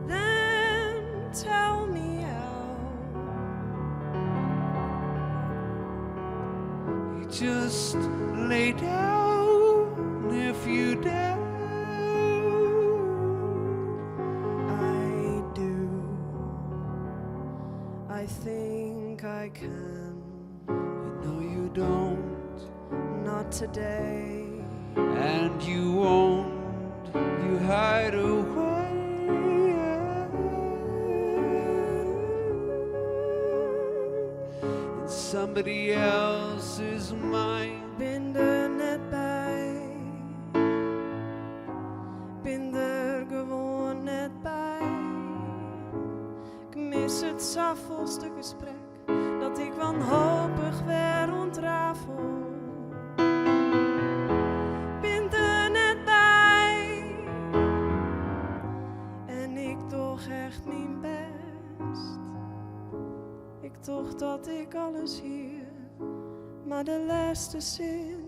Then tell me how. you just lay down if you dare. I do. I think I can. No, you don't. Not today. And you won't. You hide away. In somebody else's mind. Ben er net bij. Ben er gewoon net bij. Ik mis het safolste gesprek dat ik wanhopig weer ontrafel. Ben er net bij. En ik toch echt mijn best. Ik toch dat ik alles hier, maar de laatste zin.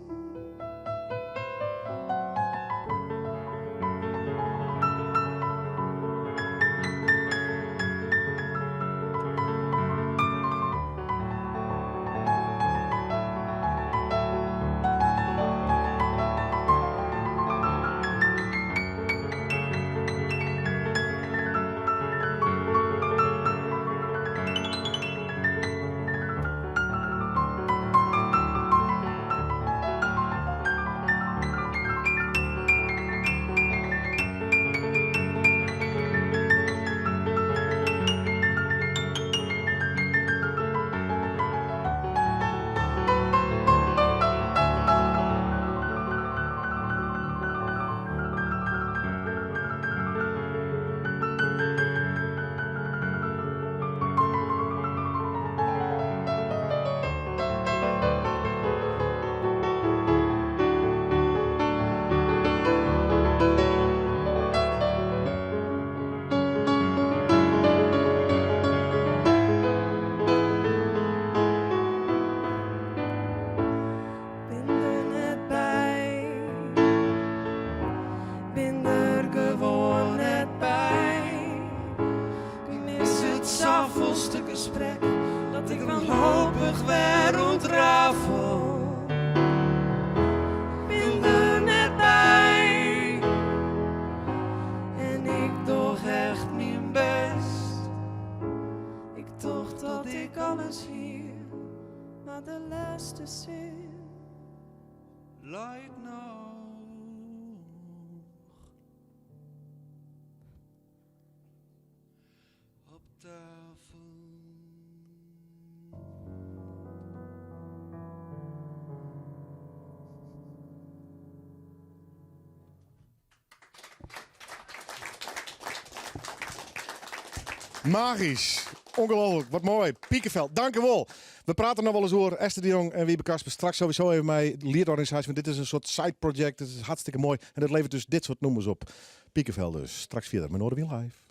Leit noch op tafel. Magisch. Ongelooflijk. Wat mooi. Piekeveld, dank u wel. We praten nog wel eens over Esther de Jong en Wiebe Kasper. Straks sowieso even met de liedorganisatie. Want dit is een soort side project. Het is hartstikke mooi. En dat levert dus dit soort nummers op. Piekeveld dus. Straks verder met Noardewyn Live.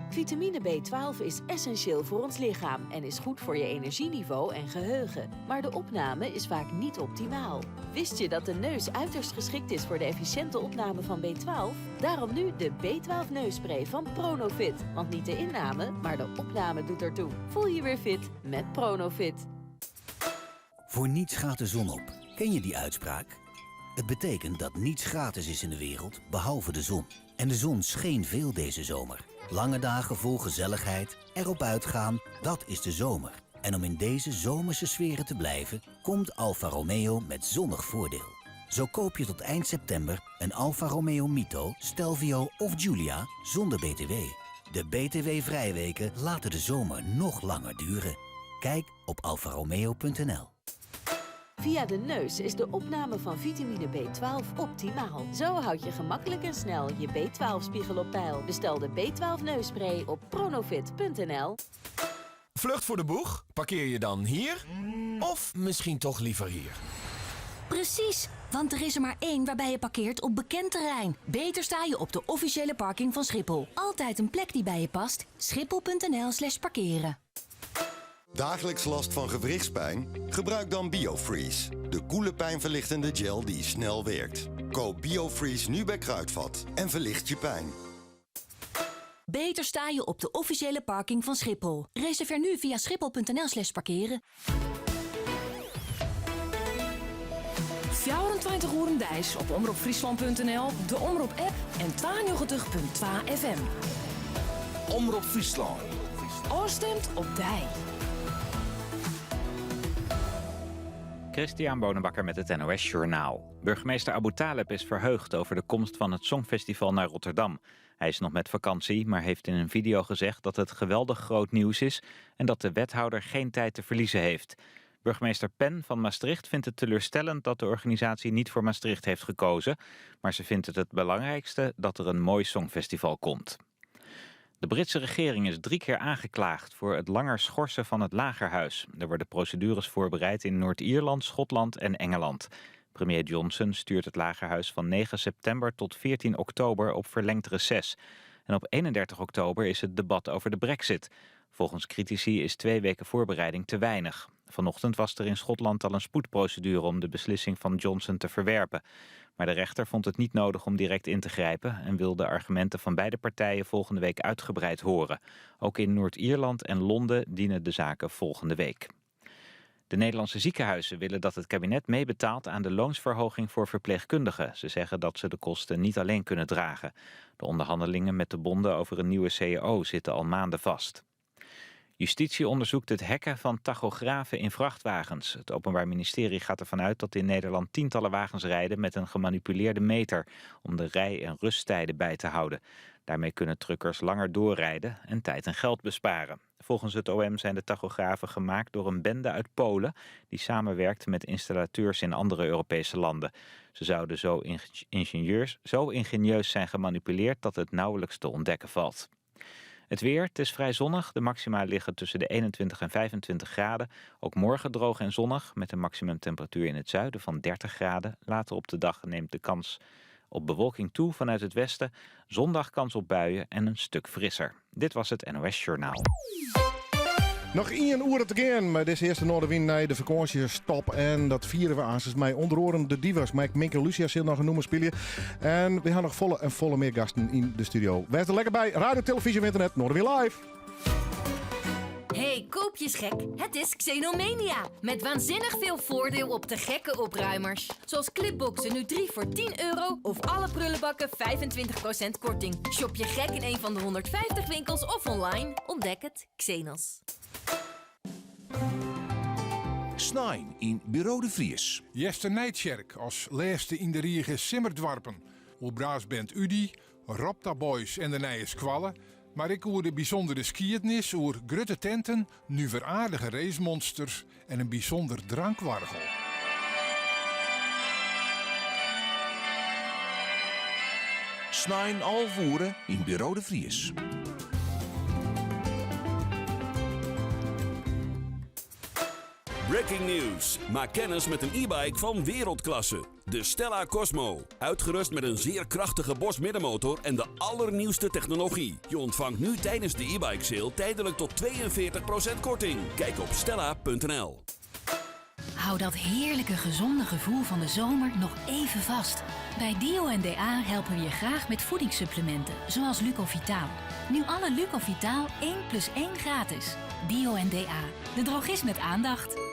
Vitamine B12 is essentieel voor ons lichaam en is goed voor je energieniveau en geheugen. Maar de opname is vaak niet optimaal. Wist je dat de neus uiterst geschikt is voor de efficiënte opname van B12? Daarom nu de B12 neusspray van Pronofit. Want niet de inname, maar de opname doet ertoe. Voel je weer fit met Pronofit. Voor niets gaat de zon op. Ken je die uitspraak? Het betekent dat niets gratis is in de wereld, behalve de zon. En de zon scheen veel deze zomer. Lange dagen vol gezelligheid, erop uitgaan, dat is de zomer. En om in deze zomerse sferen te blijven, komt Alfa Romeo met zonnig voordeel. Zo koop je tot eind september een Alfa Romeo Mito, Stelvio of Giulia zonder BTW. De BTW-vrijweken laten de zomer nog langer duren. Kijk op alfaromeo.nl. Via de neus is de opname van vitamine B12 optimaal. Zo houd je gemakkelijk en snel je B12-spiegel op peil. Bestel de B12 neusspray op pronofit.nl. Vlucht voor de boeg? Parkeer je dan hier? Of misschien toch liever hier? Precies, want er is er maar één waarbij je parkeert op bekend terrein. Beter sta je op de officiële parking van Schiphol. Altijd een plek die bij je past. Schiphol.nl slash parkeren. Dagelijks last van gewrichtspijn? Gebruik dan Biofreeze, de koele pijnverlichtende gel die snel werkt. Koop Biofreeze nu bij Kruidvat en verlicht je pijn. Beter sta je op de officiële parking van Schiphol. Reserveer nu via schiphol.nl slash parkeren. 24 oeren deis op omropfriesland.nl, de Omrop app en 92.2 FM. Omrop Fryslân. Ofstimd op dy. Christian Bonenbakker met het NOS Journaal. Burgemeester Aboutaleb is verheugd over de komst van het Songfestival naar Rotterdam. Hij is nog met vakantie, maar heeft in een video gezegd dat het geweldig groot nieuws is en dat de wethouder geen tijd te verliezen heeft. Burgemeester Pen van Maastricht vindt het teleurstellend dat de organisatie niet voor Maastricht heeft gekozen. Maar ze vindt het het belangrijkste dat er een mooi songfestival komt. De Britse regering is drie keer aangeklaagd voor het langer schorsen van het Lagerhuis. Er worden procedures voorbereid in Noord-Ierland, Schotland en Engeland. Premier Johnson stuurt het Lagerhuis van 9 september tot 14 oktober op verlengd reces. En op 31 oktober is het debat over de brexit. Volgens critici is 2 weken voorbereiding te weinig. Vanochtend was er in Schotland al een spoedprocedure om de beslissing van Johnson te verwerpen. Maar de rechter vond het niet nodig om direct in te grijpen en wil de argumenten van beide partijen volgende week uitgebreid horen. Ook in Noord-Ierland en Londen dienen de zaken volgende week. De Nederlandse ziekenhuizen willen dat het kabinet meebetaalt aan de loonsverhoging voor verpleegkundigen. Ze zeggen dat ze de kosten niet alleen kunnen dragen. De onderhandelingen met de bonden over een nieuwe cao zitten al maanden vast. Justitie onderzoekt het hacken van tachografen in vrachtwagens. Het Openbaar Ministerie gaat ervan uit dat in Nederland tientallen wagens rijden met een gemanipuleerde meter om de rij- en rusttijden bij te houden. Daarmee kunnen truckers langer doorrijden en tijd en geld besparen. Volgens het OM zijn de tachografen gemaakt door een bende uit Polen die samenwerkt met installateurs in andere Europese landen. Ze zouden zo ingenieus zijn gemanipuleerd dat het nauwelijks te ontdekken valt. Het weer, het is vrij zonnig. De maxima liggen tussen de 21 en 25 graden. Ook morgen droog en zonnig, met een maximumtemperatuur in het zuiden van 30 graden. Later op de dag neemt de kans op bewolking toe vanuit het westen. Zondag kans op buien en een stuk frisser. Dit was het NOS Journaal. Noch ien oere te gean mei dizze earste Noardewyn nei de fakânsjestop. En dat fiere we aansens mei ûnder oaren de Divas. Mike Minke Lucia sil noch in nûmer spylje. En we ha noch folle en folle mear gasten yn de studio. Wês der lekker by. Radio, televyzje, ynternet, Noardewyn Live. Hey, koopjesgek. Het is Xenomania. Met waanzinnig veel voordeel op te gekke opruimers. Zoals clipboxen nu 3 voor €10 of alle prullenbakken 25% korting. Shop je gek in een van de 150 winkels of online. Ontdek het. Xenos. Snein yn Buro de Vries. Easternijtsjerk as lêste yn de rige simmerdoarpen. Oer brassband Udi, Ropta Boys en de nije skoalle, mar ek oer de bysûndere skiednis, oer grutte tenten, nuveraardige racemonsters en in bysûnder drankoargel. Snein 11 oere yn Buro de Vries. Breaking news. Maak kennis met een e-bike van wereldklasse. De Stella Cosmo. Uitgerust met een zeer krachtige Bosch middenmotor en de allernieuwste technologie. Je ontvangt nu tijdens de e-bike sale tijdelijk tot 42% korting. Kijk op stella.nl. Hou dat heerlijke gezonde gevoel van de zomer nog even vast. Bij Dio&DA helpen we je graag met voedingssupplementen, zoals Lucovitaal. Nu alle Lucovitaal 1 plus 1 gratis. Dio&DA, de drogist met aandacht.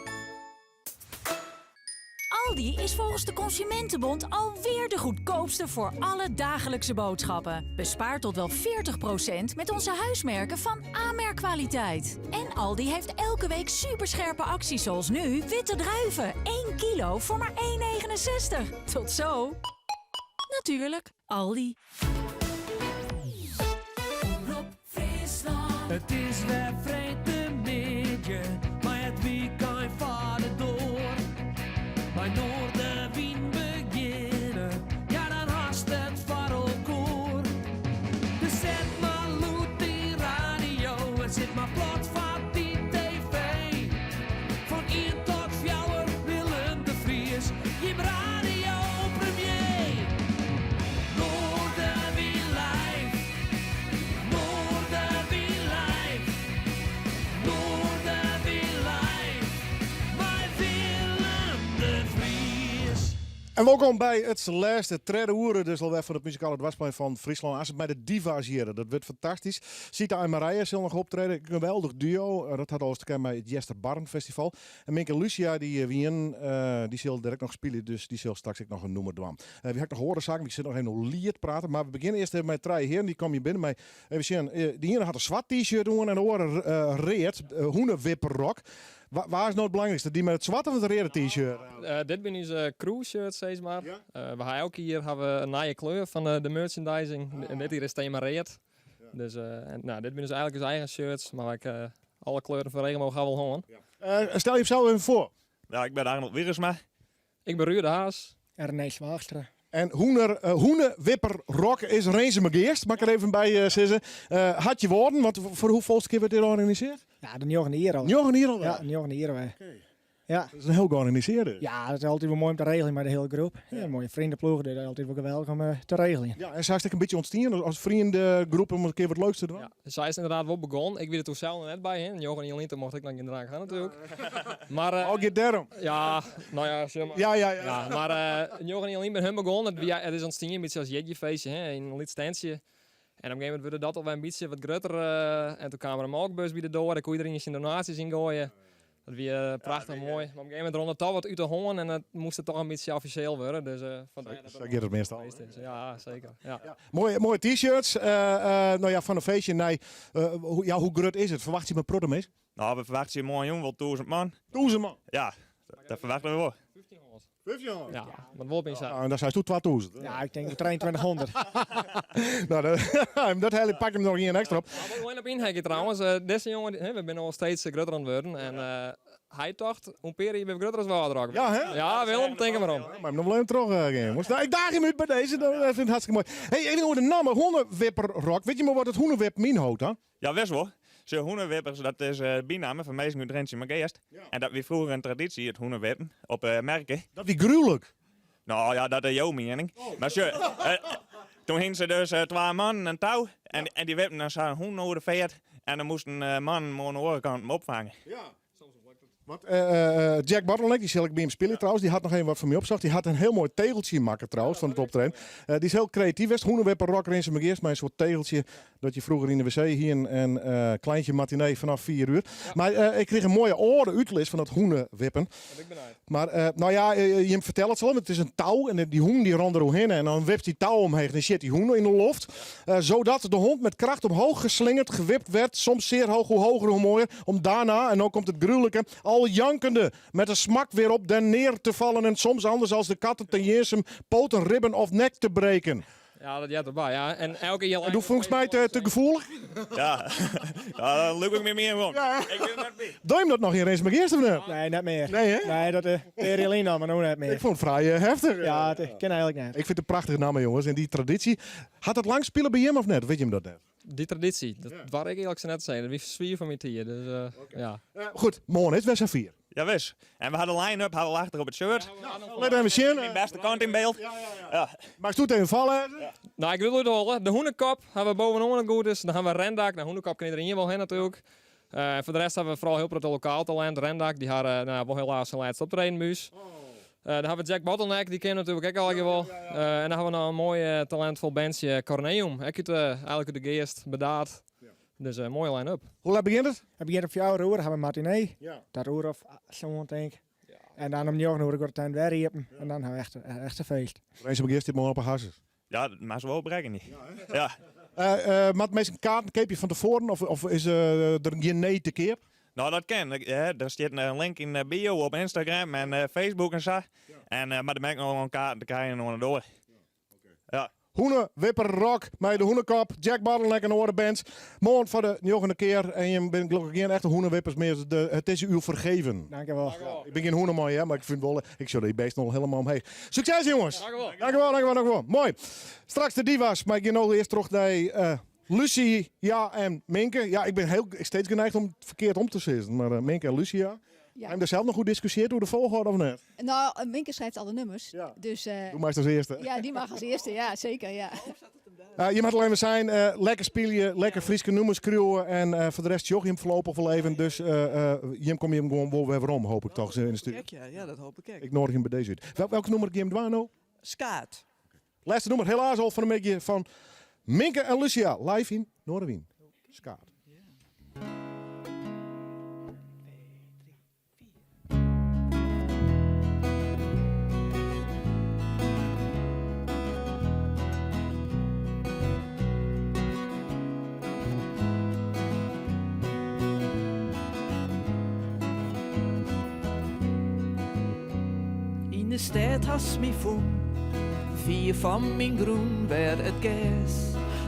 Aldi is volgens de Consumentenbond alweer de goedkoopste voor alle dagelijkse boodschappen. Bespaar tot wel 40% met onze huismerken van A-merkkwaliteit. En Aldi heeft elke week superscherpe acties zoals nu witte druiven. 1 kilo voor maar 1,69. Tot zo. Natuurlijk, Aldi. It is wer freedtemiddei, mei it wykein foar de doar. Mei Noardewyn begjinne, ja dan hast it foar elkoar. Dus set mar lûd dyn radio en sit mar plat foar dy TV. Fan ien tot fjouwer Willem de Vries, jim radiopremier. Noardewyn live, Noardewyn live, Noardewyn live, mei Willem de Vries. En wolkom by it lêste tredde oere, dus alwer fan it muzikale doarpsplein fan Fryslân. As it mei de diva's hjir, dat wurdt fantastysk. Sita en Marije sil noch optrede, geweldich duo. Dat hat alles te krijen mei it Easterbarren Festival. En Minke Lucia, dy wienen, dy sil dêr ek noch spylje, dus dy sil straks ek noch in nûmer dwaan. Wy ha ek noch oare saken, wy sille noch even oer liet prate. Mar we begjinne earst even mei trije hearen, dy komme hjir binnen mei, even sjen, de iene hat in swart t-shirt oan en de oare read, hûnewipperrok. Wa, wa is no it belangrykste, dy mei it swarte of it reade t-shirt? Dit binne ús crew shirts, sis mar. We ha elk jier ha we in nije kleur fan de merchandising. En dit jier is it tema read. Dus en, nou, dit binne dus eigenlik ús eigen shirts, mar ek alle kleuren fan regenboog ha we al hân. Stel jesels even foar. Nou, ik ben Arnold Wiegersma. Ik ben Ruud de Haas. René Zwaagstra. En hoener, hûnewipperrok is Rinsumageast, moat ik der even by sizze. Hat je woorden, want foar hoefolste kear wurdt dit organisearre? Ja, de njoggende jier al. Njoggen jier al? Ja, njoggende jier alwer. Ja. Dat is in hiel georganisearre. Ja, dat is altyd wol moai om te regeljen mei de hiele groep. Ja, in moaie freoneploech, dat is altyd wol geweldich om te regeljen. Ja, en sa is it ek in bytsje ûntstien as freonegroep om in kear wat leuks te dwaan? Ja, sa is it ynderdaad wol begûn. Ik wie der doe sels noch net by, hè. Njoggen jier lyn, toen mocht ik noch gjin drank ha natuerlik. Mar, Oh, giet dêrom? Ja, no ja, sjoch mar. Ja, ja, ja. Ja, mar njoggen jier lyn bin hun begûn. It wie, it is ûntstien in bytsje as jierdeifeestje, hè, yn in lyts tentsje. En op in gegeven momint wurde dat alwer in bytsje wat grutter. En toen kaam der in molkbus by de doar, dêr koe iedereen syn donaasjes yn goaie. Dat wie prachtich moai. Mar op in gegeven momint rûn it toch wat út de hân en it moast it toch in bytsje offisjeel wurde. Dus fandaar dat Sa giet it meastal. feest is. Ja, seker. Ja. Moaie, moaie t-shirts. No ja, fan in feestje nei, ja, hoe grut is it? Ferwachtsje je in protte minsken? No, we ferwachtsje moarnjûn wol 1000 man. 1000 man? Ja, dat ferwachtsje we wol. 1500. 1500? Ja, mar wol op yn Ja, en dan seisto 2000. Ja, ik tink 2300. No, dat, dat helje, pak him noch ien ekstra op. Mar wol op ynheakje trouwens. Dizze jonge, hè, we binne al steeds grutter oan it wurden. En hy tocht, oer in pear jier binne we grutter as Wâldrock. Ja, hè? Ja, Willem, tink der mar om. Ja, mar nog wol even trochgean. Nou, ik daagje him út by dizze, dat fyn ik hartstikke moai. Hey, even oer de namme, Hûnewipperrok. Witte je mar wat it hûnewip ynhâldt dan? Ja, wis wol. Sjoch, hûnewippers, dat is de bynamme fan minsken út Rinsumageast. En dat wie froeger in tradysje, it hûnewippen, op 'e merke. Dat wie gruwlik. No ja, dat is jo miening. Mar sjoch, toen hienen se dus twa mannen in tou en dy wipten dan sa'n hûn oer de feart en dan moasten mannen 'm oan de oare kant opfange. Want Jack Bottleneck, dy sil ek by him spylje trouwens, dy hat noch even wat foar my opsocht. Dy hat in hiel moai tegeltsje makke trouwens fan it optreden. Dy is hiel kreatyf west. Hûnewipper Rock Rinsumageast mei in soart tegeltsje dat je froeger yn de wc hienen en Kleintje matinee fanôf 4 uur. Mar ik krige in moaie âlde útlis fan dat hûnewippen. Mar no ja, jim fertelle it sels, it is in tou en dy hûn dy rint der oerhinne en dan wipt dy tou omheech en dan sjit dy hûn yn de loft. Zodat de hond met kracht omhoog geslingerd, gewipt werd, soms zeer hoog, hoe hoger hoe mooier, om daarna, en no komt it gruwlike, Al jankende, met de smak weer op den neer te vallen en soms anders als de katten ten Jinsum poten, ribben of nek te breken. Ja, dat heart derby, ja. En elke kear... En doe fûnst my te gefoelich? Ja, ja dan lûk ik my mear werom. Ik bin der net by. Doe jim dat noch yn Rinsumageast of net? Nee, net mear. Nee, hè? Nee, dat is pear jier lyn al, mar no net mear. Ik fûn it frij heftich. Ja, it kin eigenlik net. Ik fyn it in prachtige namme, jonges. En dy tradysje, hat dat lang spile by jim of net? Wit jim dat net? Dy tradysje, dat doar ik earlik sa net te sizzen. Dat wie swier foar myn tiid, dus ja. Goed, moarn is it wer safier. Jawis. En we ha de line-up ha we al achter op it shirt. Lit even sjen. Myn bêste kant yn byld. Ja. Meist doe even foarlêze? No, ik wol útholle. De Hûnekop ha we bovenop it goed is. Dan ha we Rendak. No, Hûnekop kin iderien wol hin natuerlik. En foar de rest ha we foaral hiel protte lokaal talint. Rendak, dy ha no, wol helaas syn lêste optreden by ús. Dan ha we Jack Bottleneck, dy kin natuerlik ek allegear wol. En dan ha we noch in moai talintfol bandsje, Corneum. Ek út, eigenlik út de Geast, Burdaard. Dus in moaie line-up. Hoe let begjint it? It begjint om fjouwer oere, ha we matinee. Dat oere of sân tink ik. En dan om njoggen oere giet de tent wer iepen. En dan ha we echt, echt in feest. Rinsumageast stiet moarn op 'e harsens. Ja, dat moat se wol brekken. Ja. Moat minsken kaarten keapje fan tefoaren of, of is der gjin nee te keap? No, dat kin. Der stiet in link yn de bio op Instagram en Facebook en sa. En, mar der binne ek noch wol kaarten te krijen oan de doar. Ja. Hûnewipper Rock mei de Hûnekop, Jack Bottleneck en oare bands. Moarn foar de njoggende kear en jim binne gelokkich gjin echte hûnewippers mear. It is u fergeven. Dankjewol. Ik bin gjin hûneman hear, mar ik fyn wol, ik sjoch dy beesten al helemaal omheech. Sukses jonges! Dankjewol. Dankjewol, dankjewol, dankjewol. Moai. Straks de diva's, mar ik gean no earst troch nei Lucia en Minke. Ja, ik bin hiel steeds geneigd om it ferkeard om te sizzen, mar Minke en Lucia. Ja. Ha jim der sels noch oer diskusjeard oer de folchoarder of net? No, Minke schrijft alle nummers. Dus, Doe meist as earste. Ja, dy mei as earste, ja, seker. Ja. Jim moatte even sein, lekker spylje, lekker Fryske nûmers skriuwe en foar de rest sjoch jim foarlopich wol even. Dus jim komme jim gewoan wol wer werom, hoop ik toch, yn de studio. Ja, ja, dat hoop ik ek. Ik noadigje jim by dizze út. Welk nûmer gean jim dwaan no? Skaad. Lêste nûmer, helaas al fan 'e middei fan Minke en Lucia, live yn Noardewyn. Skaad. Yn de stêd hast my fûn, fier fan myn grûn wêr it gers,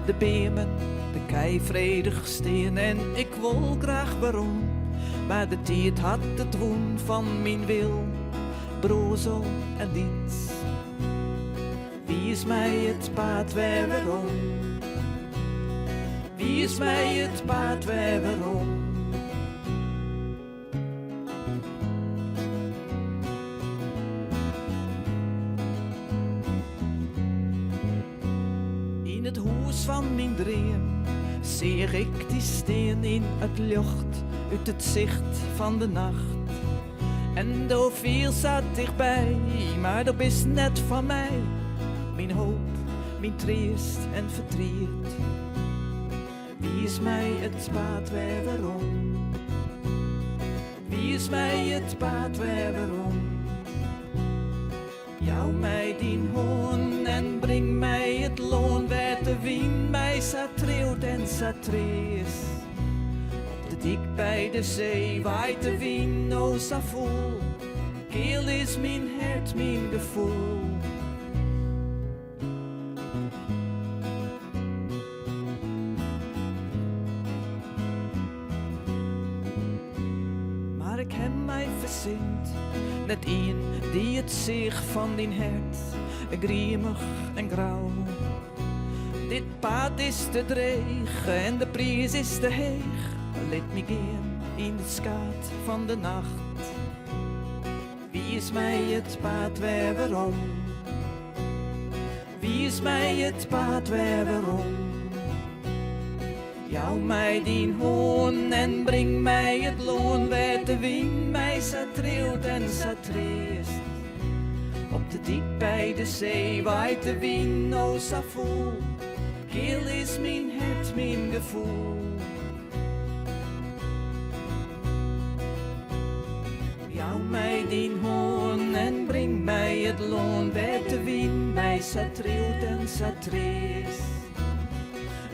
de beammen, de kij fredich stean en ik wol graach werom, mar de tiid hat it wûn fan myn wil, broazel en lyts. Wiis my it paad wer werom. Wiis my it paad wer werom. Yn it hûs fan myn dream seach ik dy stean yn it ljocht út it sicht fan de nacht. En do fielst sa tichtby, mar do bist net fan my. Myn hoop, myn treast en fertriet. Wiis my it paad wer werom. Wiis my it paad wer werom. Jou my dyn hân en bring my it lân wêr't de wyn my sa triuwt en sa treast. Op de dyk by de see waait de wyn no sa fûl. Keal is myn hert, myn gefoel. Mar ik ha my fersind, net ien dy't it seach fan dyn hert, griemich en grau. Dit paad is te dreech en de priis is te heech, lit my gean yn it skaad fan de nacht. Wiis my it paad wer werom. Wiis my it paad wer werom. Jou my dyn hân en bring my it lân wêr't de wyn my sa triuwt en sa treast. Op de dyk by de see waait de wyn no sa fûl. Keal is myn hert, myn gefoel. Jou my dyn hân en bring my it lân wêr't de wyn my sa triuwt en sa treast.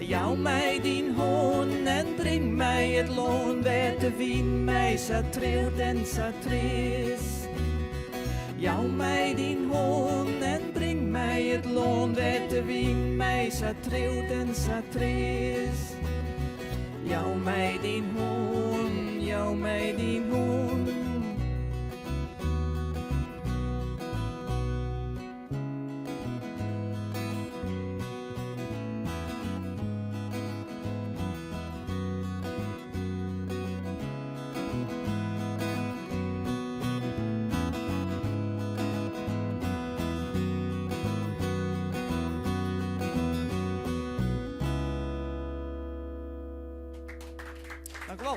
Jou my dyn hân en bring my it lân wêr't de wyn my sa trilt en sa treast. Jou my dyn hân en bring my it lân wêr't de wyn my sa trilt en sa treast. Jou my dyn hân, jou my dyn hân. Dank u wel.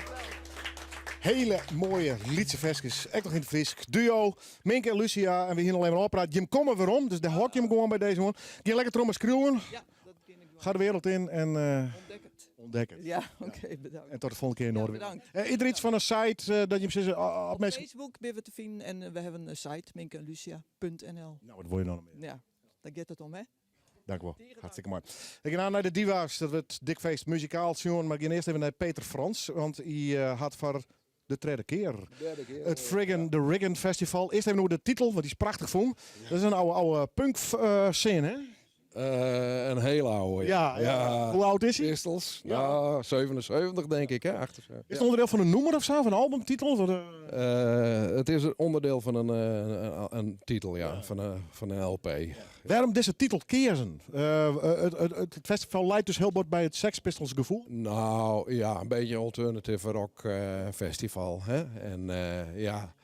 Hele moaie lytse ferskes, ek noch yn it Frysk. Duo, Minke en Lucia en we hiene al even ôfpraat. Jim komme werom, dus dêr hâld ik jim gewoan by dizze oan. Gean lekker troch mei skriuwen. Ja, dat kin ik dwaan. Ga de wereld in en Ontdek het. Ontdek het. Ja, oké, bedankt. En tot de volgende keer in Ja, Noardewyn. bedankt. Is der iets fan in site dat jim sizze, op Op minsken Facebook binne we te finen en we hawwe in site, minkeenlucia.nl. Nou, wat wolle je no noch mear? Ja, dêr giet it om, hè? Dank u wel. Hartstikke moai. Ik gean nei de Diva's, dat wurdt dik feest muzikaal sjoen. Mar ik gean earst even nei Peter Frans, want hy hat foar de tredde kear Derde kear it alweer, Friggin' ja. the Riggin' Festival. Earst even oer de titel, want dy is prachtich fûn. Dat is in oude, oude punk scene, hè? Een hele oude, ja. Ja, ja. Hoe oud is hij? Pistols. Ja, 77 denk ik, hè? 78. Is het onderdeel van een nûmer of zo, van een albumtitel? Of de... Het is een onderdeel van een titel, ja, van een LP. Wêrom dizze titel keazen? It festival leit dus hiel bot by it Sex Pistols gefoel? Nou ja, een beetje alternative rock festival. Hè? En ja,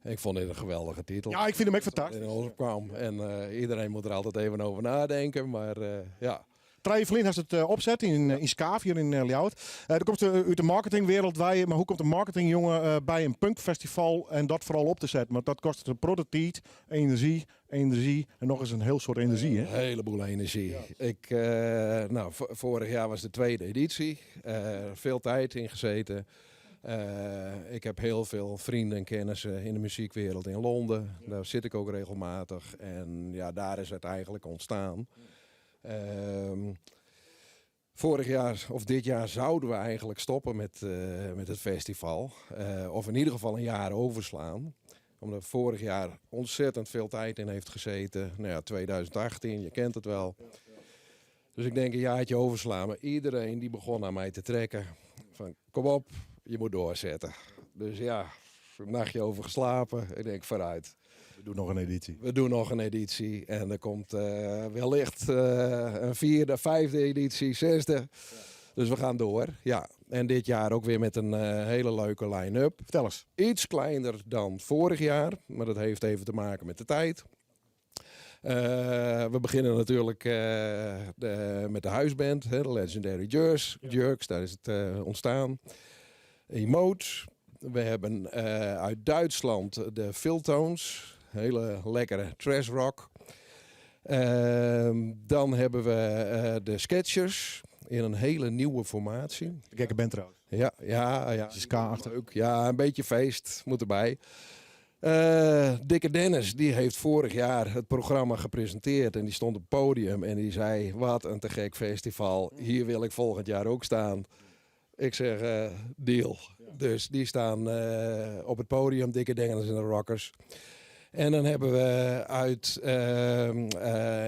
ik vond dit een geweldige titel. Ja, ik vind hem ook fantastisch. In ons opkwam. En iedereen moet er altijd even over nadenken, maar ja. Trije ferlyn hast it opset yn Skaaf hjir yn Ljouwert. Do komst út de marketingwereld wei, mar hoe komt in marketingjonge by in punkfestival en dat foaral op te setten? Want dat kostet in protte tiid, enerzjy, enerzjy en noch ris in hiel soad enerzjy. Hè? Een heleboel energie. Nou, vorig jaar was de tweede editie. Veel tijd in gezeten. Ik heb heel veel vrienden en kennissen in de muziekwereld in Londen. Daar zit ik ook regelmatig. En ja, daar is het eigenlijk ontstaan. Vorig jaar of dit jaar zouden we eigenlijk stoppen met het festival. Of in ieder geval een jaar overslaan. Omdat vorig jaar ontzettend veel tijd in heeft gezeten. Nou ja, 2018, je kent het wel. Dus ik denk een jaartje overslaan. Maar iedereen die begon aan mij te trekken. Van kom op, je moet doorzetten. Dus ja, een nachtje over geslapen. Ik denk vooruit. We doen nog een editie. We doen nog een editie. En er komt wellicht een vierde, vijfde editie, zesde. Dus we gaan door. Ja. En dit jaar ook weer met een hele leuke line-up. Vertel eens. Iets kleiner dan vorig jaar, maar dat heeft even te maken met de tijd. We beginnen natuurlijk met de huisband, hè, de Legendary Jerks. Jerks, daar is het ontstaan. Emote. We hebben uit Duitsland de Philtones. Hele lekkere thrash rock. Dan hebben we de Sketchers in een hele nieuwe formatie. De gekke band trouwens. Ja, ja, ja. Dus ska achter. Leuk. Ja, een beetje feest moet erbij. Dikke Dennis, die heeft vorig jaar het programma gepresenteerd. En die stond op het podium en die zei, wat een te gek festival. Hier wil ik volgend jaar ook staan. Ik zeg, deal. Dus die staan op het podium, Dikke Dennis en de Rockers. En dan hebben we uit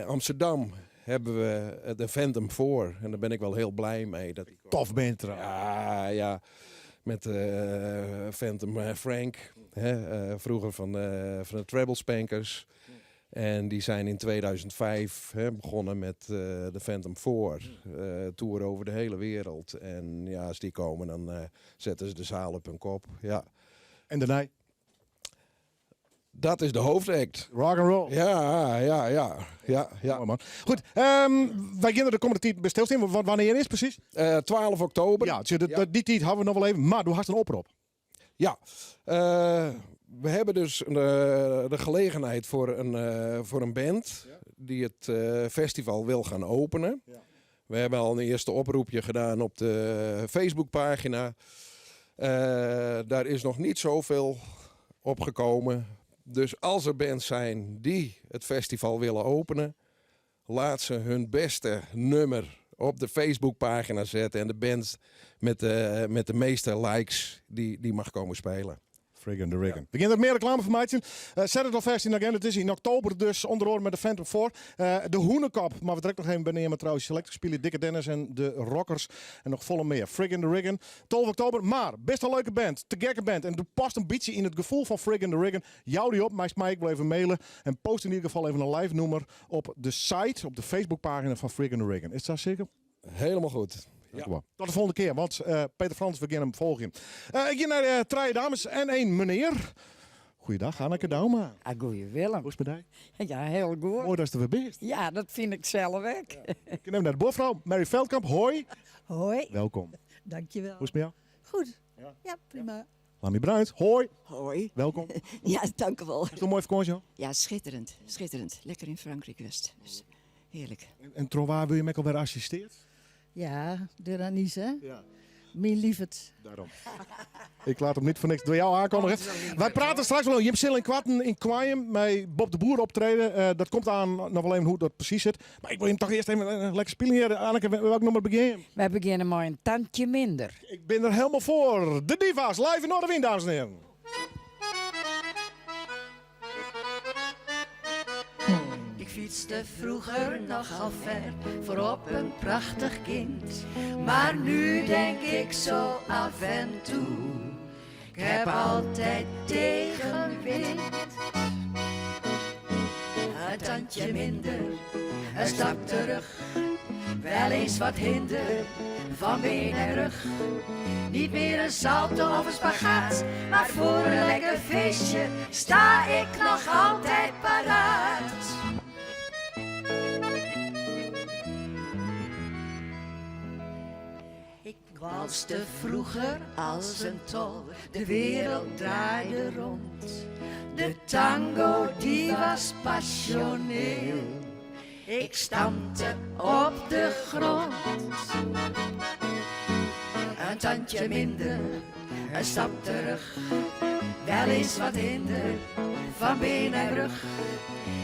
Amsterdam hebben we de Phantom 4. En daar ben ik wel heel blij mee. Dat die Tof band trouwens. Ja, ja. Met Phantom Frank. Hè, vroeger van de Treble Spankers. En die zijn in 2005, hè, begonnen met de Phantom 4. Tour over de hele wereld. En ja, als die komen, dan zetten ze de zaal op hun kop. Ja. En daarna? Dat is de hoofdact. Rock and roll. Ja, ja, ja. Ja, ja. Mooi, man. Goed, wij gaan de komende tijd bij stilstaan. Wanneer is het precies? 12 oktober. Ja, dus die tijd hebben we nog wel even. Maar doe hast een oprop. Ja, we hebben dus de gelegenheid voor een band die het festival wil gaan openen. We hebben al een eerste oproepje gedaan op de Facebookpagina. Daar is nog niet zoveel opgekomen. Dus als er bands zijn die het festival willen openen, laat ze hun beste nummer op de Facebookpagina zetten. En de band met de, met de meeste likes, die, die mag komen spelen. Frigg and the Riggen. We gaan er meer reclame voor maken. Zet het alvast in de agenda. Het is in oktober dus, onder andere met de Phantom 4. De Hoenekop, maar we trekken nog even bij nemen trouwens. Selectie spelen Dikke Dennis en de Rockers. En nog volle meer. Frigg and the Riggen, 12 oktober. Maar best een leuke band, te gekke band. En het past een beetje in het gevoel van Frigg and the Riggen. Jou die op, maar mij ik wil even mailen. En post in ieder geval even een live nummer op de site, op de Facebookpagina van Frigg and the Riggen. Is dat zeker? Helemaal goed. Ja. Tot de volgende keer, want Peter Frans, we gaan hem volgen. Ik ga naar de drie dames en één meneer. Goeiedag, Anneke Douma. Ah, goeie Willem. Hoe is het met jou? Ja, heel goed. Mooi dat je er weer bent. Ja, dat vind ik zelf ook. Ja. Ik neem naar de buurvrouw, Mary Veldkamp. Hoi. Hoi. Welkom. Dankjewel. Hoe is het met jou? Goed. Ja, ja prima. Ja. Lamy Bruins, hoi. Hoi. Welkom. Ja, dank u wel. Is het een mooie vakantie? Ja, schitterend. Schitterend. Lekker in Frankrijk geweest. Dus heerlijk. En waar wil je mij alweer assisteert? Ja, de Ranies, hè? Ja. Mijn lieverd. Daarom. Ik laat hem niet voor niks door jou aankondigen. Wij praten straks wel. Jim Sil in Kwatten in Kwaaien met Bob de Boer optreden. Dat komt aan nog wel even hoe dat precies zit. Maar ik wil hem toch eerst even lekker spelen hier. Anneke, welk nummer begin je? Wij beginnen maar een tandje minder. Ik ben er helemaal voor. De Diva's, live in Noardewyn, dames en heren. Ik fietste vroeger nogal ver, voorop een prachtig kind. Maar nu denk ik zo af en toe, ik heb altijd tegenwind. Een tandje minder, een stap terug, wel eens wat hinder van been en rug. Niet meer een salto of een spagaat, maar voor een lekker feestje sta ik nog altijd paraat. Ik walste vroeger als een tol, de wereld draaide rond. De tango die was passioneel, ik stampte op de grond. Een tandje minder, een stap terug, wel eens wat hinder van been en rug.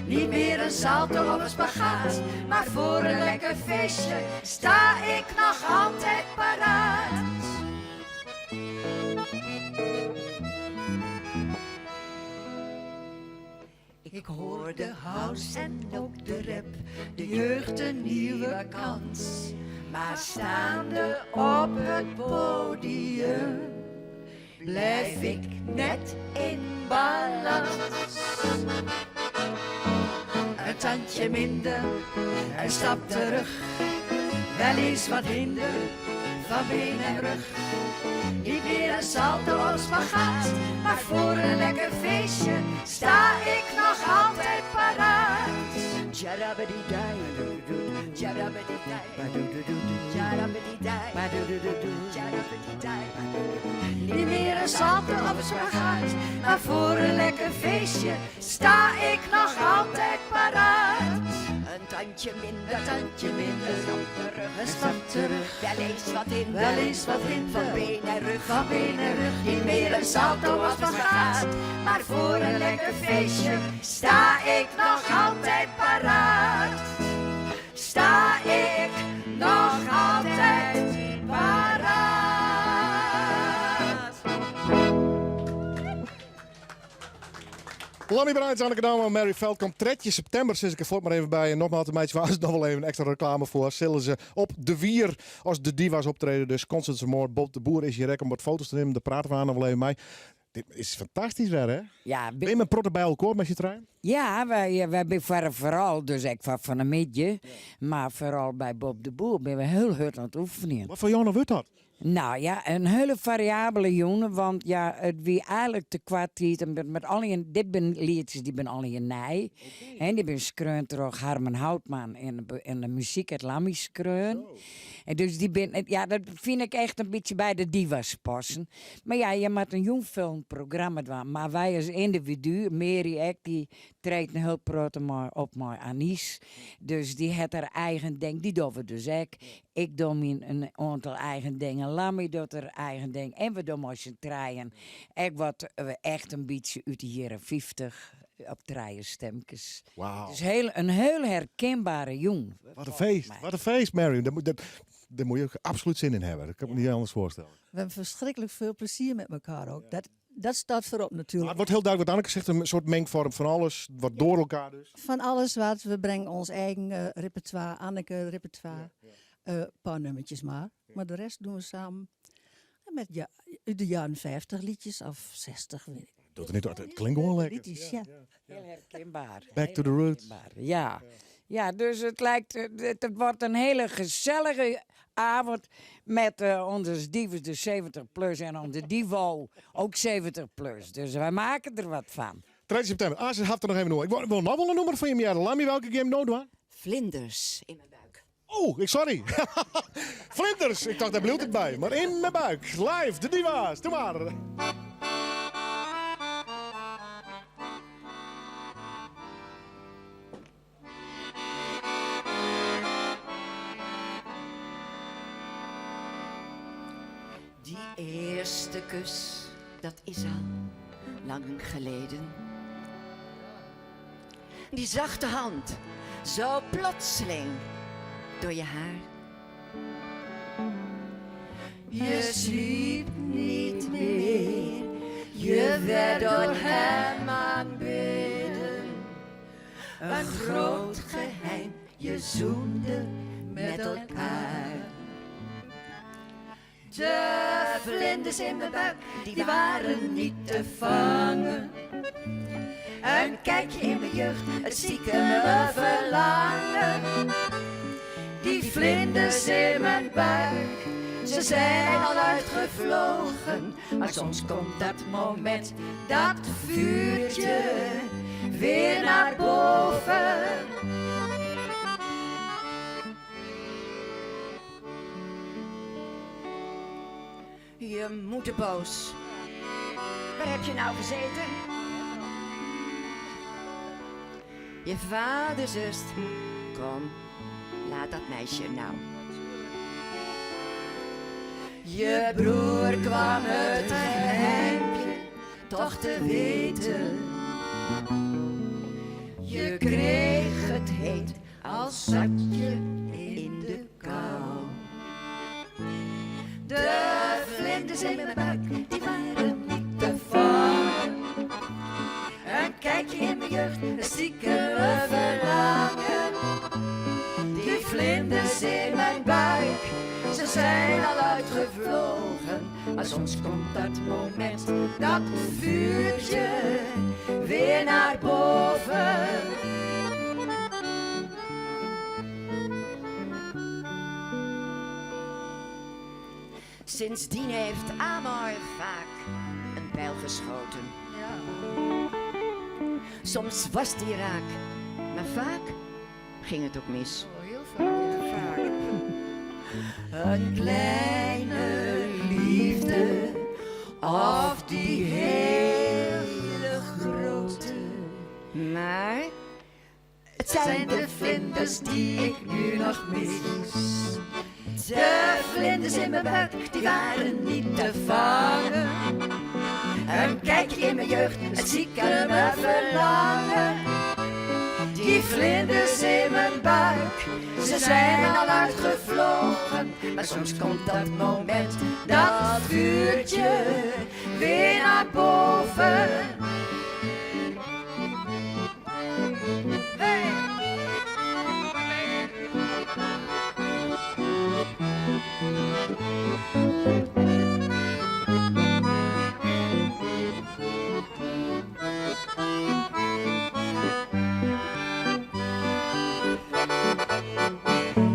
Niet meer een salto of een spagaat, maar voor een lekker feestje sta ik nog altijd paraat. Ik hoor de house en ook de rap, de jeugd een nieuwe kans. Maar staande op het podium blijf ik net in balans. Een tandje minder, een stap terug, wel eens wat hinder van been en rug. Niet meer een salto of spagaat, maar voor een lekker feestje sta ik nog altijd paraat. Niet meer een salto of een spagaat, maar voor een lekker feestje sta ik nog altijd paraat. Een tandje minder, tandje minder, stap terug, een stap terug. Wel eens wat in, wel eens wat in, van been en rug, van been en rug. Niet meer een salto of een spagaat, maar voor een lekker feestje sta ik nog altijd paraat. Sta ik nog altijd paraat. Lammy Bruins, Anneke Douma, Mary Veldkamp. 13 september zit ik er voort maar even bij. En nogmaals, de meisjes was nog wel even een extra reclame voor. Zullen ze op de Wier als de Diva's optreden. Dus Constance Moore, Bob de Boer is hier rek om wat foto's te nemen. Daar praten we aan nog wel even mee. Dit is fantastisch weer, hè? Ja, Ben je met protten bij elkaar met je trein? Ja, wij zijn vooral, dus ik van van een midje, maar vooral bij Bob de Boer ben we heel hard aan het oefenen. Wat voor jongen wordt dat? Nou ja, een hele variabele jongen, want ja, het wie eigenlijk te kwart en met al die, dit ben liedjes die ben al in nij. En die ben skreun door Harmen Houtman en de muziek het Lammy skreun. En dus die ben, ja, dat vind ik echt een beetje bij de divas passen. Maar ja, je moet een jong filmprogramma doen. Maar wij als individu, Mary ek, die treedt een heel protte maar op maar Anis. Dus die heeft haar eigen ding, die doen we dus ook. Ik doe mijn een aantal eigen dingen, Lammy doet haar eigen ding. En we doen als een trein. Ik wat we echt een beetje uit de jaren 50. Op trije stemkes. Wauw. Dus heel, in hiel herkenbere jûn. Wat in feest, wat in feest, Mary. Daar, moet- daar moet je ook absoluut zin in hebben. Dat kan ik me niet anders voorstellen. We hebben verschrikkelijk veel plezier met elkaar ook. Dat staat voorop Maar natuurlijk. het wordt heel duidelijk wat Anneke zegt, een soort mengvorm van alles, wat door elkaar dus. Van alles wat. We brengen ons eigen repertoire, Anneke repertoire. Een paar nummertjes maar. Maar de rest doen we samen. En met ja, uit de jaren 50 liedjes of 60, weet ik. Doet er niet toe, het klinkt gewoon lekker. Liedjes, ja. Heel herkenbaar. Back to the roots. Ja. Ja, dus het lijkt, het wordt een hele gezellige avond met onze divas de 70 plus en onze divo ook 70 plus. Dus wij maken er wat van. 13 september. Ah, ze had er nog even door. Ik wil nog wel een nummer van je, Miara. Laat me welke game nou doen. Vlinders in mijn buik. Oh, ik sorry. Vlinders. Ik dacht, daar bleef het bij. Maar in mijn buik. Live, de diva's. Doe maar. Die eerste kus, dat is al lang geleden. Die zachte hand, zo plotseling door je haar. Je sliep niet meer, je werd door hem aanbidden. Een groot geheim, je zoende met elkaar. De vlinders in mijn buik, die waren niet te vangen. Een kijkje in mijn jeugd, het stiekeme verlangen. Die vlinders in mijn buik, ze zijn al uitgevlogen. Maar soms komt dat moment, dat vuurtje weer naar boven. Je moeder boos. Waar heb je nou gezeten? Je vader zust. Kom, laat dat meisje nou. Je broer kwam het geheimpje toch te weten. Je kreeg het heet als zat je in de kou. De vlinders in mijn buik, die waren niet te vangen. Een kijkje in mijn jeugd, een stiekeme verlangen. Die vlinders in mijn buik, ze zijn al uitgevlogen. Maar soms komt dat moment, dat vuurtje weer naar boven. Sindsdien heeft Amor vaak een pijl geschoten. Soms was die raak, maar vaak ging het ook mis. heel vaak. Een kleine liefde of die hele grote. Maar het zijn de vlinders die ik nu nog mis. De vlinders in mijn buik, die waren niet te vangen. Een kijkje in mijn jeugd, het ziekeme verlangen. Die vlinders in mijn buik, ze zijn al uitgevlogen. Maar soms komt dat moment, dat vuurtje weer naar boven.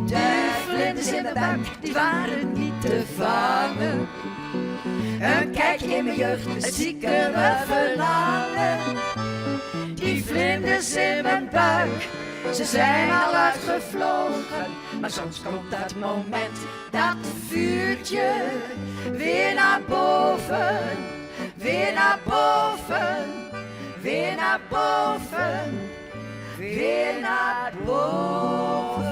De vlinders in mijn buik, die waren niet te vangen. Een kijkje in mijn jeugd, het ziekeme verlangen. Die vlinders in mijn buik, ze zijn al uitgevlogen. Maar soms komt dat moment, dat vuurtje weer naar boven. Weer naar boven, weer naar boven, weer naar boven.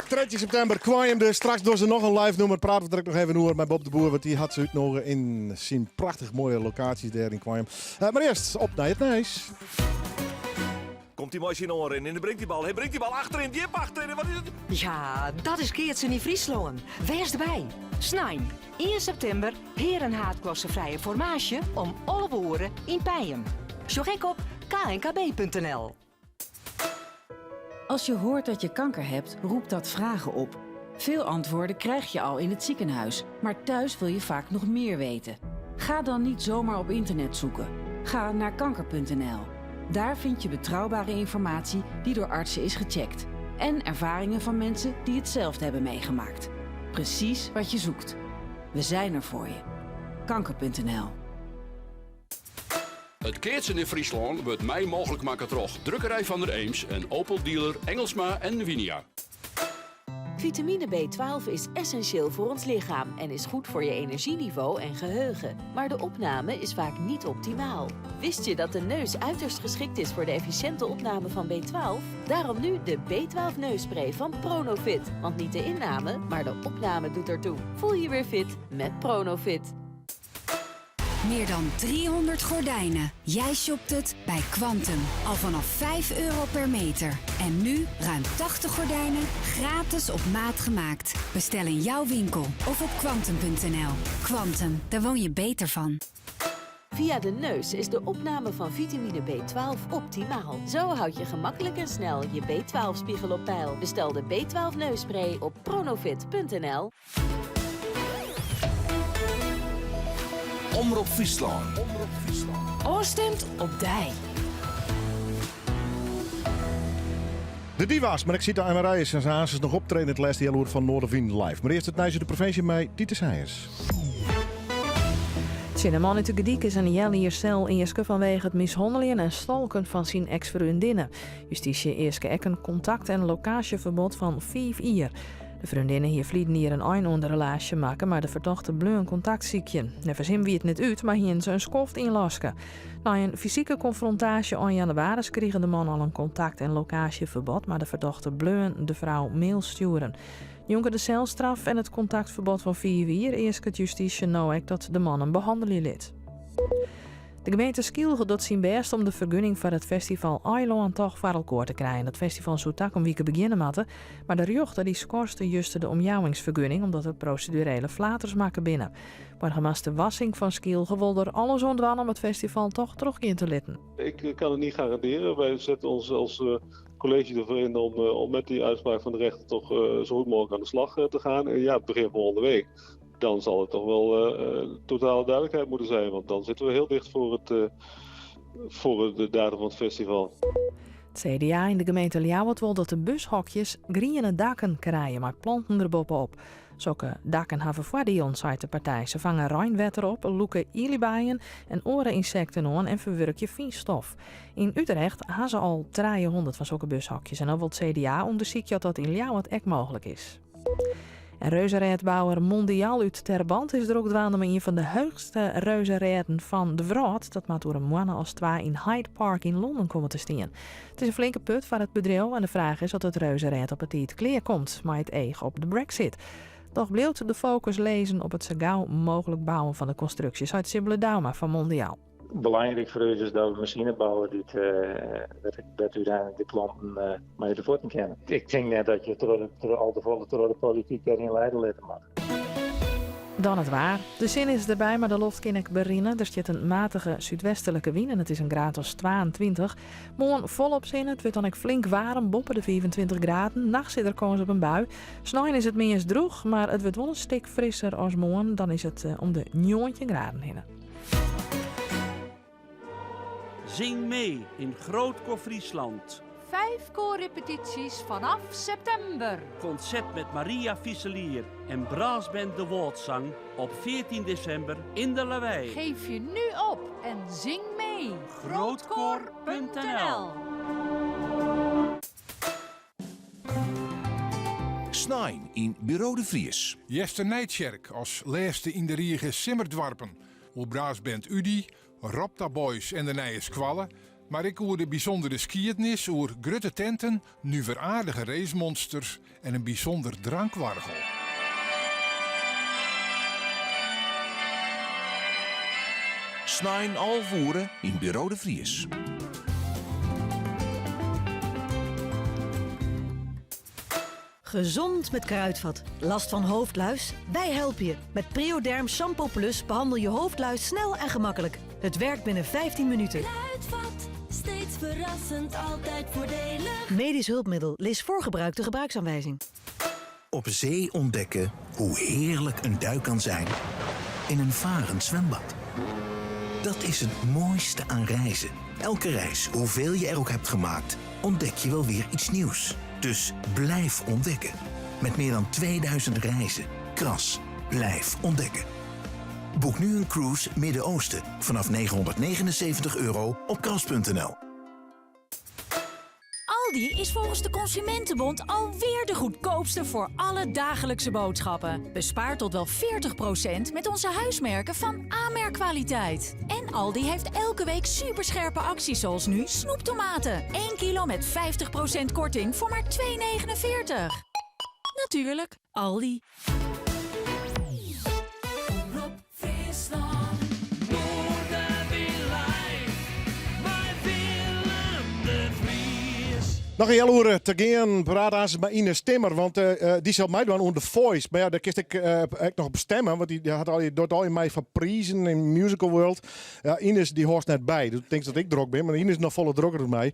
2 13 septimber Koarnjum dus. Straks dogge se noch in live nûmer. Prate we der ek noch even oer mei Bob de Boer, want dy hat se útnûge yn syn prachtich moaie lokaasjes dêr yn Koarnjum. Eh, mar earst op nei it nijs. Komt hy mei syn oanrin en dan bringt dy bal. Hy bringt dy bal achteryn, djip achteryn. Wat is it? Ja, dat is keatsen yn Fryslân. Wês derby. Snein, 1 septimber, Hearen haadklasse frije formaasje om 11 oere yn Penjum. Sjoch ek op knkb.nl. Als je hoort dat je kanker hebt, roept dat vragen op. Veel antwoorden krijg je al in het ziekenhuis, maar thuis wil je vaak nog meer weten. Ga dan niet zomaar op internet zoeken. Ga naar kanker.nl. Daar vind je betrouwbare informatie die door artsen is gecheckt. En ervaringen van mensen die hetzelfde hebben meegemaakt. Precies wat je zoekt. We zijn er voor je. Kanker.nl It keatsen yn Fryslân wurdt mei mooglik makke troch Drukkerij van der Eems en Opel dealer Engelsma en Winia. Vitamine B12 is essentieel voor ons lichaam en is goed voor je energieniveau en geheugen. Maar de opname is vaak niet optimaal. Wist je dat de neus uiterst geschikt is voor de efficiënte opname van B12? Daarom nu de B12 neusspray van Pronofit. Want niet de inname, maar de opname doet ertoe. Voel je weer fit met Pronofit. Meer dan 300 gordijnen. Jij shopt het bij Kwantum. Al vanaf 5 euro per meter. En nu ruim 80 gordijnen gratis op maat gemaakt. Bestel in jouw winkel of op kwantum.nl. Kwantum, daar woon je beter van. Via de neus is de opname van vitamine B12 optimaal. Zo houd je gemakkelijk en snel je B12-spiegel op peil. Bestel de B12 neusspray op pronofit.nl. Omrop Fryslân. Ofstimd op dy. De Diva's, mar ek Sita en Marije en se noch optreden it lêste healoere fan Noardewyn Live. Mar earst it nijs út de provinsje mei Titus Heijers. Tsjin in man út De Gerdyk is in healjier sel easke fanwege it mishanneljen en stalken fan syn eks-freondinne. Justysje easke ek in kontakt- en lokaasjeferbod fan fiif jier. De freondinne hie ferliden jier in ein oan de relaasje makke, mar de fertochte bleaun kontakt sykjen. Neffens him wie it net út, mar hiene se in skoft ynlaske. Nei in fysike konfrontaasje ein jannewaris krige de man al in kontakt- en lokaasjeferbod, mar de fertochte bleaun de frou mails stjoeren. Njonken de selstraf en it kontaktferbod fan fiif jier easket justysje no ek dat de man him behannelje lit. De gemeente Skylge docht syn bêst om de fergunning foar it festival Eilân toch foar elkoar te krijen. Dat festival soe takom wike begjinne moatte, mar de rjochter dy skorste juster de omjouwingsfergunning omdat der prosedurele flaters makke binne. Boargemaster Wassink fan Skylge wol der alles oan dwaan om it festival toch trochgean te litten. Ik kan het niet garanderen. Wij zetten ons als eh, college ervoor in om, eh, om met die uitspraak van de rechter toch eh, zo goed mogelijk aan de slag te gaan. En ja, begin volgende week. Dan zal het toch wel totale duidelijkheid moeten zijn. Want dan zitten we heel dicht voor, het, voor de datum van het festival. It CDA yn de gemeente Ljouwert wol dat de bushokjes griene dakken krije mei planten der boppe-op. Sokke dakken hawwe foardielen, seit de partij. Se fange reinwetter op, lûke ielibijen en oare ynsekten oan en ferwurkje fynstof. Yn Utrecht ha se al 300 fan sokke bushokjes en no wol it CDA ûndersykje oft dat yn Ljouwert ek mooglik is. En reuzerêdbouwer Mondial út Terbant is drok dwaande mei ien fan de heechste reuzerêden fan de wrâld. Dat moat oer in moanne as twa yn Hyde Park yn Londen komme te stean. It is in flinke put foar it bedriuw en de fraach is oft it reuzerêd op 'e tiid klear komt mei it each op de Brexit. Doch bliuwt de fokus lizzen op it sa gau mooglik bouwen fan de konstruksje, seit Sibbele Douma fan Mondial. Belangrijk voor ons is dat we machine bouwen die dat, dat uiteindelijk de klanten uh, mei de fuotten kinne. Ik tink net dat je troch al te folle troch de polityk dêryn liede litte moat. Dan it waar. De sinne is derby, mar de loft kin ek berinne. Der stiet in matige súdwestlike wyn en it is in graad as 22. Moarn folop sinne, it wurdt dan ek flink waarm, boppe de 25 graden. Nachts is der kâns op in bui. Snein is it meast drûch, mar it wurdt wol in stik frisser as moarn. Dan is it eh, om de 19 graden hinne. Zing mee in Grootkoor Friesland. Vijf koorrepetities vanaf september. Concert met Maria Visselier en brassband De Wâldsang op 14 december in de Lawei. Geef je nu op en zing mee. Grootkoor.nl Snein yn Buro de Vries. Easternijtsjerk as lêste yn de rige Simmerdoarpen. Oer brassband Udi, Ropta Boys en de Nije Skoalle. Mar ek oer de bysûndere skiednis, oer grutte tenten, nuveraardige racemonsters en in bysûnder drankoargel. Snein 11 oere yn Buro de Vries. Gezond met Kruidvat. Last van hoofdluis? Wij helpen je. Met Prioderm Shampoo Plus behandel je hoofdluis snel en gemakkelijk. Het werkt binnen 15 minuten. Kruidvat, steeds verrassend, altijd voordelig. Medisch hulpmiddel. Lees voor gebruik de gebruiksaanwijzing. Op zee ontdekken hoe heerlijk een duik kan zijn in een varend zwembad. Dat is het mooiste aan reizen. Elke reis, hoeveel je er ook hebt gemaakt, ontdek je wel weer iets nieuws. Dus blijf ontdekken. Met meer dan 2000 reizen. Kras, blijf ontdekken. Boek nu een cruise Midden-Oosten vanaf 979 euro op kras.nl. Aldi is volgens de Consumentenbond alweer de goedkoopste voor alle dagelijkse boodschappen. Bespaar tot wel 40% met onze huismerken van A-merkkwaliteit. En Aldi heeft elke week superscherpe acties zoals nu snoeptomaten. 1 kilo met 50% korting voor maar 2,49. Natuurlijk, Aldi. Fryslân, Noardewyn live, mei Willem de Vries. Noch in healoere te gean, praat aanst mei Ines Timmer, want dy sil meidwaan oan The Voice. Mar ja, dêr kinst ek noch op stimme, want dy hat al, docht al mei foar prizen yn Musical World. Ja, Ines, dy hâldst net by. Do tinkst dat ik drok bin, mar Ines is noch folle drokker as my.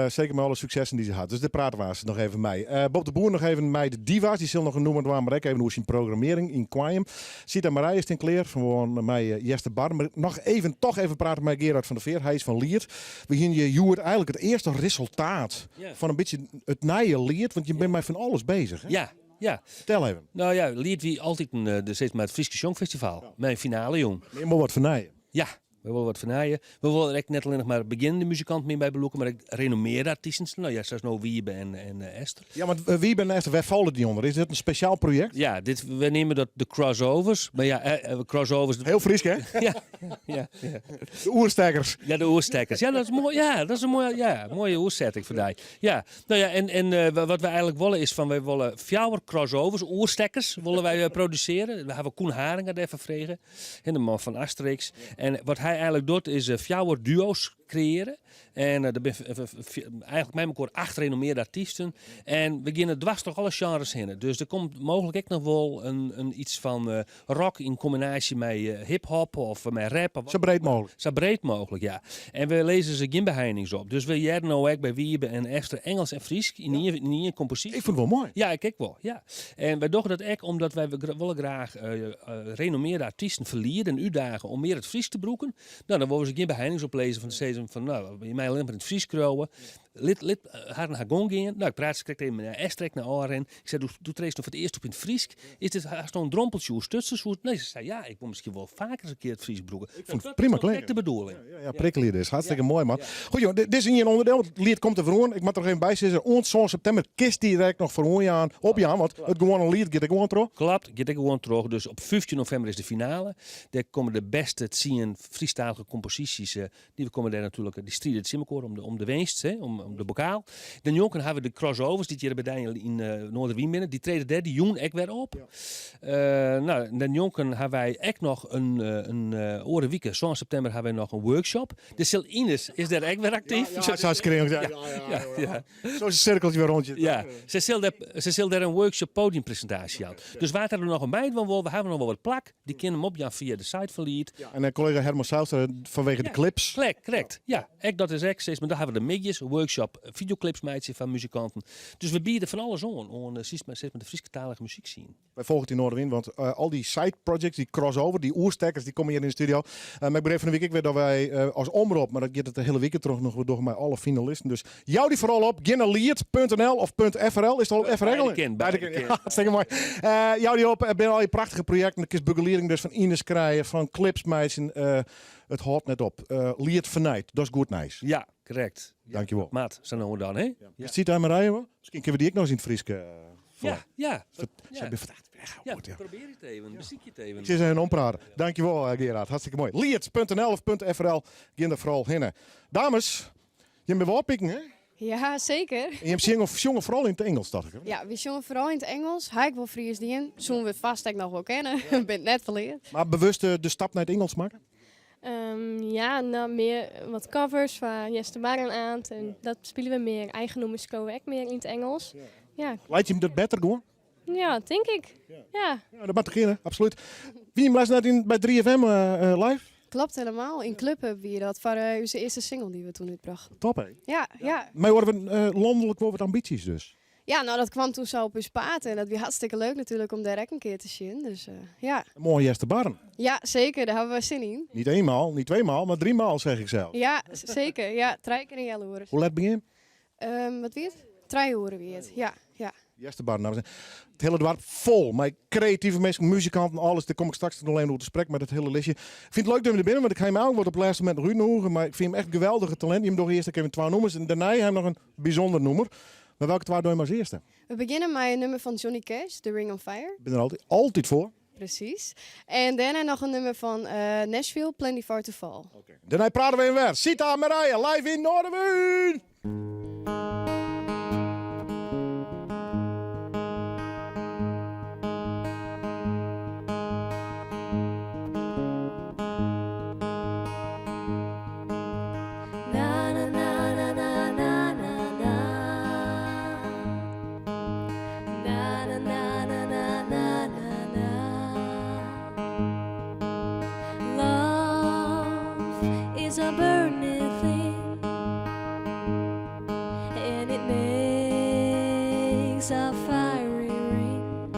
Seker mei alle suksessen dy't se hat. Dus dêr prate we aanst noch even mei. Bob de Boer noch even mei de Diva's. Dy sil noch in nûmer dwaan, mar ek even oer syn programmearring yn Koarnjum. Sita Marije is klear, gewoan mei Jester Bar. Mar noch even, toch even prate mei Gerard van der Veer. Hy is fan Liet. We hiene hjir hjoed eigenlik it earste resultaat fan in bytsje it nije Liet, want je binne mei fan alles beuzich. Hè? Ja. Fertel even. No ja, Liet wie altyd in, de, sis mar, it Fryske Sjongfestival. Mei in finalejûn. Mear wol wat fernije. Ja, we wolle wat fernije. We wolle der ek net allinnich mar begjinnende muzikanten mear by belûke, mar ek renommearde artysten. No ja, sa as no Wiebe en Esther. Ja, want Wiebe en Esther, wêr falle dy ûnder? Is dit in spesjaal projekt? Ja, dit, we neame dat de crossovers. Mar ja, crossovers... Hiel Frysk, hè? Ja. De oerstekkers. Ja, de oerstekkers. Ja, dat is moai. Ja, dat is in moaie, ja, moaie oersetting foar dy. Ja, no ja, en wat wy eigenlik wolle is fan wy wolle fjouwer crossovers, oerstekkers, wolle wy produsearje. We hawwe Koen Haringa dêrfoar frege. De man fan Asterix. En wat hy eigenlik docht is fjouwer duo's kreëarje. En der binne eigenlik mei mekoar acht renommearde artysten. En we geane dwers troch alle sjenres hinne. Dus der komt mooglik ek noch wol in iets fan rock yn kombinaasje mei hip-hop of mei rap. Sa breed mooglik. Sa breed mooglik, ja. En we lizze se gjin beheinings op. Dus we hearre no ek by Wiebe en Esther Ingelsk en Frysk yn ien komposysje. Ik fûn it wol moai. Ja, ik ek wol, ja. En wy dogge dat ek omdat wy wolle graach renommearde artysten ferliede en útdagen om mear it Frysk te brûken. No, dan wolle we se gjin beheinings oplizze fan te sizzen fan, no, je meie allinnich mar yn it Frysk skriuwe. Lit harren har gong gean. No, ik prate krekt even mei Esther ek nei ôfrin. Ik sei, do treedst no foar it earst op yn it Frysk. Is dit, hast no in drompeltsje oerstutsen? Soe, nee, se sei, ja, ik wol miskien wol faker ris in kear it Frysk brûke. Ik fûn it prima klinken. Dat is de bedoeling. Ja, ja, prikkelje dus. Hartstikke moai, man. Goed, joh, dit is ien ûnderdiel. It liet komt der foar oan. Ik moat der noch even by sizze, oant sân septimber kinst dy der ek noch foar oanjaan, opjaan, want it gewoane liet giet ek gewoan troch. Kloppet, giet ek gewoan troch. Dus op 15 novimber is de finale. Dêr komme de bêste tsien Frysktalige komposysjes, dy komme dêr natuerlik, dy stride tsjin mekoar om de, om de winst, hè, om de bokaal. Dêrnjonken hawwe we de crossovers dy't hjir by dy yn Noarderwyn binne, dy trede dêr dy jûn ek wer op. No, dêrnjonken hawwe wy ek noch in oare wike, sân septimber, hawwe wy noch in workshop. Dêr sil Ines is dêr ek wer aktyf. Ja, ja, sa skreeuwt, ja, ja, ja, ja. Zo is het cirkeltje weer rondje. Ja, se sil dêr in workshop podiumpresintaasje jaan. Dus wa't der noch oan meidwaan wol, we hawwe noch wol wat plak. Dy kin him opjaan fia de site fan Liet. En kollega Herman Zijlstra fanwege de clips. Krekt, ja. Ek dat is ek, sis mar, dan hawwe we de middeis, workshop videoclips meitsje foar muzikanten. Dus we biede fan alles oan, oan sis mar, de Frysktalige muzykscene. Wy folgje it yn Noardewyn, want al dy side projects, dy crossover, dy oerstekkers, dy komme hjir yn de studio. Mar ik begriep fan de wike ek wer dat wy as omrop, mar dat giet it de hiele wike troch noch, we dogge mei alle finalisten. Dus jou dy foaral op, gean nei liet.nl of .frl, is it al FRL? Beide kin, beide kin. Ja, hartstikke moai. Jou dy op, binne al dy prachtige projekten, do kinst begelieding dus fan Ines krije, fan clips meitsjen, it hâldt net op. Liet fernijt, dat is goed nijs. Ja, krekt. Dankjewol. Moat, sa no en dan, hè? Ja. Siet daar Marije wol? Miskien kinne we dy ek noch ris yn it Frysk Ja, ja. Sy binne ferdacht. Ja, probearje it even, besykje it even. Ik sil se even omprate. Dankjewol Gerard, hartstikke moai. Liet.nl of .frl, gean der foaral hinne. Dames, Jim binne Wâldpiken, hè? Ja, seker. En jim sjonge, sjonge foaral yn it Ingelsk, tocht ik. Hè? Ja, wy sjonge foaral yn it Ingelsk. Ha ik wol Frysk dien, soene we it fêst ek noch wol kinne. Bin it net ferleard. Mar bewust de stap nei it Ingelsk makke? Ja, no, mear wat covers fan Eastermar en en dat spylje we mear. Eigen nûmers skriuwe we ek mear yn it Ingelsk. Ja. Leit jim dat better gewoan? Ja, tink ik. Ja. Ja, dat moat kinne, absolút. Wie jim lêsten net yn, by 3FM live? Klopt helemaal. Yn Club wie dat foar ús earste single dy't we doe útbrochten. Top, hè? Ja. Mar hoare we lanlik wol wat ambysjes dus? Ja, no dat kaam doe sa op ús paad en dat wie hartstikke leuk natuerlik om dêr ek in kear te sjen. Dus ja. Moai Easterbarren. Ja, seker. Dêr hawwe we sin yn. Net eenmaal, net tweemaal, mar driemaal zeg ik sels. Ja, seker. Ja, trije kear in healoere. Hoe let begjin? Wat wie it? 3 oere wie it, ja. Easterbarren, dames en heren. It hiele doarp fol mei kreative minsken, muzikanten, alles. Dêr kom ik straks noch even oer te sprekken mei dat hiele listje. Ik fyn it leuk dat jim der binne, want ik ha jim eigentlik wat op it lêste momint noch útnûge. Mar ik fyn jim echt geweldige talint. Jim dogge earst ek even twa nûmers en dêrnei ha noch in bysûnder nûmer. Mar welke twa dogge jim as earste? We begjinne mei in nûmer fan Johnny Cash, The Ring of Fire. Ik bin der altyd, altyd foar. Presys. En dêrnei noch in nûmer fan Nashville, Plenty Far to Fall. Dêrnei prate we even wer. Sita Marije, live yn Noardewyn! Na na na na na na na na. Na na na na na na na na. Love is a burning thing, and it makes a fiery ring.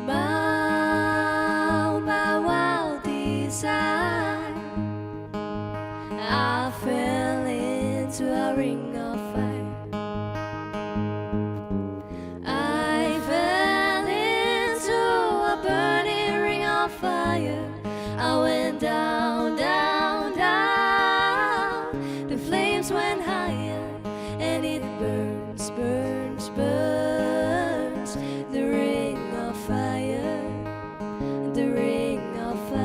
Bound by wild desire, I fell into a ring of fire. I fell into a burning ring of fire. I went down, down, down. The flames went higher, and it burns, burns, burns. The ring of fire, the ring of fire.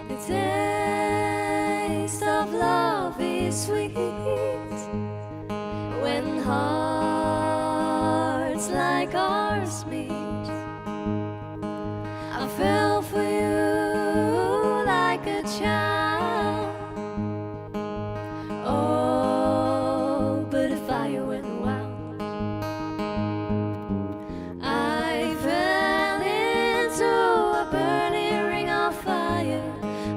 The taste of love is sweet when hearts like ours meet. I fell for you like a child. Oh, but the fire went wild. I fell into a burning ring of fire.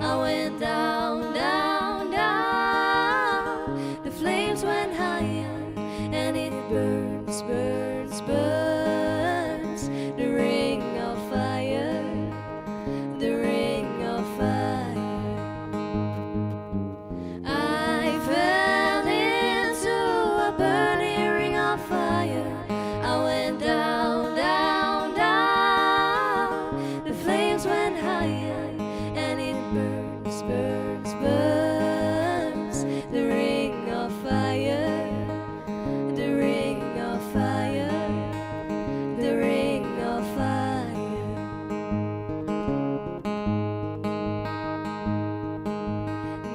I went down, down, down. The flames went higher, and it burns, burns, burns. The ring of fire, the ring of fire. I fell into a burning ring of fire. I went down, down, down. The flames went higher, and it burns, burns, burns. The ring of fire, the ring of fire, the ring of fire.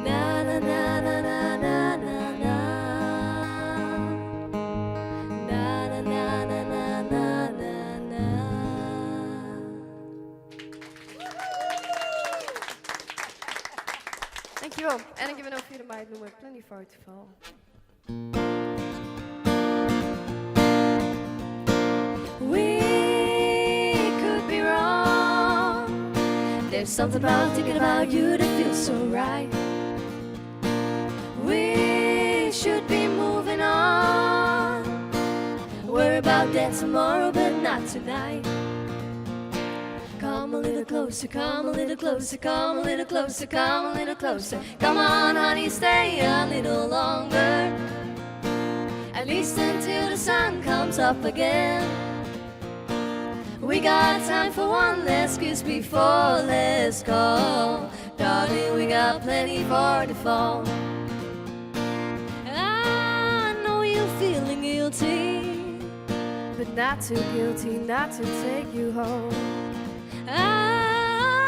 Na na na na na na na na. Na na na na na na na na. Dankjewel. En ik ben ook fierder mei it nûmer Plenty Far to Fall. We could be wrong. There's something about thinking about you that feels so right. We should be moving on. Worry about that tomorrow, but not tonight. Come a little closer, come a little closer, come a little closer, come a little closer. Come on, honey, stay a little longer. At least until the sun comes up again. We got time for one last kiss before last call. Darling, we got plenty far to fall. I know you're feeling guilty, but not too guilty not to take you home. I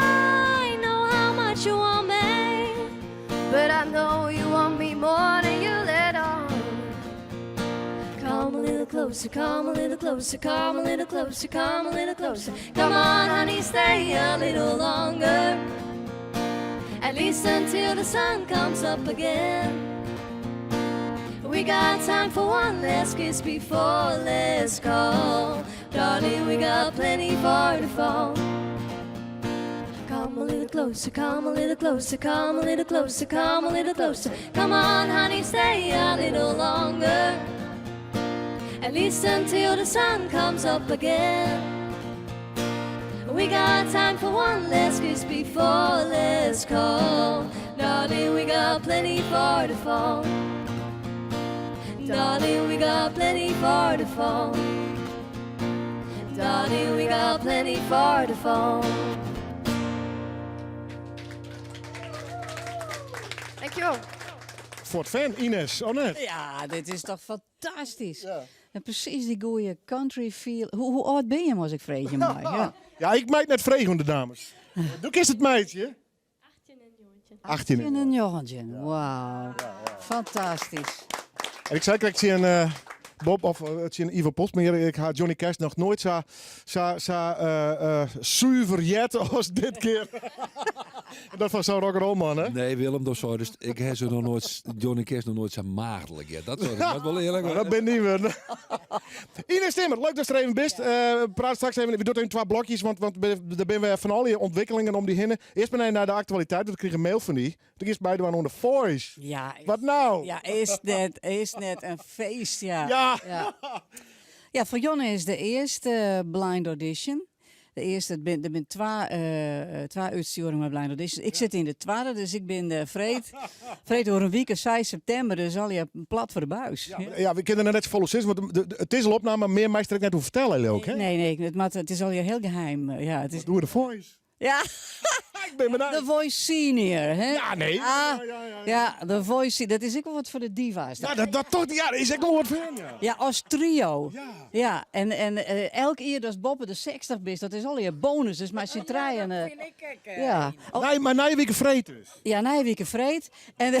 closer, come a little closer, come a little closer, come a little closer. Come on, honey, stay a little longer. At least until the sun comes up again. We got time for one last kiss before last call. Darling, we got plenty far to fall. Come a little closer, come a little closer, come a little closer, come a little closer. Come on, honey, stay a little longer. At least until the sun comes up again. We got time for one last kiss before last call. Darling, we got plenty far to fall. Darling, we got plenty far to fall. Darling, we got plenty far to fall. Dankjewel. Voor het fan, Ines, oh net? Ja, dit is toch fantastisch. En precies die goede country feel. Hoe oud ben je, als ik vreeg je maar. Ja. Ja, ik maak net vreeg de dames. Doe is het meidje? 18 en 18 en jongetje. Wauw. Fantastisch. En ik zei, kijk, ik zie een Bob of het zie een Ivo Postmeer. Ik had Johnny Cash nog nooit zo zuiver jet als dit keer. En dat was zo'n rock'n'roll man, hè? Nee, Willem, dat zo. Dus ik heb ze nog nooit, Johnny Cash nog nooit zo maagdelijk. Ja, dat soort. Dat wel eerlijk. Nou, dat ben niet meer. Ines Timmer, leuk dat je er even bent. Praat straks even, we doen even twee blokjes, want daar ben we van al die ontwikkelingen om die heen. Eerst maar naar de actualiteit, want ik kreeg een mail van die. Toen is bij de on The Voice. Ja, Wat nou? Ja, is net een feest, ja. Ja. Ja. Ja, voor Jonne is de eerste blind audition. De eerste, er zijn twee uitsturingen met blind auditions. Ik zit in de tweede, dus ik ben de vreed door een week, 6 september, dus al je plat voor de buis. Ja, ja, we kunnen er net zo volle zin, want het is al opname, maar meer meester ik net hoe vertellen ook, hè? Nee, nee, maar het is al heel geheim. Ja, het is... Doe de Voice. Ja. Ik ben benieuwd. The Voice Senior, hè? Ja, nee. Ah, ja, The Voice, dat is ook wel wat voor de diva's. Ja, dat toch, ja, dat is ook wel wat voor hen, ja. Ja, als trio. Ja, en elk jaar dat Bob de 60 is, dat is al je bonus. Dus maar ze draaien. Ja. Oh. Nee, maar na je week vreed dus. Ja, na je week vreed. En,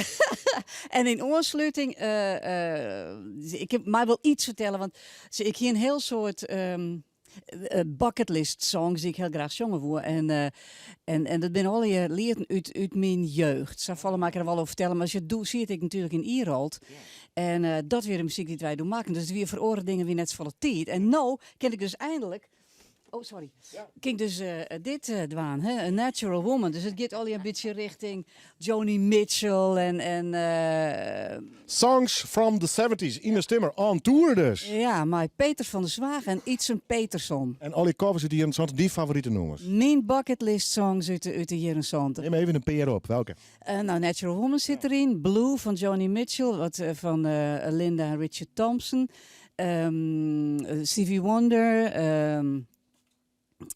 en in oorsluiting, ik heb mij wel iets vertellen, want ik hier een heel soort bucketlist songs die ik heel graag zongen woe. En dat zijn al je lieden uit mijn jeugd. Zo vallen maar ik er wel over vertellen. Maar als je het doet, zie het ik natuurlijk in Ierland. En dat weer de muziek die wij doen maken. Dus het weer voor oren dingen weer net zo volle tijd. En nou ken ik dus eindelijk... Oh, sorry. Kijk dus dit dwaan, hè? A Natural Woman. Dus het gaat al een beetje richting Joni Mitchell en Songs from the 70s. Ines Timmer, on tour dus. Ja, maar Peter van der Zwaag en Ietsen Peterson. En al die covers die hier in die favoriete nummers? Mijn bucketlist songs uit de jaren 70. Neem even een PR op, welke? Natural Woman zit erin. Blue van Joni Mitchell, wat, van Linda en Richard Thompson. Stevie Wonder.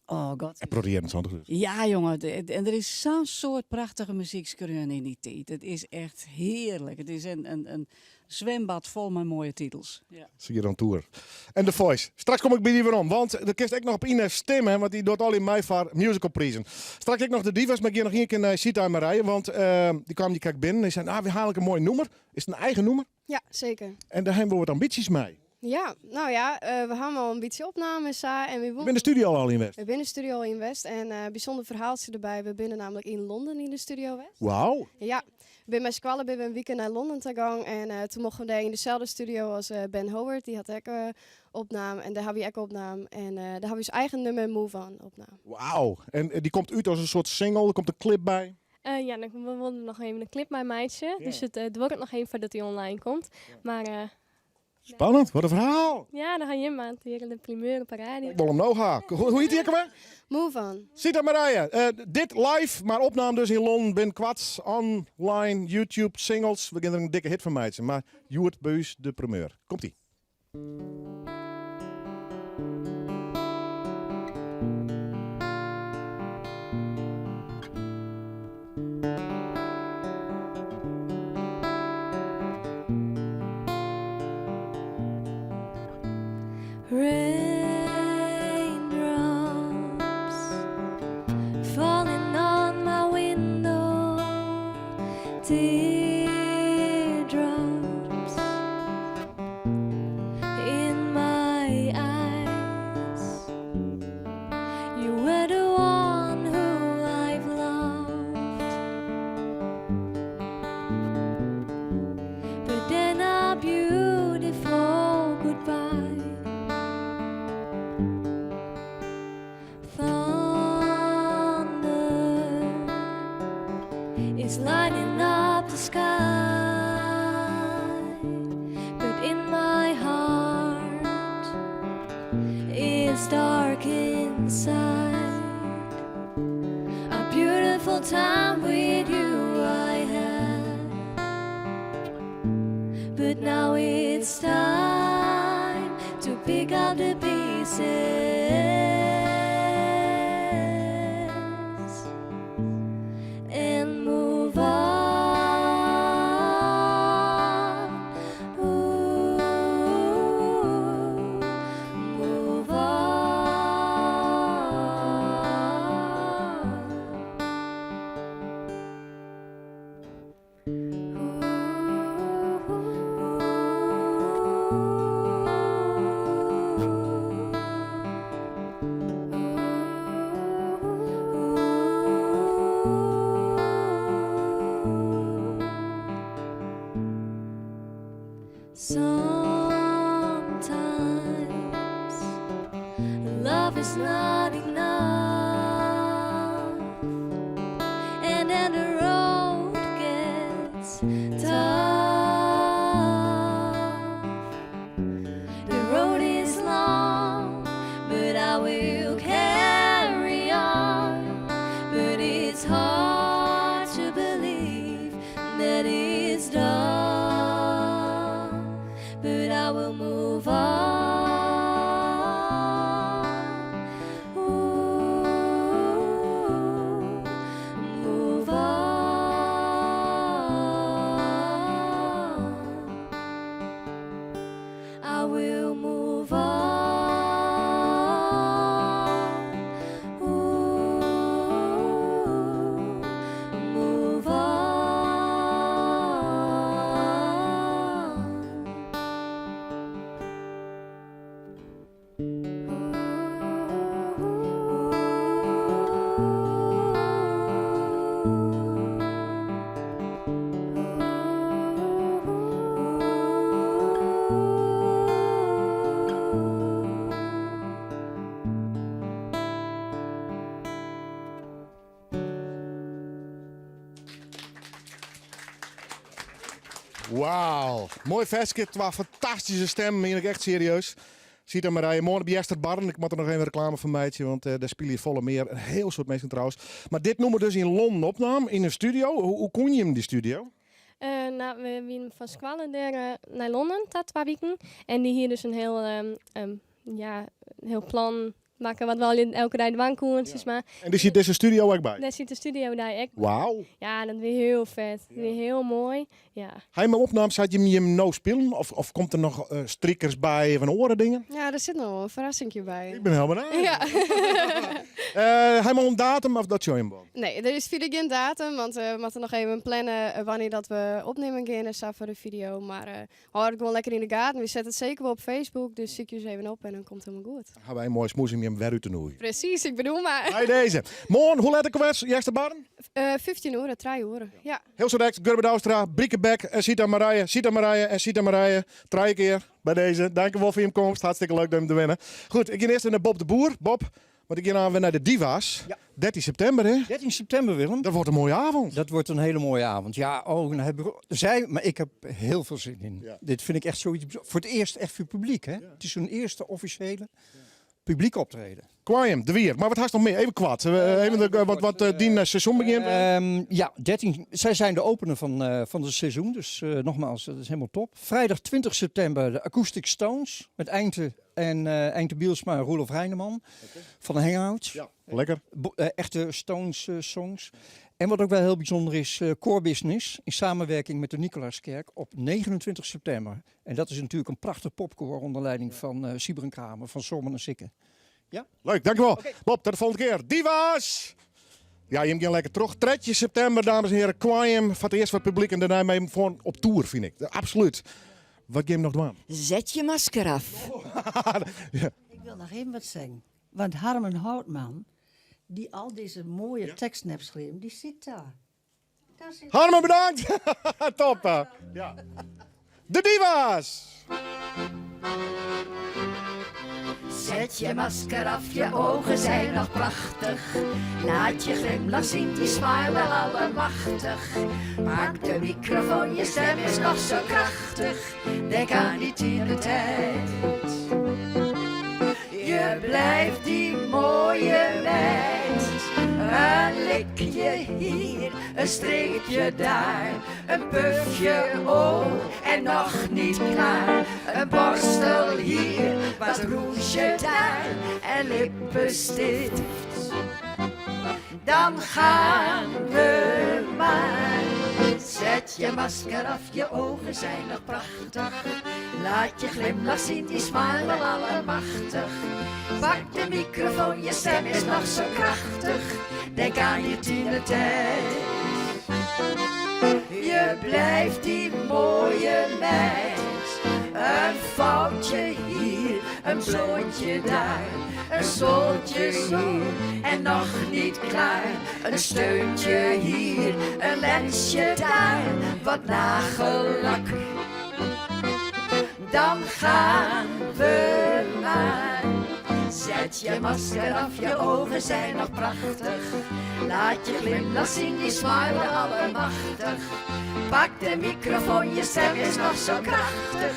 Oh god. En Pro dus. Ja, jongen. En er is zo'n soort prachtige muziekskreun in die tijd. Het is echt heerlijk. Het is een zwembad vol met mooie titels. Ja. Zie je dan tour. En The Voice. Straks kom ik bij die weer om, want de kist ik nog op Ines stemmen, want die doet al in mijn vaar musical prijzen. Straks ik nog de divas, maar ik ga nog één keer naar Sita en Marije, want die kwam die kijk binnen en die zei, ah, we halen een mooi nummer. Is het een eigen nummer? Ja, zeker. En daar hebben we wat ambities mee. Ja, nou ja, we hebben al een beetje opnames. En we Ik ben de studio al in West. We zijn de studio al in West. En bijzonder verhaaltje erbij. We zijn namelijk in Londen in de studio West. Wauw. Ja, bij mijn squallen ben we een weekend naar Londen te gaan. En toen mochten we daar in dezelfde studio als Ben Howard. Die had ook opname. En daar hebben we ook opname. En daar hebben we zijn eigen nummer Move On opname. Wauw. En die komt uit als een soort single. Er komt een clip bij. Ja, dan we wilden nog even een clip bij meisje. Ja. Dus het wordt nog even voordat hij online komt. Maar Spannend, wat een verhaal. Ja, dan ga je maar tegen de primeur op de radio. Ik wil hem nou gaan. Hoe heet die ook alweer? Move On. Sita Marije, dit live, maar opname dus in Londen, bin kwats, online, YouTube, singles. We gaan er een dikke hit van maken. Maar Joert Beus, de primeur. Komt-ie. Raindrops falling on my window, teardrops in my wonderful time with you I had. But now it's time to pick up the pieces and move on. Ooh, move on. Sometimes love is not enough, and then the road gets tough. The road is long, but I will carry on. But it's hard to believe that it's done. But I will move on. Ooh, move on. I will move on. Ooh, move on. Wauw. Moai ferske, twa fantastyske stimmen, mien ik echt serieus. Sita Marije, moarn by Easterbarren. Ik moat der noch even reklame foar meitsje, want eh, dêr spylje folle mear. In hiel soad minsken trouwens. Mar dit nûmer dus yn Londen opnaam, yn in studio. Hoe, hoe koene jim yn dy studio? Eh, no, we wiene fan skoalle dêr eh, nei Londen ta twa wiken. En dy hie dus in hiel, ja, hiel plan makke wat we al elke dei dwaan koene, sis mar. En dêr siet dizze studio ek by? Dêr siet de studio dêr ek by. Wauw. Ja, dat wie hiel fet. Dat wie hiel moai. Ja. Ha jim opnaam sa't jim jim no spilen? Of, of komt der noch eh, strikers by of oare dingen? Ja, der sit noch wol in ferrassinkje by. Ik bin hiel benijd. Ja. Eh, ha jim al in datum of dat sjogge jim wol? Nee, der is fierder gjin datum, want we moatte noch even planne eh, wannear dat we opnimmen gean en sa foar de video. Mar eh hâld it gewoan lekker yn de gaten. Wy sette it seker wol op Facebook, dus sykje ús even op en dan komt it hielendal goed. Dan ha wy in moaie smoes om jim wer út te nûgjen. Presys, ik bedoel mar. By dizze. Moarn, hoe let ek alwer, Easterbarren? Eh 15 oere, trije oere. Ja. Hiel sa direkt, Gurbe Douwstra, Brieke Bek en Sita Marije. Sita Marije en Sita Marije. Trije kear by dizze. Dankjewol foar jim komst. Hartstikke leuk dat jim der binne. Goed, ik gean earst nei Bob de Boer. Bob, want ik gean aanst wer nei de Diva's. 13 septimber, hè? 13 septimber, Willem. Dat wordt een mooie avond. Dat wordt een hele mooie avond. Ja, oh, dan heb ik, zij, maar ik heb heel veel zin in. Dit vind ik echt zoiets bijzo- Voor het eerst echt voor het publiek, hè? Het is hun eerste officiële publiek optreden. Quayum, de Wier. Mar wat hast noch mear? Even koart. Even de, wat, wat eh, dyn seizoen begjint. Ja, 13. Zij zijn de opener van, van het seizoen. Dus nogmaals, dat is helemaal top. Vrijdag 20 september de Acoustic Stones. Met Einte en Einte Bielsma en Roelof Reineman van de Hangouts. Ja, lekker. Echte Stones songs. En wat ook wel heel bijzonder is, Core Business in samenwerking met de Nicolaaskerk op 29 september. En dat is natuurlijk een prachtig popkoor onder leiding van Sybren Kramer van Sommen en Sikke. Ja? Leuk, dankjewel. Bob, tot de volgende keer. Diva's! Ja, jim gean lekker troch. 13 septimber, dames en heren. Quayum, foar it earst foar it publyk en dêrnei mei foar op tour, fyn ik. Absolút. Wat gean jim noch dwaan? Zet je masker af. Ja. Ik wil nog even wat zeggen. Want Harmen Houtman, die al deze mooie teksten heeft geschreven, die zit daar. Daar zit Harmen, bedankt! Top! hè. Ja. De Diva's! Zet je masker af, je ogen zijn nog prachtig. Laat je glimlach zien, die smile wel allemachtig. Pak de microfoon, je stem is nog zo krachtig. Denk aan die tienertijd. Je blijft die mooie meid. Een likje hier, een streepje daar, een pufje oh en nog niet klaar. Een borstel hier, wat rouge daar en lippenstift. Dan gaan we maar. Zet je masker af, je ogen zijn nog prachtig. Laat je glimlach zien, die smile wel allemachtig. Pak de microfoon, je stem is nog zo krachtig. Denk aan je tienertijd. Je blijft die mooie meid. Een foutje hier, een blondje daar. Een zooltje zo en nog niet klaar. Een steuntje hier, een lensje daar. Wat nagellak. Dan gaan we maar. Zet je masker af, je ogen zijn nog prachtig. Laat je glimlach zien, die smile allemachtig. Pak de microfoon, je stem is nog zo krachtig.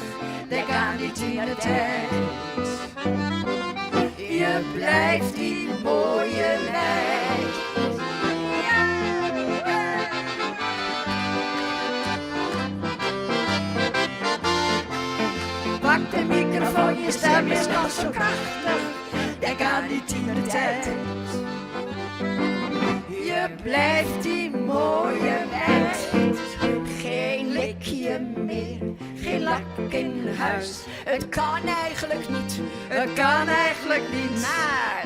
Denk aan die tienertijd. Je blijft die mooie meid. Pak de microfoon, je stem is nog zo krachtig. Denk aan die tienertijd. Je blijft die mooie meid. Geen likje meer, geen lak in huis. Het kan eigenlijk niet, het kan eigenlijk niet. Maar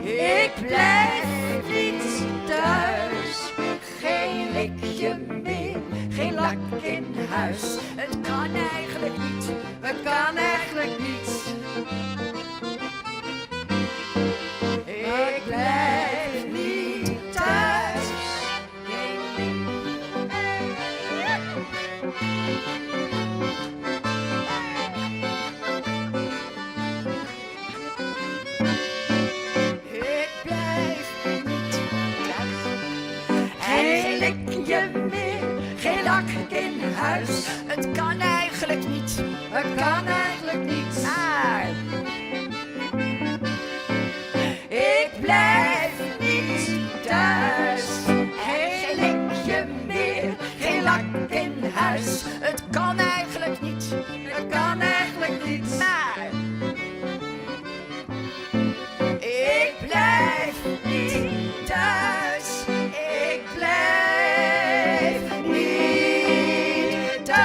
ik blijf niet thuis. Geen likje meer, geen lak in huis. Het kan eigenlijk niet, het kan eigenlijk niet. Ik blijf niet thuis. Ik blijf niet thuis. Geen likje meer, geen lak in huis. Het kan eigenlijk niet, het kan eigenlijk niet. Maar ik blijf niet thuis. Geen likje meer, geen lak in huis. Het kan eigenlijk niet, het kan eigenlijk niet. Maar ik blijf niet thuis. Ik blijf niet thuis.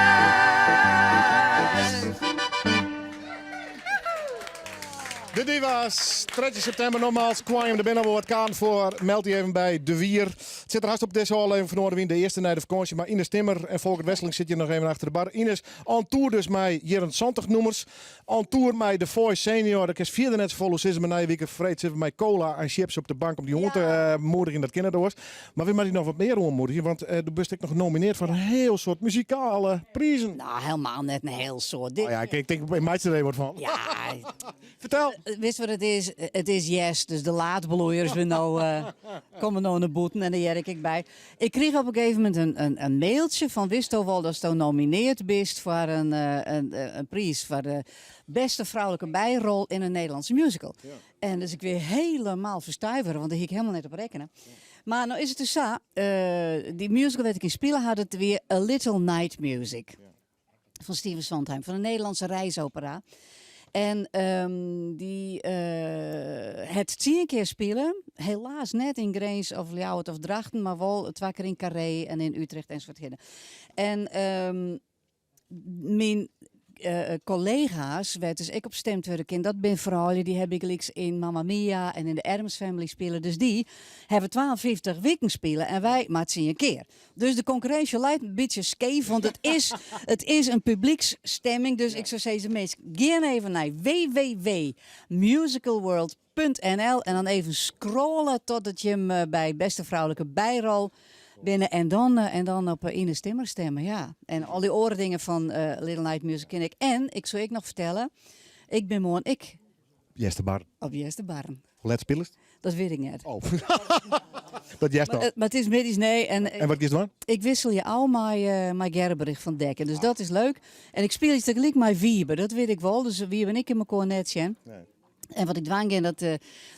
De Diva's, 13 septimber nogmaals. Kwam de binnen wat kaan voor. Meld je even bij De Wier. Het zit er haast op deze aflevering van Noardewyn. De eerste na de vakantie. Maar Ines Timmer en Folkert Wesseling zit hier nog even achter de bar. Ines, on tour dus mei jierren 70 nûmers. On tour mei The Voice Senior. Ik is fierder net vol. Hoe ze me week vreed zitten met cola en chips op de bank om die hond te moedigen. Dat kennen doors. Maar we moeten nog wat meer oanmoedigje. Want do bist ek noch genomineerd foar in hiel soad muzikale prizen. Nou, helemaal net in hiel soad. Dit Oh ja, ik tink ik meitsje der even wat fan. Ja. Fertel. Witst wat it is? It is hjerst, dus de laatbloeiers binne no, komme no nei bûten en dêr hear ik ek by. Ik krige op in gegeven momint in mailtsje fan witsto wol datsto nominearre bist foar in priis foar de bêste froulike byrol yn in Nederlânske musical. En dus ik wie hielendal ferstuivere, want dêr hie ik hielendal net op rekkene. Mar no is it dus sa, dy musical dêr't ik yn spile ha, dat wie A Little Night Music. Fan Stephen Sondheim, fan de Nederlandse Reisopera. En dy hat tsien kear spile. Helaas net yn Grins of Ljouwert of Drachten, mar wol twa kear yn Carré en yn Utrecht ensafuorthinne. En myn kollega's, wêr't dus ek op stimd wurde kin, dat binne froulju dy ha bygelyks yn Mamma Mia en yn de Addams Family spile. Dus dy hawwe 52 wiken spile en wy mar tsien kear. Dus de konkurrinsje leit in bytsje skeef, want it is in publyksstimming. Dus ik soe sizze, minsken, gean even nei www.musicalworld.nl en dan even scrolle totdat je him by bêste froulike byrol binne. En dan op Ines Timmer stimme, ja. En al dy oare dingen fan Little Night Music kin ik. En ik soe ek noch fertelle, ik bin moarn ek Easterbarren. Op Easterbarren. Hoe let spilest? Dat wit ik net. Oh. Dat hearst Mar, al. mar it is middeis, nee. En, En wat giest dwaan? Ik wisselje ôf mei Gerbrich van Dekken. Dus dat is leuk. En ik spylje tagelyk mei Wiebe, dat wit ik wol. Dus Wiebe en ik kinne elkoar net sjen. Nee. En wat ik dwaan gean, dat,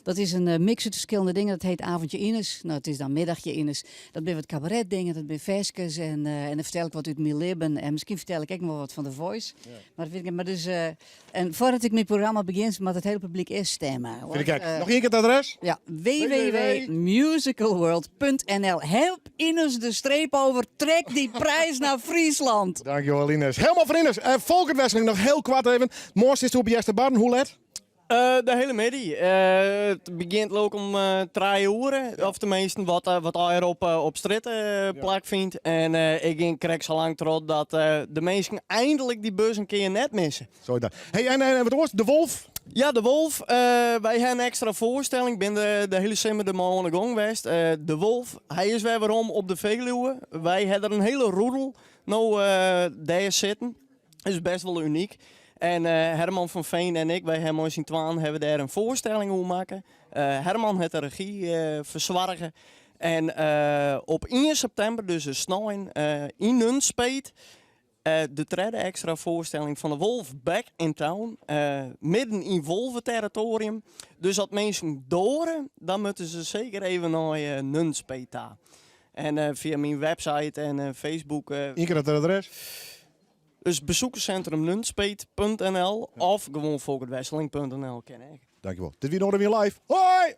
dat is in mix út ferskillende dingen. Dat heet Avondje Ines. Nou, it is dan Middagje Ines. Dat binne wat cabaretdingen, dat binne ferskes en, en dan fertel ik wat út myn libben. En miskien fertel ik ek noch wol wat fan The Voice. Mar dat wit ik net. Mar dus, en foardat ik myn programma begjin, moat it hiele publyk earst stimme. Vind ik ek. Noch ien kear it adres? Ja, www.musicalworld.nl. Help Ines de streep over, trek die prijs naar Friesland. Dankjewel Ines. Helemaal foar Ines. Uh, Folkert Wesseling, noch hiel koart even. Moarn sitst op Easterbarren, hoe let? Eh, de hiele middei. It begjint leau ik om trije oere. Of teminsten wat, wat allegear op, op strjitte plakfynt. En ik gean krekt sa lang troch dat de minsken eindelijk dy bus in kear net misse. Zo is dat. Hey, en, en wat oars? De Wolf? Ja, De Wolf. Wy ha in ekstra foarstelling. Bin de, de hiele simmer der mei oan de gong west. De Wolf, hy is wer werom op de Veluwe. Wy ha der in hiele roedel no dêr sitten. Is best wol unyk. En Herman van Veen en ik, wy ha mei syn twaen hawwe dêr in foarstelling oer makke. Herman hat de regy fersoarge. En op ien septimber, dus in snein, yn Nunspeet, de tredde ekstra foarstelling fan de Wolf Back in Town. Midden yn wolveterritoarium. Dus as minsken doare, dan moatte se seker even nei Nunspeet ta. En fia myn website en Facebook. Ien kear it adres. Dus bezoekerscentrumnunspeet.nl of gewoan folkertwesseling.nl kin ek. Dankjewol. Dit wie Noardewyn Live. Hoi!